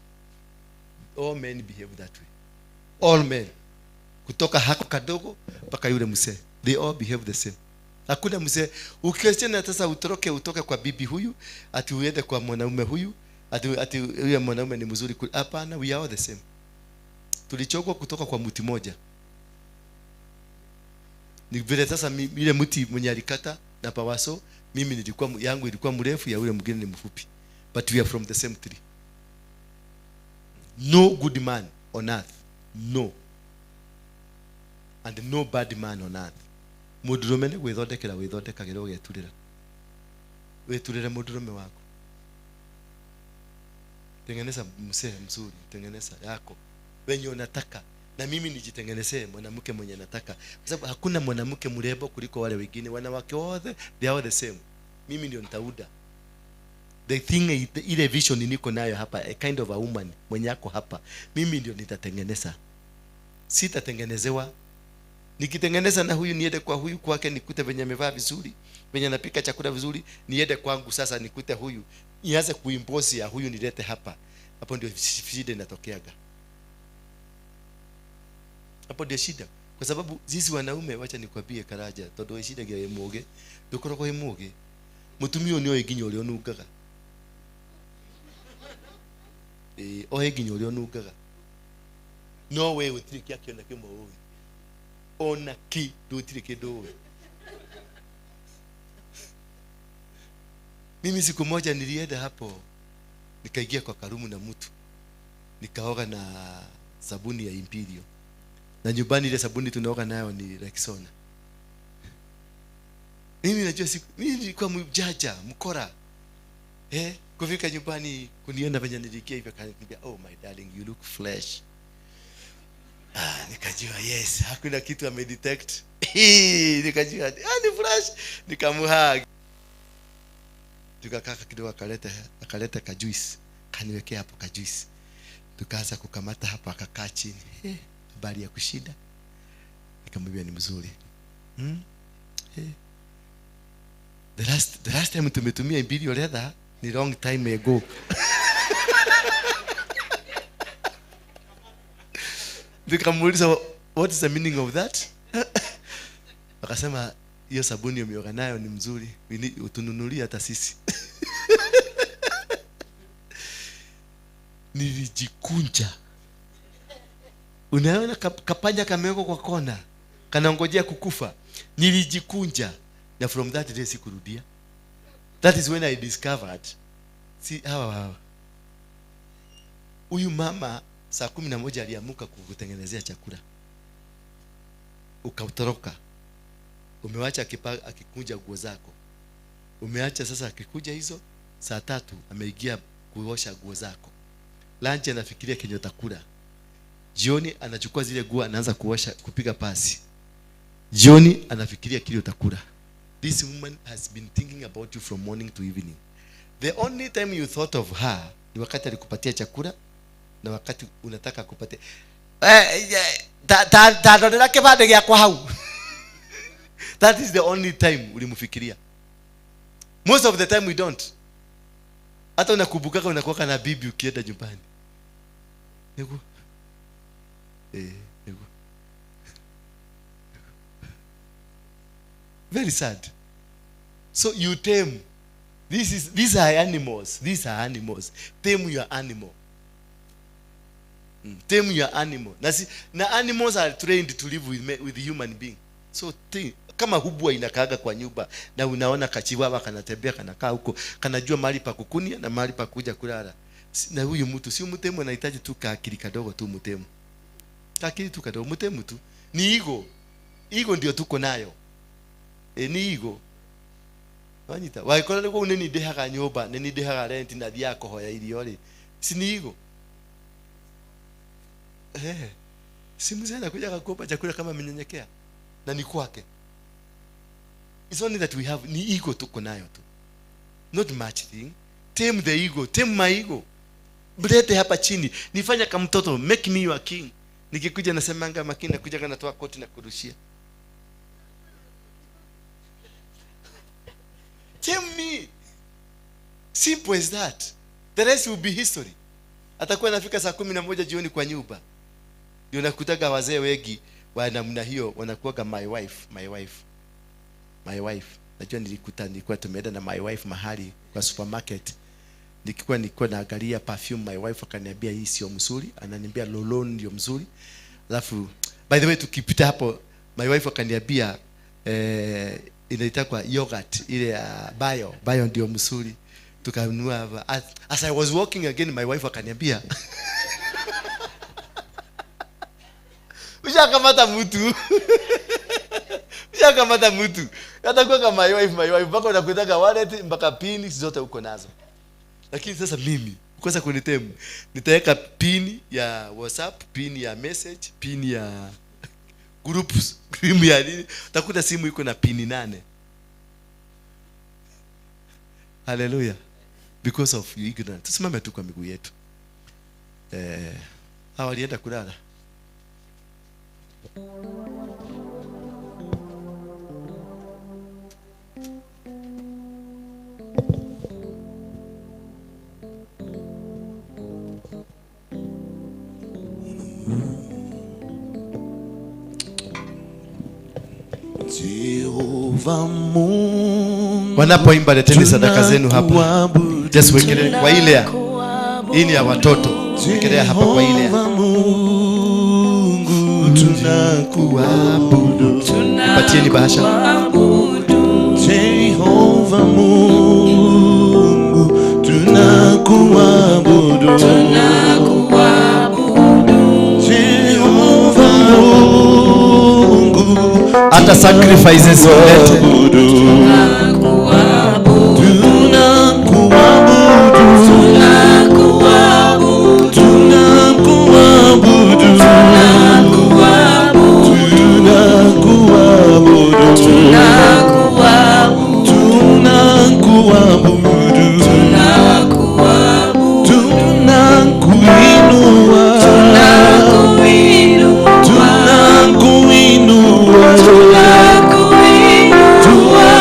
All men behave that way. All men. Kutoka hako kadogo mpaka yule mzee. They all behave the same. Hakuna mzee ukiachana sasa utoroke utoke kwa bibi huyu ati uende kwa mwanaume huyu ati yule mwanaume ni mzuri. Hapana, we are all the same. Tulichokwa kutoka kwa mti moja. Ni vile sasa ile mti mwenye alikata na pawaso, mimi nilikuwa yangu ilikuwa mrefu, ya yule mwingine ni mfupi. But we are from the same tree. No good man on earth. No. And no bad man on earth. Mũndũrũme nĩ gwĩthondekera wĩthondekagĩra ũgeturĩra. Wĩturĩre mũndũrũme waku. Tengeneza mzee mzuri, tengeneza yako wenye unataka. Na mimi nijitengenezee mwanamke mwenye nataka. Kwa sababu hakuna mwanamke mrembo kuliko wale wengine. Wanawake wote they are all the same. Mimi ndio nitauda. The thing, ile vision niko nayo hapa, a kind of a woman mwenye yako hapa, mimi ndio nitatengeneza. Sitatengenezewa. Nikitengeneza na huyu niende kwa huyu kwake nikute venye amevaa vizuri, venye anapika chakula vizuri, niende kwangu sasa nikute huyu, nianze kuimpose ya huyu nilete hapa. Hapo ndio shida inatokeaga. Hapo ndio shida. Kwa sababu sisi wanaume, wacha nikwambie Karaja, tondu shida gya muge, ndukoragwo wi muge. Mutumia ni oĩ nginya ũrĩa ũnungaga. Oĩ nginya ũrĩa ũnungaga. No we gũtirĩ kĩa kĩona kĩmwe ũĩ. Ona ki gũtirĩ kĩndũ ũĩ. Mimi siku moja nilienda hapo, nikaingia kwa karumu na mtu, nikaoga na sabuni ya Imperial. Na nyumbani ile sabuni tunaoga nayo ni Rexona. Mimi najua siku mimi nilikuwa mjaja, mkora. Kufika nyumbani kuniona venye nilikia hivyo, akaniambia, "Oh my darling, you look fresh." Nikajua yes, hakuna kitu amedetect. Nikajua ni fresh, nikamuhug. Tukakaa kidogo, akaleta ka juice, kaniwekea hapo ka juice. Tukaanza kukamata hapo, akakaa chini. Habari ya kushinda. Nikamwambia ni mzuri. The last time tumetumia Imperial leather ni long time ago. Nikamuuliza, what is the meaning of that? Akasema hiyo sabuni umeoga nayo ni mzuri, utununulie hata sisi. Nilijikunja. Unaona kapanya kamewekwa kwa kona, kanangojea kukufa. Nilijikunja. Na from that day sikurudia. That is when I discovered, si hawa. Huyu mama saa 11 aliamuka kukutengenezea chakula. Ukautoroka. Umewacha akikunja nguo zako. Umeacha sasa akikuja hizo saa 3 ameingia kuosha nguo zako. Lunch anafikiria kenye utakula. Jioni anachukua zile nguo anaanza kuosha, kupiga pasi. Jioni anafikiria kile utakula. This woman has been thinking about you from morning to evening. The only time you thought of her ni wakati alikupatia chakula na wakati unataka kupatia. Ta kibande gĩakwa hau. That is the only time ulimfikiria. Most of the time we don't. Hata unakumbuka unakuwa na bibi ukienda nyumbani. Niko. Niko. Very sad. So you tame. These are animals. These are animals. Tame your animal. Tame your animal. Na animals are trained to live with human being. So kama hubwa inakaaga kwa nyumba na unaona kachiwawa kanatembea kanakaa huko, kanajua mahali pa kukunia na mahali pa kuja kulala. Na huyu mtu si mtemu, anahitaji tu kaakili kadogo tu mtemu. Kaakili tu kadogo mtemu tu. Ni ego. Ego ndio tuko nayo. Ni ego. Wanyita. Waikora niguo nini ndihaga nyumba, nini ndihaga rent na thiaga kuhoya irio ri. Si ni ego. Si mzee anakuja kukupa chakula kama amenyenyekea. Na ni kwake. It's only that we have ni ego tuko nayo tu. Not much thing. Tame the ego, tame my ego. Mlete hapa chini. Nifanya kama mtoto, make me your king. Nikikuja nasemanga makini, nakuja natoa koti na kurushia. Tame me. Simple as that. The rest will be history. Atakuwa anafika saa 11 jioni kwa nyumba. Ndio nakutaga wazee wengi wa namna hiyo wanakuwa my wife, my wife. My wife. Najua nilikuwa tumeenda na my wife mahali kwa supermarket. Nilikuwa naangalia perfume, my wife akaniambia hii sio mzuri, ananiambia Lolon ndio mzuri. Alafu by the way tukipita hapo my wife akaniambia inaitwa yogurt ile bio ndio mzuri. Tukanunua. As I was walking again my wife akaniambia ushakamata mtu. Ushakamata mtu. Hata kwa my wife mpaka unakutaka wallet mpaka pini zote uko nazo. Lakini sasa mimi kwanza kunitemu nitaweka pin ya WhatsApp, pin ya message, pin ya groups, pin ya nini. Utakuta simu iko na pin 8. Hallelujah. Because of you ignorance. Tusimame tu kwa miguu yetu. Hawa walienda kulala. Jehova Mungu, Wanapoimba leteni sadaka zenu hapa. Just wekelee kwa ile. Hii ni ya watoto. Wekelea hapa kwa ile. Jehova Mungu, tunakuabudu. Patieni bahasha. Jehova Mungu, tunakuabudu. Jehova Mungu, Hata sacrifices mlete. tunakuabudu. Tunakuabudu. Tunakuabudu. Tunakuabudu. Tunakuabudu. Tunakuinua. Tunakuinua. Tunakuinua.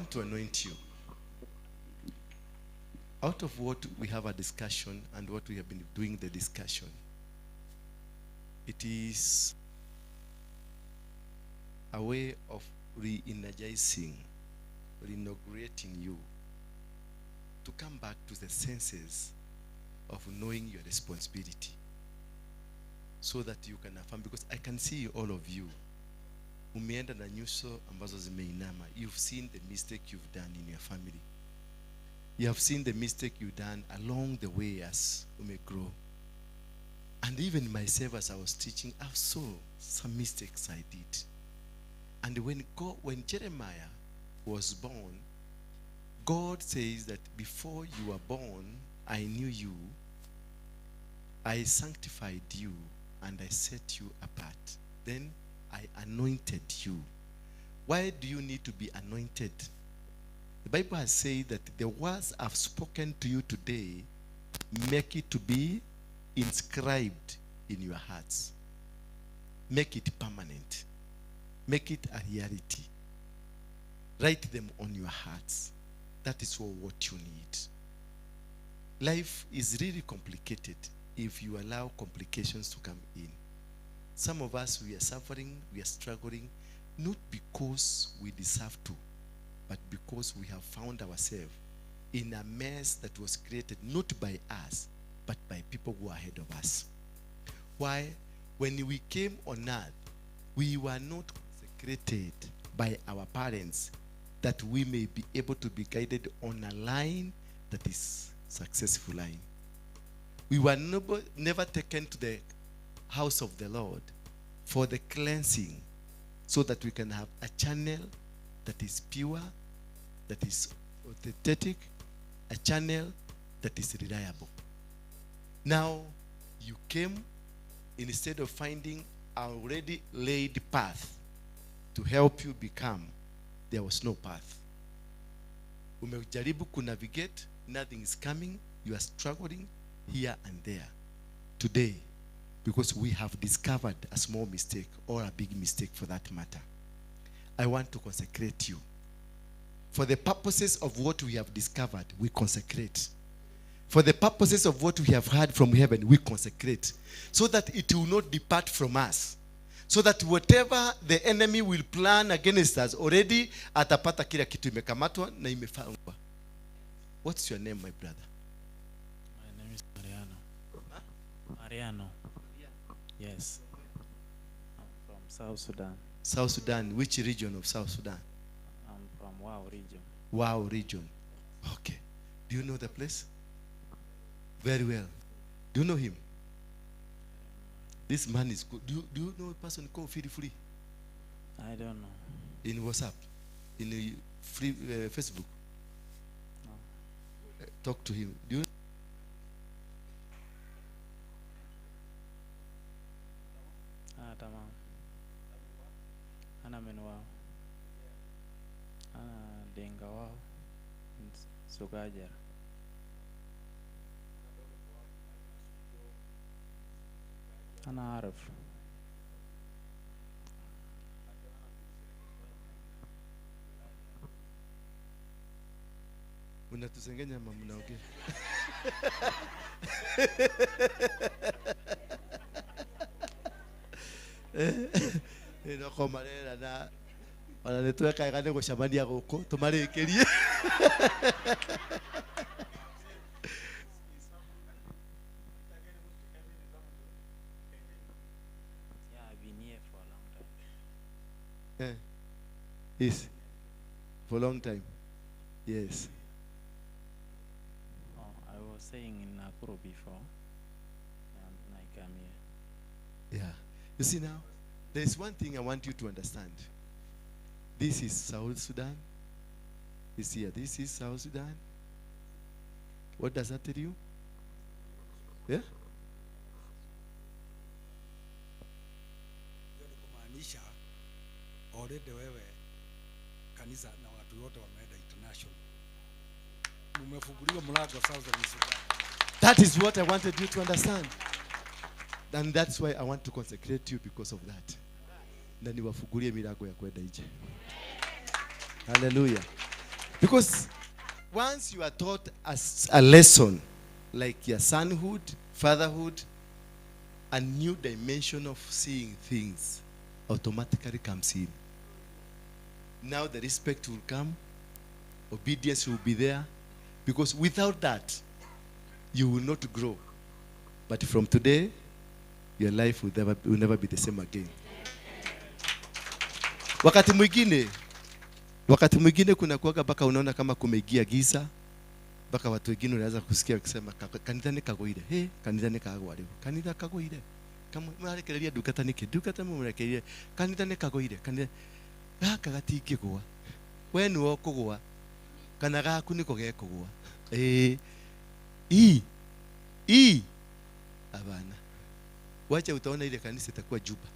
want to anoint you. Out of what we have a discussion and what we have been doing the discussion, it is a way of re-energizing, re-inaugurating you to come back to the senses of knowing your responsibility so that you can affirm, because I can see all of you. Umeenda na nyuso ambazo zimeinama. You've seen the mistake you've done in your family. You have seen the mistake you've done along the way as you may grow. And even myself, as I was teaching, I saw some mistakes I did. And when Jeremiah was born, God says that before you were born, I knew you, I sanctified you, and I set you apart. Then I anointed you. Why do you need to be anointed? The Bible has said that the words I've spoken to you today, make it to be inscribed in your hearts. Make it permanent. Make it a reality. Write them on your hearts. That is all what you need. Life is really complicated if you allow complications to come in. Some of us, we are suffering, we are struggling, not because we deserve to, but because we have found ourselves in a mess that was created not by us, but by people who are ahead of us. Why? When we came on earth, we were not consecrated by our parents that we may be able to be guided on a line that is successful line. We were never taken to the house of the Lord for the cleansing so that we can have a channel that is pure, that is authentic, a channel that is reliable. Now, you came instead of finding an already laid path to help you become, there was no path. Umejaribu kunavigate, nothing is coming, you are struggling here and there. Today, because we have discovered a small mistake or a big mistake for that matter, I want to consecrate you. For the purposes of what we have discovered, we consecrate. For the purposes of what we have heard from heaven, we consecrate. So that it will not depart from us. So that whatever the enemy will plan against us, already atapata kila kitu imekamatwa na imefungwa. What's your name, my brother? My name is Mariano. Huh? Mariano. Yes. I'm from South Sudan. South Sudan. Which region of South Sudan? I'm from Wau region. Wau region. Okay. Do you know the place? Very well. Do you know him? This man is good. Do you know a person called Firi Free? I don't know. In WhatsApp? In free, Facebook? No. Talk to him. Do you? Tamam. Ana min Wau. Ana Denga Wau. Sugajar. أنا أعرف. Unatusengenya ama mnaongea? Ino komarera na ona nitwekaga nĩ gũcemania gũkũ tũmarĩkĩrie. Yes, for a long time. Yes. Oh, I was staying in Nakuru before, and I came here. Yeah. You see now, there is one thing I want you to understand. This is South Sudan. You see here, this is South Sudan. What does that tell you? Yeah? Kumaanisha already wewe kanisa na watu wote wameenda international. Mumefunguliwa mlango South Sudan. That is what I wanted you to understand. And that's why I want to consecrate you because of that. Na niwafungulie milango ya kwenda nje. Hallelujah. Because once you are taught a lesson like your sonhood, fatherhood, a new dimension of seeing things automatically comes in. Now the respect will come, obedience will be there, because without that, you will not grow. But from today, your life will never be the same again. Wakati mwingine kuna kuwaga mpaka unaona kama kumeingia giza, mpaka watu wengine unaweza kusikia wakisema kanitha ni kagoire, he kanitha ni kagwa riu, kanitha kagoire. Kama mwarekereria ndungata niki, ndungata mwarekereria kanitha ni kagoire, kanitha gaka gatingigwa. We niwe ukugwa kana gaku niko gekugwa. Abana. Wacha utaona ile kanisa itakuwa Juba.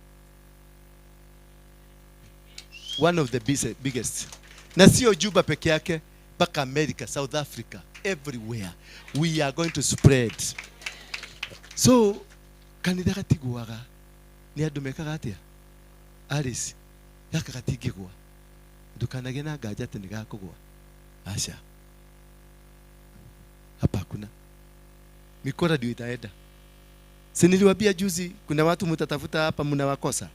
One of the biggest. Na sio Juba peke yake, mpaka America, South Africa, everywhere. We are going to spread. So, kanitha gatigwaga ni andu mekaga atia? Alice, gaka gatingigwa. Ndukanage na nganja ati nigakugwa. Acha. Hapa hakuna. Mikora ndio itaenda. Si niliwaambia juzi kuna watu mtatafuta hapa mnawakosa.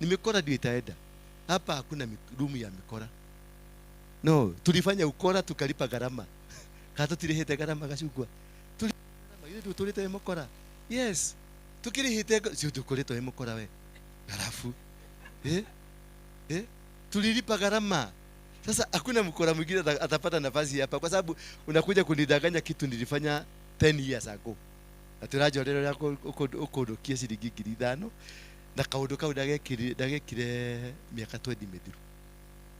Ni mikora ndio itaenda. Hapa hakuna room ya mikora. No, tulifanya ukora tukalipa gharama. Kata tulihete gharama gacungwa. Tulipa ile tulite mukora. Yes. Tukirihite sio tukoretwo mukora we. Halafu tulilipa gharama. Sasa hakuna mkora mwingine atapata nafasi hapa kwa sababu unakuja kunidanganya kitu nilifanya 10 years ago. Atirajo rero yako ukondokie ciringi 5,000 na kaundu kau ndagekire miaka 20 mithiru.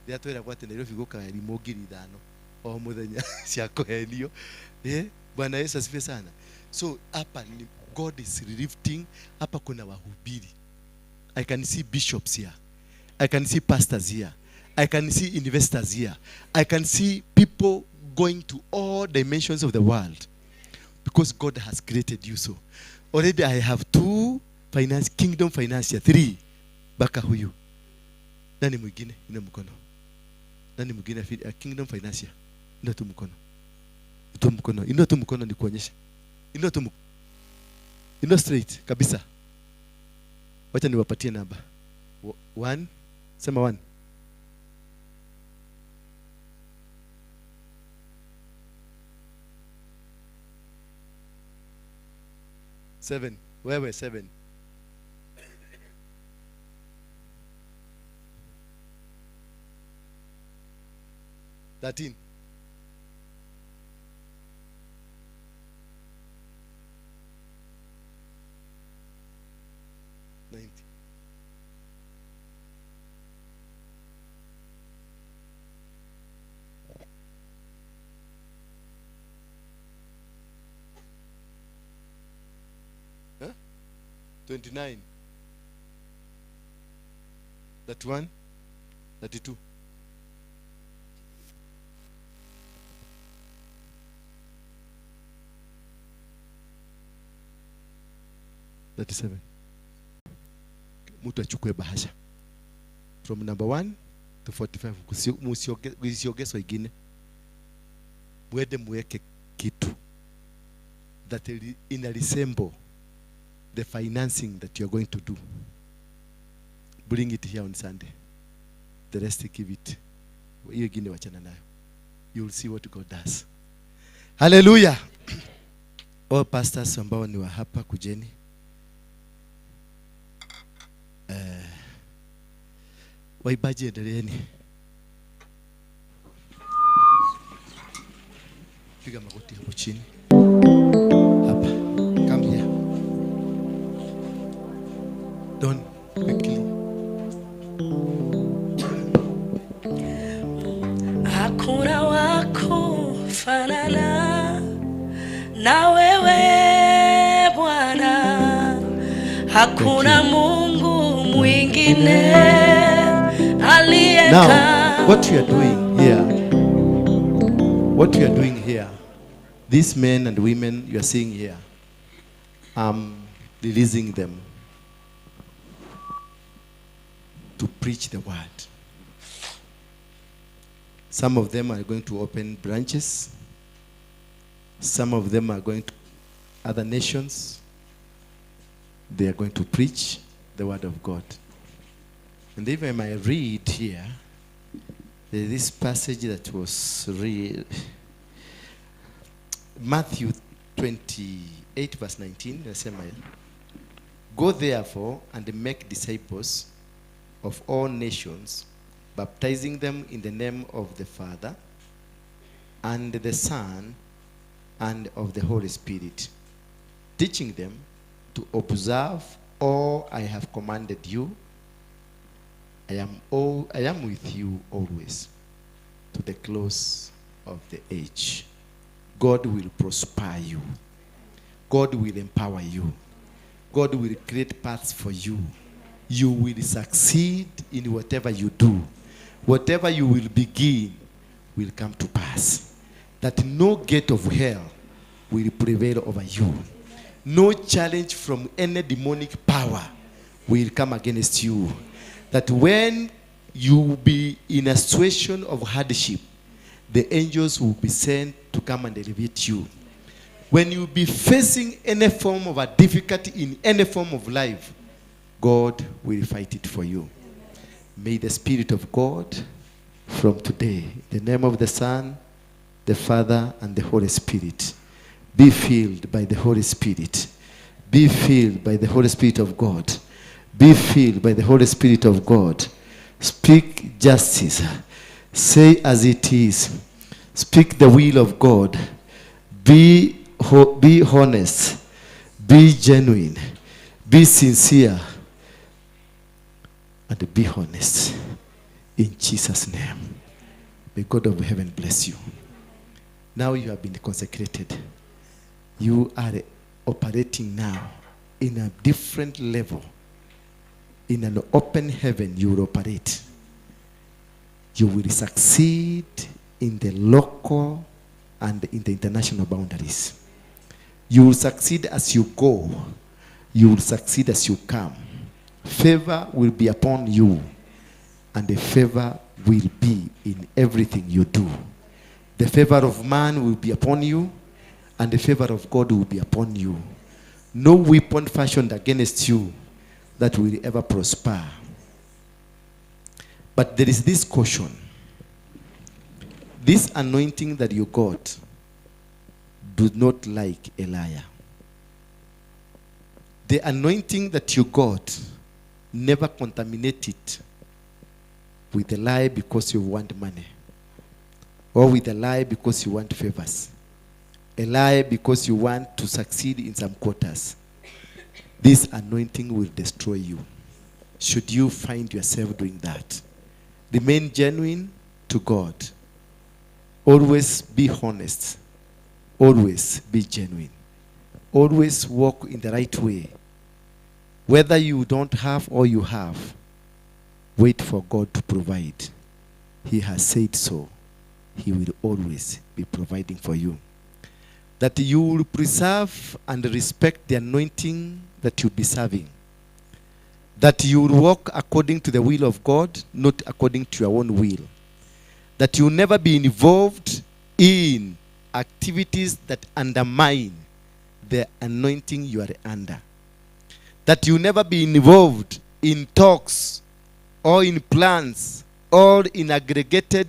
Rĩrĩa twĩragwo atĩ Nairobi gũkaga irimũ 5,000 o mũthenya cia kũhenio. Bwana Yesu asifiwe sana. So hapa ni God is lifting. Hapa kuna wahubiri. I can see bishops here. I can see pastors here. I can see investors here. I can see people going to all dimensions of the world because God has created you so. Already I have 2 finance, kingdom financier, 3. Baka huyu. Nani mwingine? Ina mkono. Nani mwingine? Kingdom financier. Inua tu mkono. Tu mkono. Inua tu mkono nikuonyeshe. Inua tu mkono. Inua straight kabisa. Wacha niwapatie namba. 1, sema 1. 7. Wewe 7. 13. 90. Huh? 29. 31. 32. 37. Mtu achukue bahasha from number 1 to 45. Msiongezwe ingine. Mwende muweke kitu that ina resemble the financing that you are going to do. Bring it here on Sunday. The rest give it. Hiyo ingine wachana nayo. You will see what God does. Hallelujah. All pastors ambao ni wa hapa kujeni. Waibaji endeleeni. Piga magoti hapo chini. Hapa. Come here. Don't quickly. Hakuna wako fanana na wewe Bwana. Hakuna Mungu mwingine. Now, what we are doing here, what we are doing here, these men and women you are seeing here, I'm releasing them to preach the word. Some of them are going to open branches. Some of them are going to other nations. They are going to preach the word of God. And if I might read here, there is this passage that was read, Matthew 28 verse 19. Nasema, "Go therefore and make disciples of all nations, baptizing them in the name of the Father and the Son and of the Holy Spirit, teaching them to observe all I have commanded you. I am with you always, to the close of the age." God will prosper you. God will empower you. God will create paths for you. You will succeed in whatever you do. Whatever you will begin will come to pass. That no gate of hell will prevail over you. No challenge from any demonic power will come against you. That when you be in a situation of hardship, the angels will be sent to come and elevate you. When you be facing any form of a difficulty in any form of life, God will fight it for you. May the Spirit of God from today, in the name of the Son, the Father, and the Holy Spirit, be filled by the Holy Spirit. Be filled by the Holy Spirit of God. Be filled by the Holy Spirit of God. Speak justice. Say as it is. Speak the will of God. Be honest. Be genuine. Be sincere. And be honest. In Jesus' name. May God of heaven bless you. Now you have been consecrated. You are operating now in a different level. In an open heaven, you will operate. You will succeed in the local and in the international boundaries. You will succeed as you go. You will succeed as you come. Favor will be upon you, and the favor will be in everything you do. The favor of man will be upon you, and the favor of God will be upon you. No weapon fashioned against you that will ever prosper. But there is this caution. This anointing that you got, do not like a liar. The anointing that you got, never contaminate it with a lie because you want money, or with a lie because you want favors, a lie because you want to succeed in some quarters. This anointing will destroy you. Should you find yourself doing that, remain genuine to God. Always be honest. Always be genuine. Always walk in the right way. Whether you don't have or you have, wait for God to provide. He has said so. He will always be providing for you. That you will preserve and respect the anointing that you'll be serving. That you will walk according to the will of God, not according to your own will. That you will never be involved in activities that undermine the anointing you are under. That you will never be involved in talks or in plans or in aggregated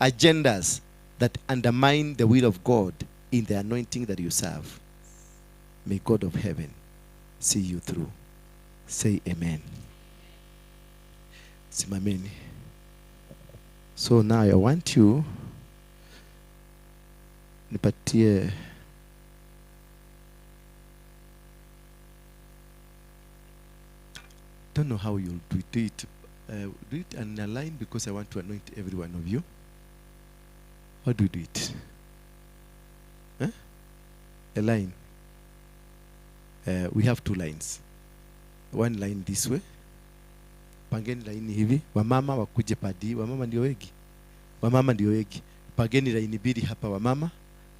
agendas that undermine the will of God in the anointing that you serve. May God of heaven see you through. Say amen. Simameni. So now I want you nipatie don't know how you'll do it. Do it in a line because I want to anoint every one of you. How do you do it? Huh? A line. We have two lines. One line this way. Pangeni laini hivi. Wamama wakuje padi. Wamama ndio wengi. Wamama ndio wengi. Pangeni laini mbili hapa wamama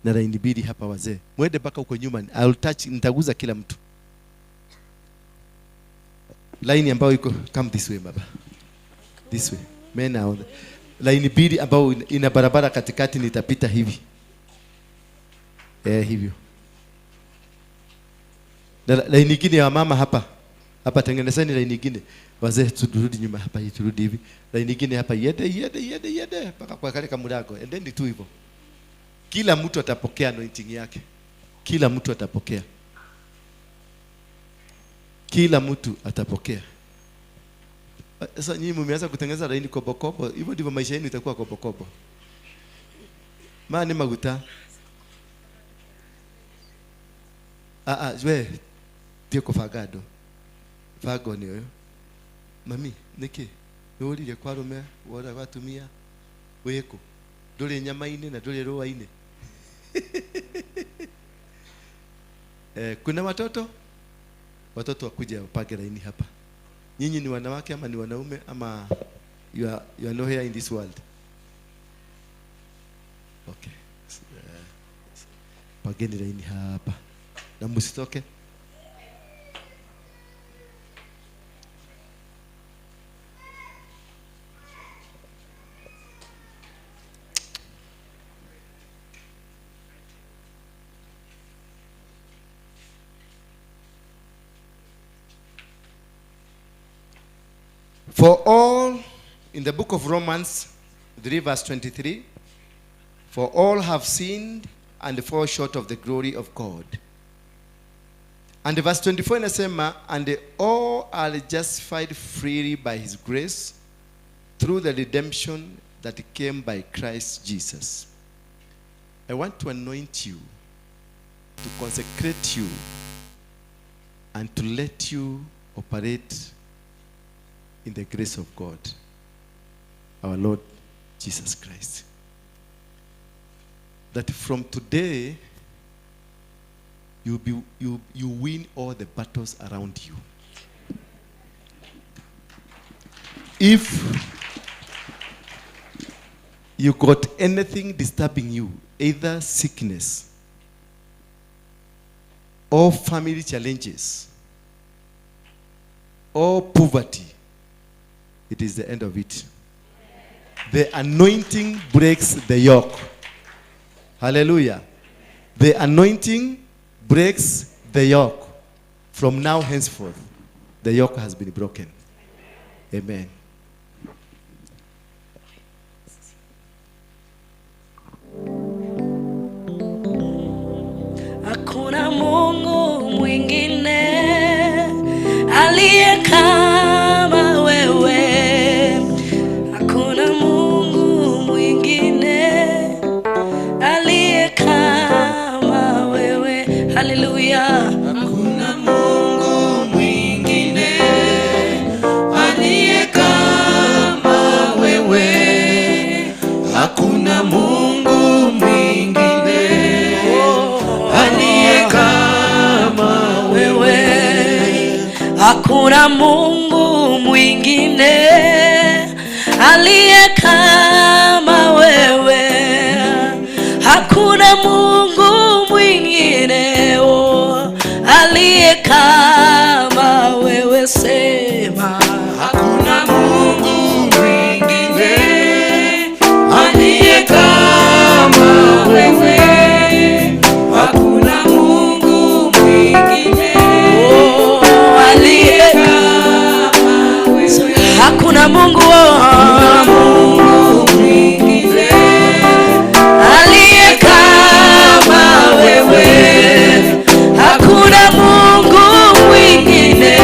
na laini mbili hapa wazee. Mwende mpaka huko nyuma. I'll touch, nitaguza kila mtu. Line ambayo iko, come this way baba. This way. Men are on the, Laini mbili ambao ina barabara katikati, nitapita hivi. Hivyo. Na laini nyingine ya mama hapa. Hapa tengenezeni laini nyingine. Wazee turudi nyuma hapa, hii turudi hivi. Laini nyingine hapa iende iende iende iende mpaka kwa kale kamlango. Endeni tu hivyo. Kila mtu atapokea anointing yake. Kila mtu atapokea. Kila mtu atapokea. Sasa nyinyi mmeanza kutengeneza laini kobokobo, hivyo ndivyo maisha yenu itakuwa kobokobo. Maana maguta. We tie kũbanga andũ. Bango nĩ ũyũ. Mami, nĩkĩ? Nĩũrire kwa arũme, wora kwa atumia, wĩkũ? Ndũrĩ nyama-inĩ na ndũrĩ rũa-inĩ. Kuna watoto? Watoto wakuja wapange laini hapa. Nyinyi ni wanawake ama ni wanaume ama you are not here in this world? Okay. Pangeni laini hapa. Na msitoke. For all, in the book of Romans 3 verse 23, for all have sinned and fall short of the glory of God. And verse 24 inasema, and all are justified freely by his grace through the redemption that came by Christ Jesus. I want to anoint you, to consecrate you, and to let you operate in the grace of God, our Lord Jesus Christ. That from today, you win all the battles around you. If you got anything disturbing you, either sickness or family challenges or poverty, it is the end of it. The anointing breaks the yoke. Hallelujah. The anointing breaks the yoke. From now henceforth, the yoke has been broken. Amen. Hakuna Mungu mwingine aliye kama wewe. Hakuna Mungu mwingine aliye kama wewe. Hallelujah. Hakuna Mungu mwingine aliye kama wewe. Hakuna Mungu mwingine aliye kama wewe. Hakuna Mungu mwingine aliye kama wewe. Hakuna Mungu mwingine aliye kama wewe. Sema hakuna Mungu mwingine aliye kama wewe. Hakuna Mungu mwingine aliye kama wewe. Hakuna Mungu, Mungu mwingine aliye kama wewe. Hakuna Mungu mwingine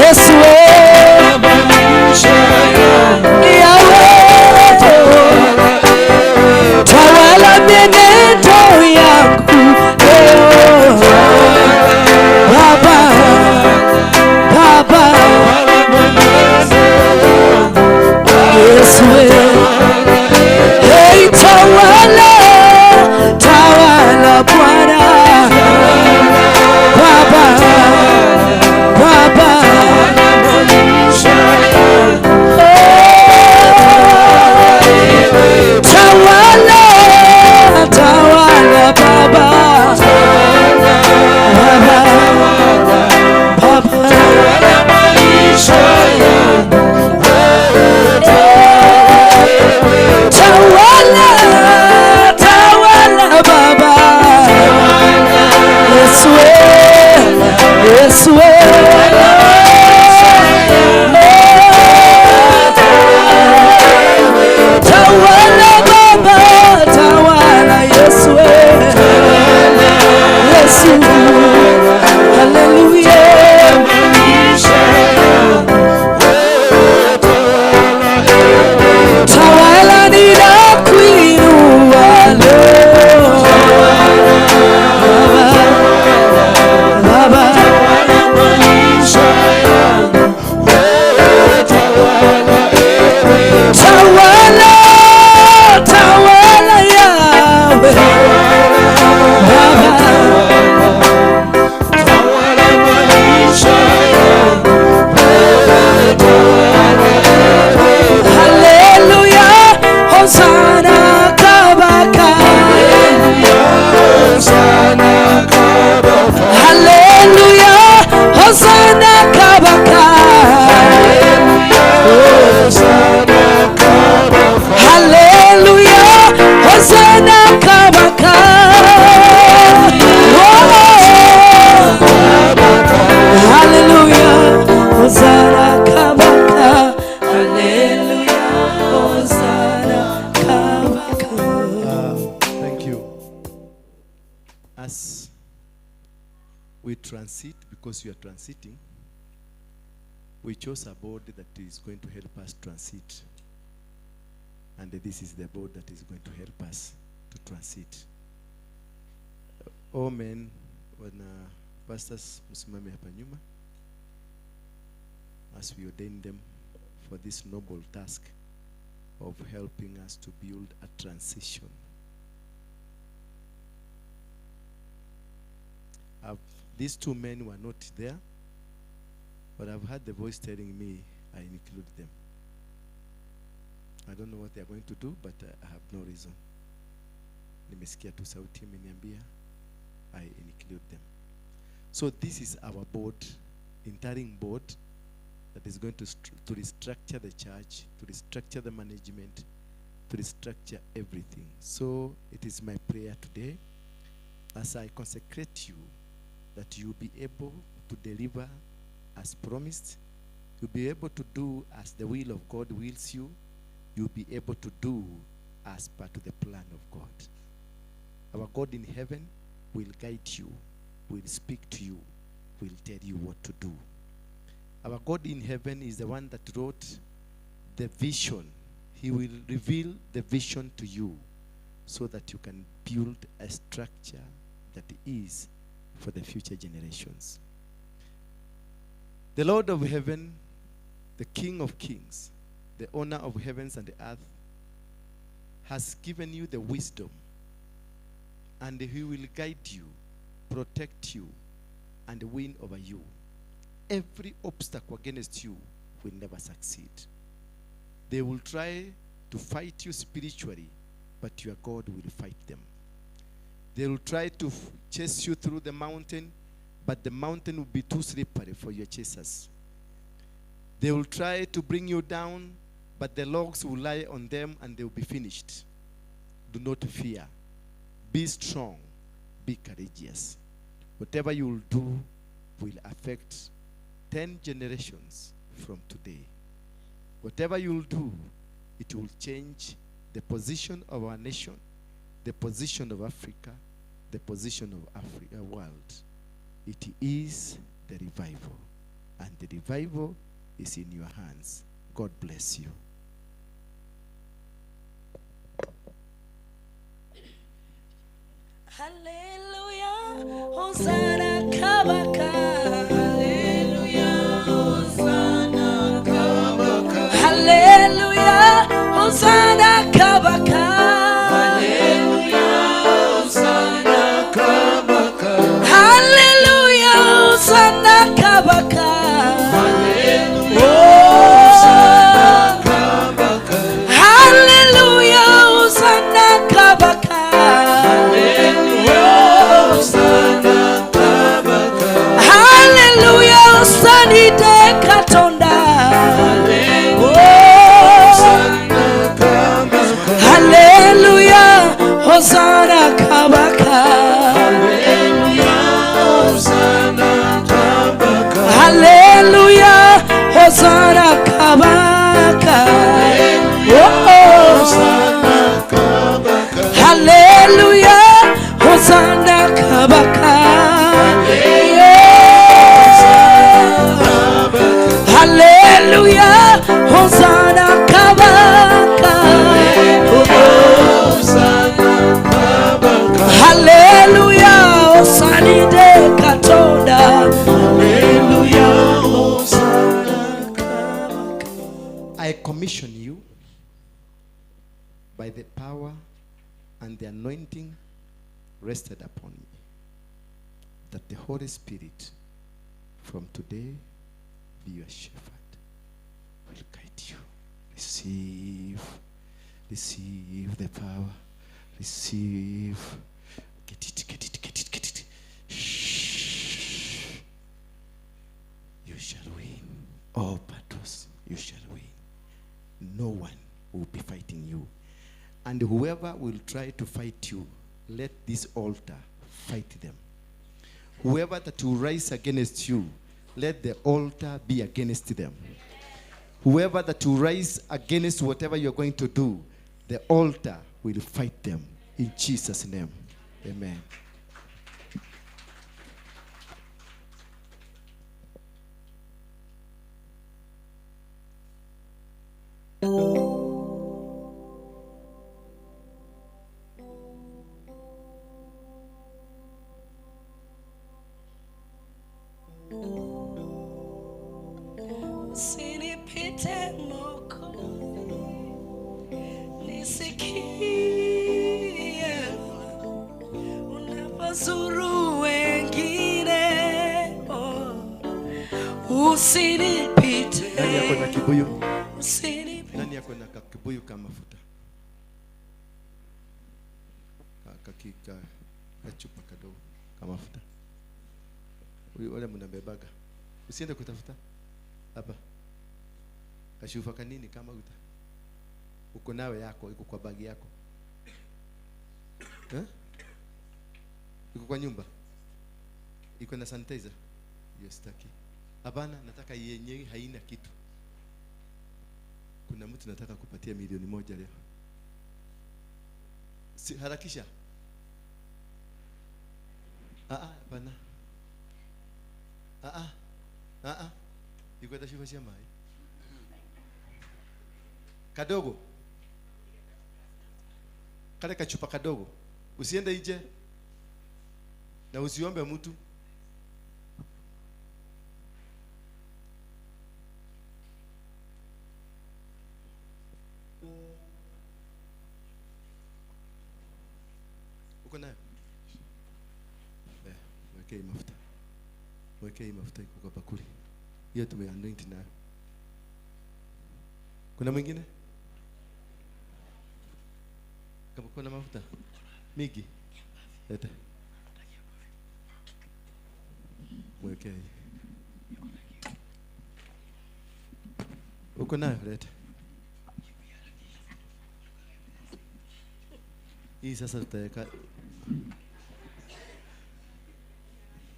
Yesu Yahweh, tawala mienendo yangu leo. Baba, Baba, Yesu, hey, tawala, tawala Bwana. Baba, Baba, tawala, tawala Baba, Baba, Baba, tawala, tawala Baba. Yesu, Yesu, tawala Baba, tawala Yesu, Yesu, hallelujah. Tawala ninakuinua leo. Baba, tawala, tawala Yahweh. Baba, hallelujah, Hosanna Kabaka. Hallelujah, Hosanna Kabaka. Hallelujah, Hosanna Kabaka. Oh, hallelujah, Hosanna Kabaka. Hallelujah, Hosanna Kabaka. Thank you. As we transit, because we are transiting, we chose a board that is going to help us transit. And this is the board that is going to help us to transit. All men, wana pastors, msimame hapa nyuma, as we ordain them for this noble task of helping us to build a transition. These two men were not there, but I've heard the voice telling me I include them. I don't know what they are going to do, but I have no reason. Nimesikia tu sauti imeniambia I include them. So this is our board, interim board, that is going to restructure the church, to restructure the management, to restructure everything. So it is my prayer today, as I consecrate you, that you be able to deliver as promised, you'll be able to do as the will of God wills you, you'll be able to do as per to the plan of God. Our God in heaven will guide you, will speak to you, will tell you what to do. Our God in heaven is the one that wrote the vision. He will reveal the vision to you so that you can build a structure that is for the future generations. The Lord of heaven, the King of kings, the owner of heavens and the earth, has given you the wisdom, and he will guide you, protect you, and win over you. Every obstacle against you will never succeed. They will try to fight you spiritually, but your God will fight them. They will try to chase you through the mountain, but the mountain will be too slippery for your chasers. They will try to bring you down, but the logs will lie on them and they will be finished. Do not fear. Be strong. Be courageous. Whatever you will do will affect 10 generations from today. Whatever you will do, it will change the position of our nation, the position of Africa, the position of Africa world. It is the revival. And the revival is in your hands. God bless you. Hallelujah, Hosanna Kabaka. Hallelujah, Hosanna Kabaka. Hallelujah, Hosanna Kabaka. Hallelujah, Hosanna Kabaka. Hallelujah, Hosanna Kabaka. Hallelujah, Hosanna Kabaka. Hallelujah, Hosanna Kabaka. Hallelujah, Hosanna Katonda. Hallelujah, Hosanna Kabaka. Hallelujah, Hosanna Kabaka. Hallelujah, Hosanna Kabaka. Hallelujah, Hosanna Kabaka. Hallelujah, Hosanna Katonda. Hallelujah, Hosanna Kabaka. I commission you by the power and the anointing rested upon me, that the Holy Spirit from today be your shepherd, will guide you. Receive, receive the power, receive. Get it, get it, get it, get it. Shh. You shall win all battles. You shall win. No one will be fighting you. And whoever will try to fight you, let this altar fight them. Whoever that will rise against you, let the altar be against them. Whoever that will rise against whatever you're going to do, the altar will fight them. In Jesus' name, amen. Usinipite Mwokozi, nisikie unapozuru wengine. Oh, usinipite. Nani ako na kibuyu? Usinipite. Nani ako na kibuyu kama mafuta? Kachupa kadogo kama mafuta. Wale mnabebaga. Usiende kutafuta. Hapa. Kashufa kanini kama uta. Uko nawe yako, iko kwa bagi yako. Eh? Iko kwa nyumba. Iko na sanitizer. Hiyo sitaki. Hapana, nataka yenyewe haina kitu. Kuna mtu nataka kupatia 1,000,000 leo. Si, harakisha. Hapana. Iko tashufa shamba. Kadogo. Kale kachupa kadogo. Usiende nje. Na usiombe mtu. Uko nayo? Mwekee mafuta. Mwekee mafuta iko kwa bakuli. Hiyo tumeanoint nayo. Kuna mwingine? Kama kuna mafuta mingi. Leta. Mwekee. Uko nayo, leta. Hii sasa tutaweka.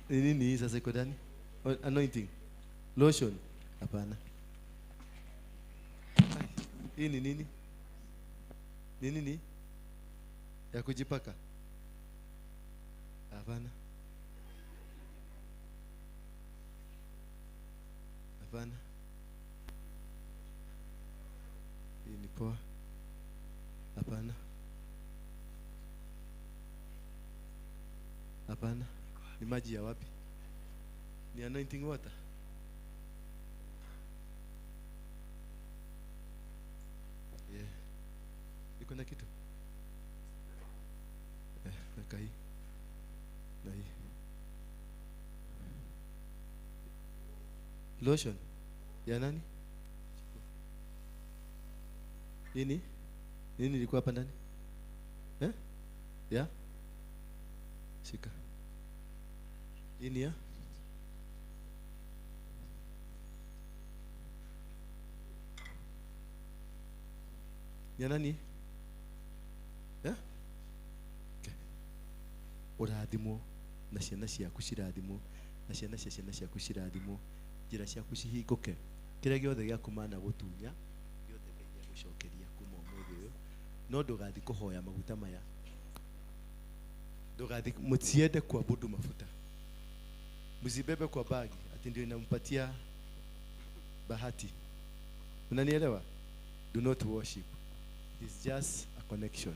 Nini hii sasa iko ndani? Anointing. Lotion. Hapana. Hii ni nini? Ni nini? Ya kujipaka? Hapana. Hapana. Hii ni poa. Hapana. Hapana. Ni maji ya wapi? Ni anointing water. Yeah. Iko na kitu? Weka hii. Na hii. Lotion. Ya nani? Nini? Nini ilikuwa hapa ndani? Eh? Ya? Shika. Nini ya? Ya nani? Ya? Okay. Urathimwo na ciana ciaku cirathimwo na ciana cia ciana ciaku cirathimwo, njĩra ciaku cihingũke, kĩrĩa gĩothe gĩaku mana gũtunya gĩothe Ngai nĩagũcokeria kuma ũmũthĩ ũyũ. No ndũgathiĩ kũhoya maguta maya, ndũgathiĩ, msiende kuabudu mafuta, msibebe kwa bagi ati ndio inampatia bahati. Unanielewa? Do not worship. It's just a connection.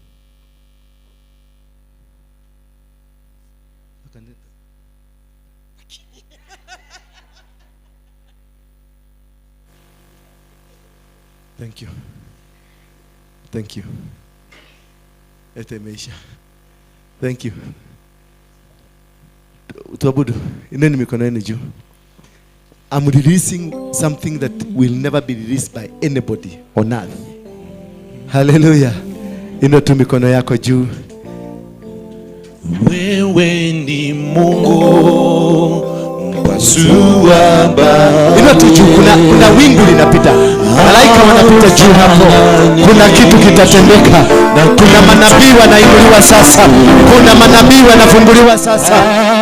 Thank you. Thank you. Ete imeisha. Thank you. Tuabudu. Ineni mikono yenu juu. I'm releasing something that will never be released by anybody on earth. Hallelujah. Inua tu mikono yako juu. Wewe ni Mungu mpasua bahari. Inua tu juu, kuna wingu linapita. Malaika wanapita juu hapo. Kuna kitu kitatendeka. Kuna manabii wanainuliwa sasa. Kuna manabii wanafunguliwa sasa.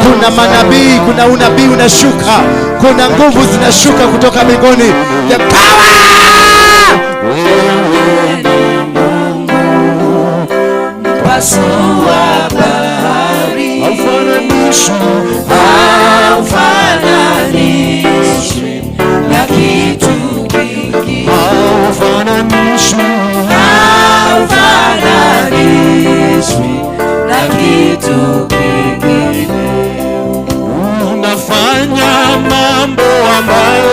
Kuna manabii, kuna unabii unashuka. Kuna nguvu zinashuka kutoka mbinguni. The power! Wewe ni Mungu mpasua bahari. Haufananishwi na kitu kingine. Haufananishwi na kitu kingine. Unafanya mambo ambayo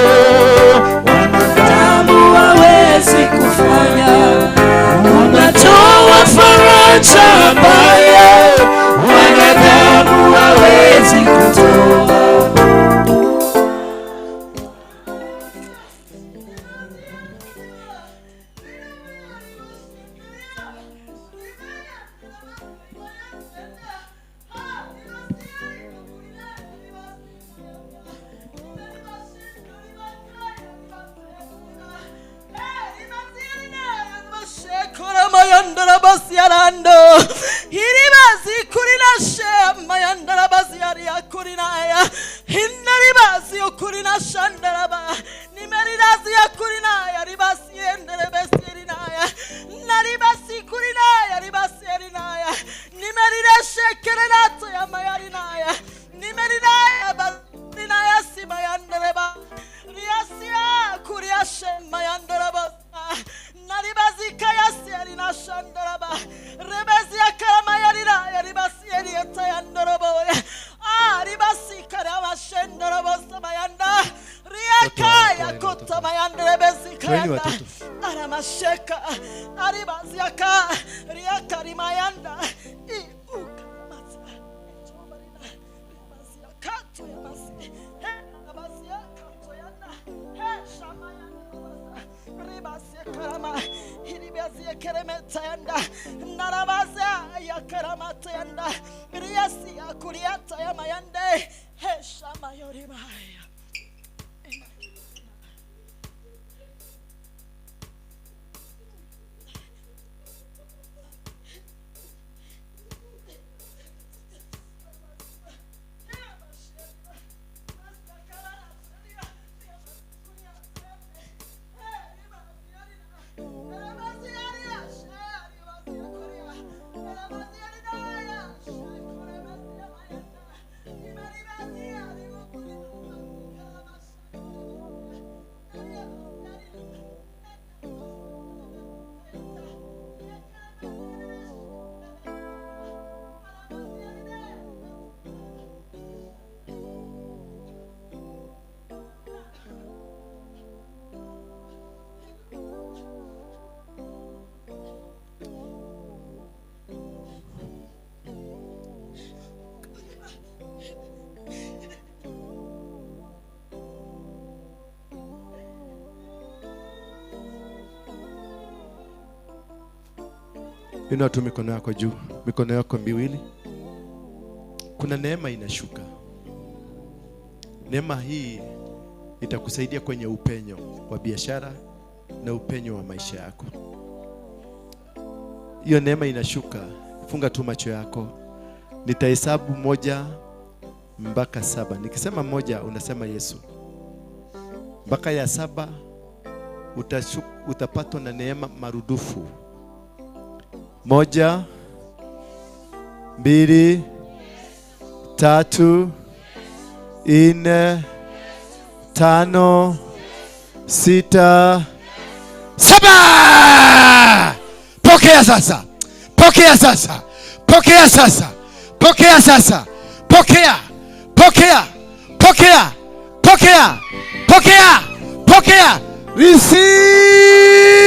wanadamu hawezi kufanya. Unatoa faraja ambayo wanadamu hawezi kutoa. Inua tu mikono yako juu, mikono yako miwili. Kuna neema inashuka. Neema hii itakusaidia kwenye upenyo wa biashara na upenyo wa maisha yako. Hiyo neema inashuka. Funga tu macho yako. Nitahesabu 1 mpaka 7. Nikisema 1 unasema Yesu. Mpaka ya 7 utapatwa na neema marudufu. 1, 2, 3, 4, 5, 6, 7. Pokea sasa. Pokea sasa. Pokea sasa. Pokea sasa. Pokea. Pokea. Pokea. Pokea. Pokea. Pokea. Receive.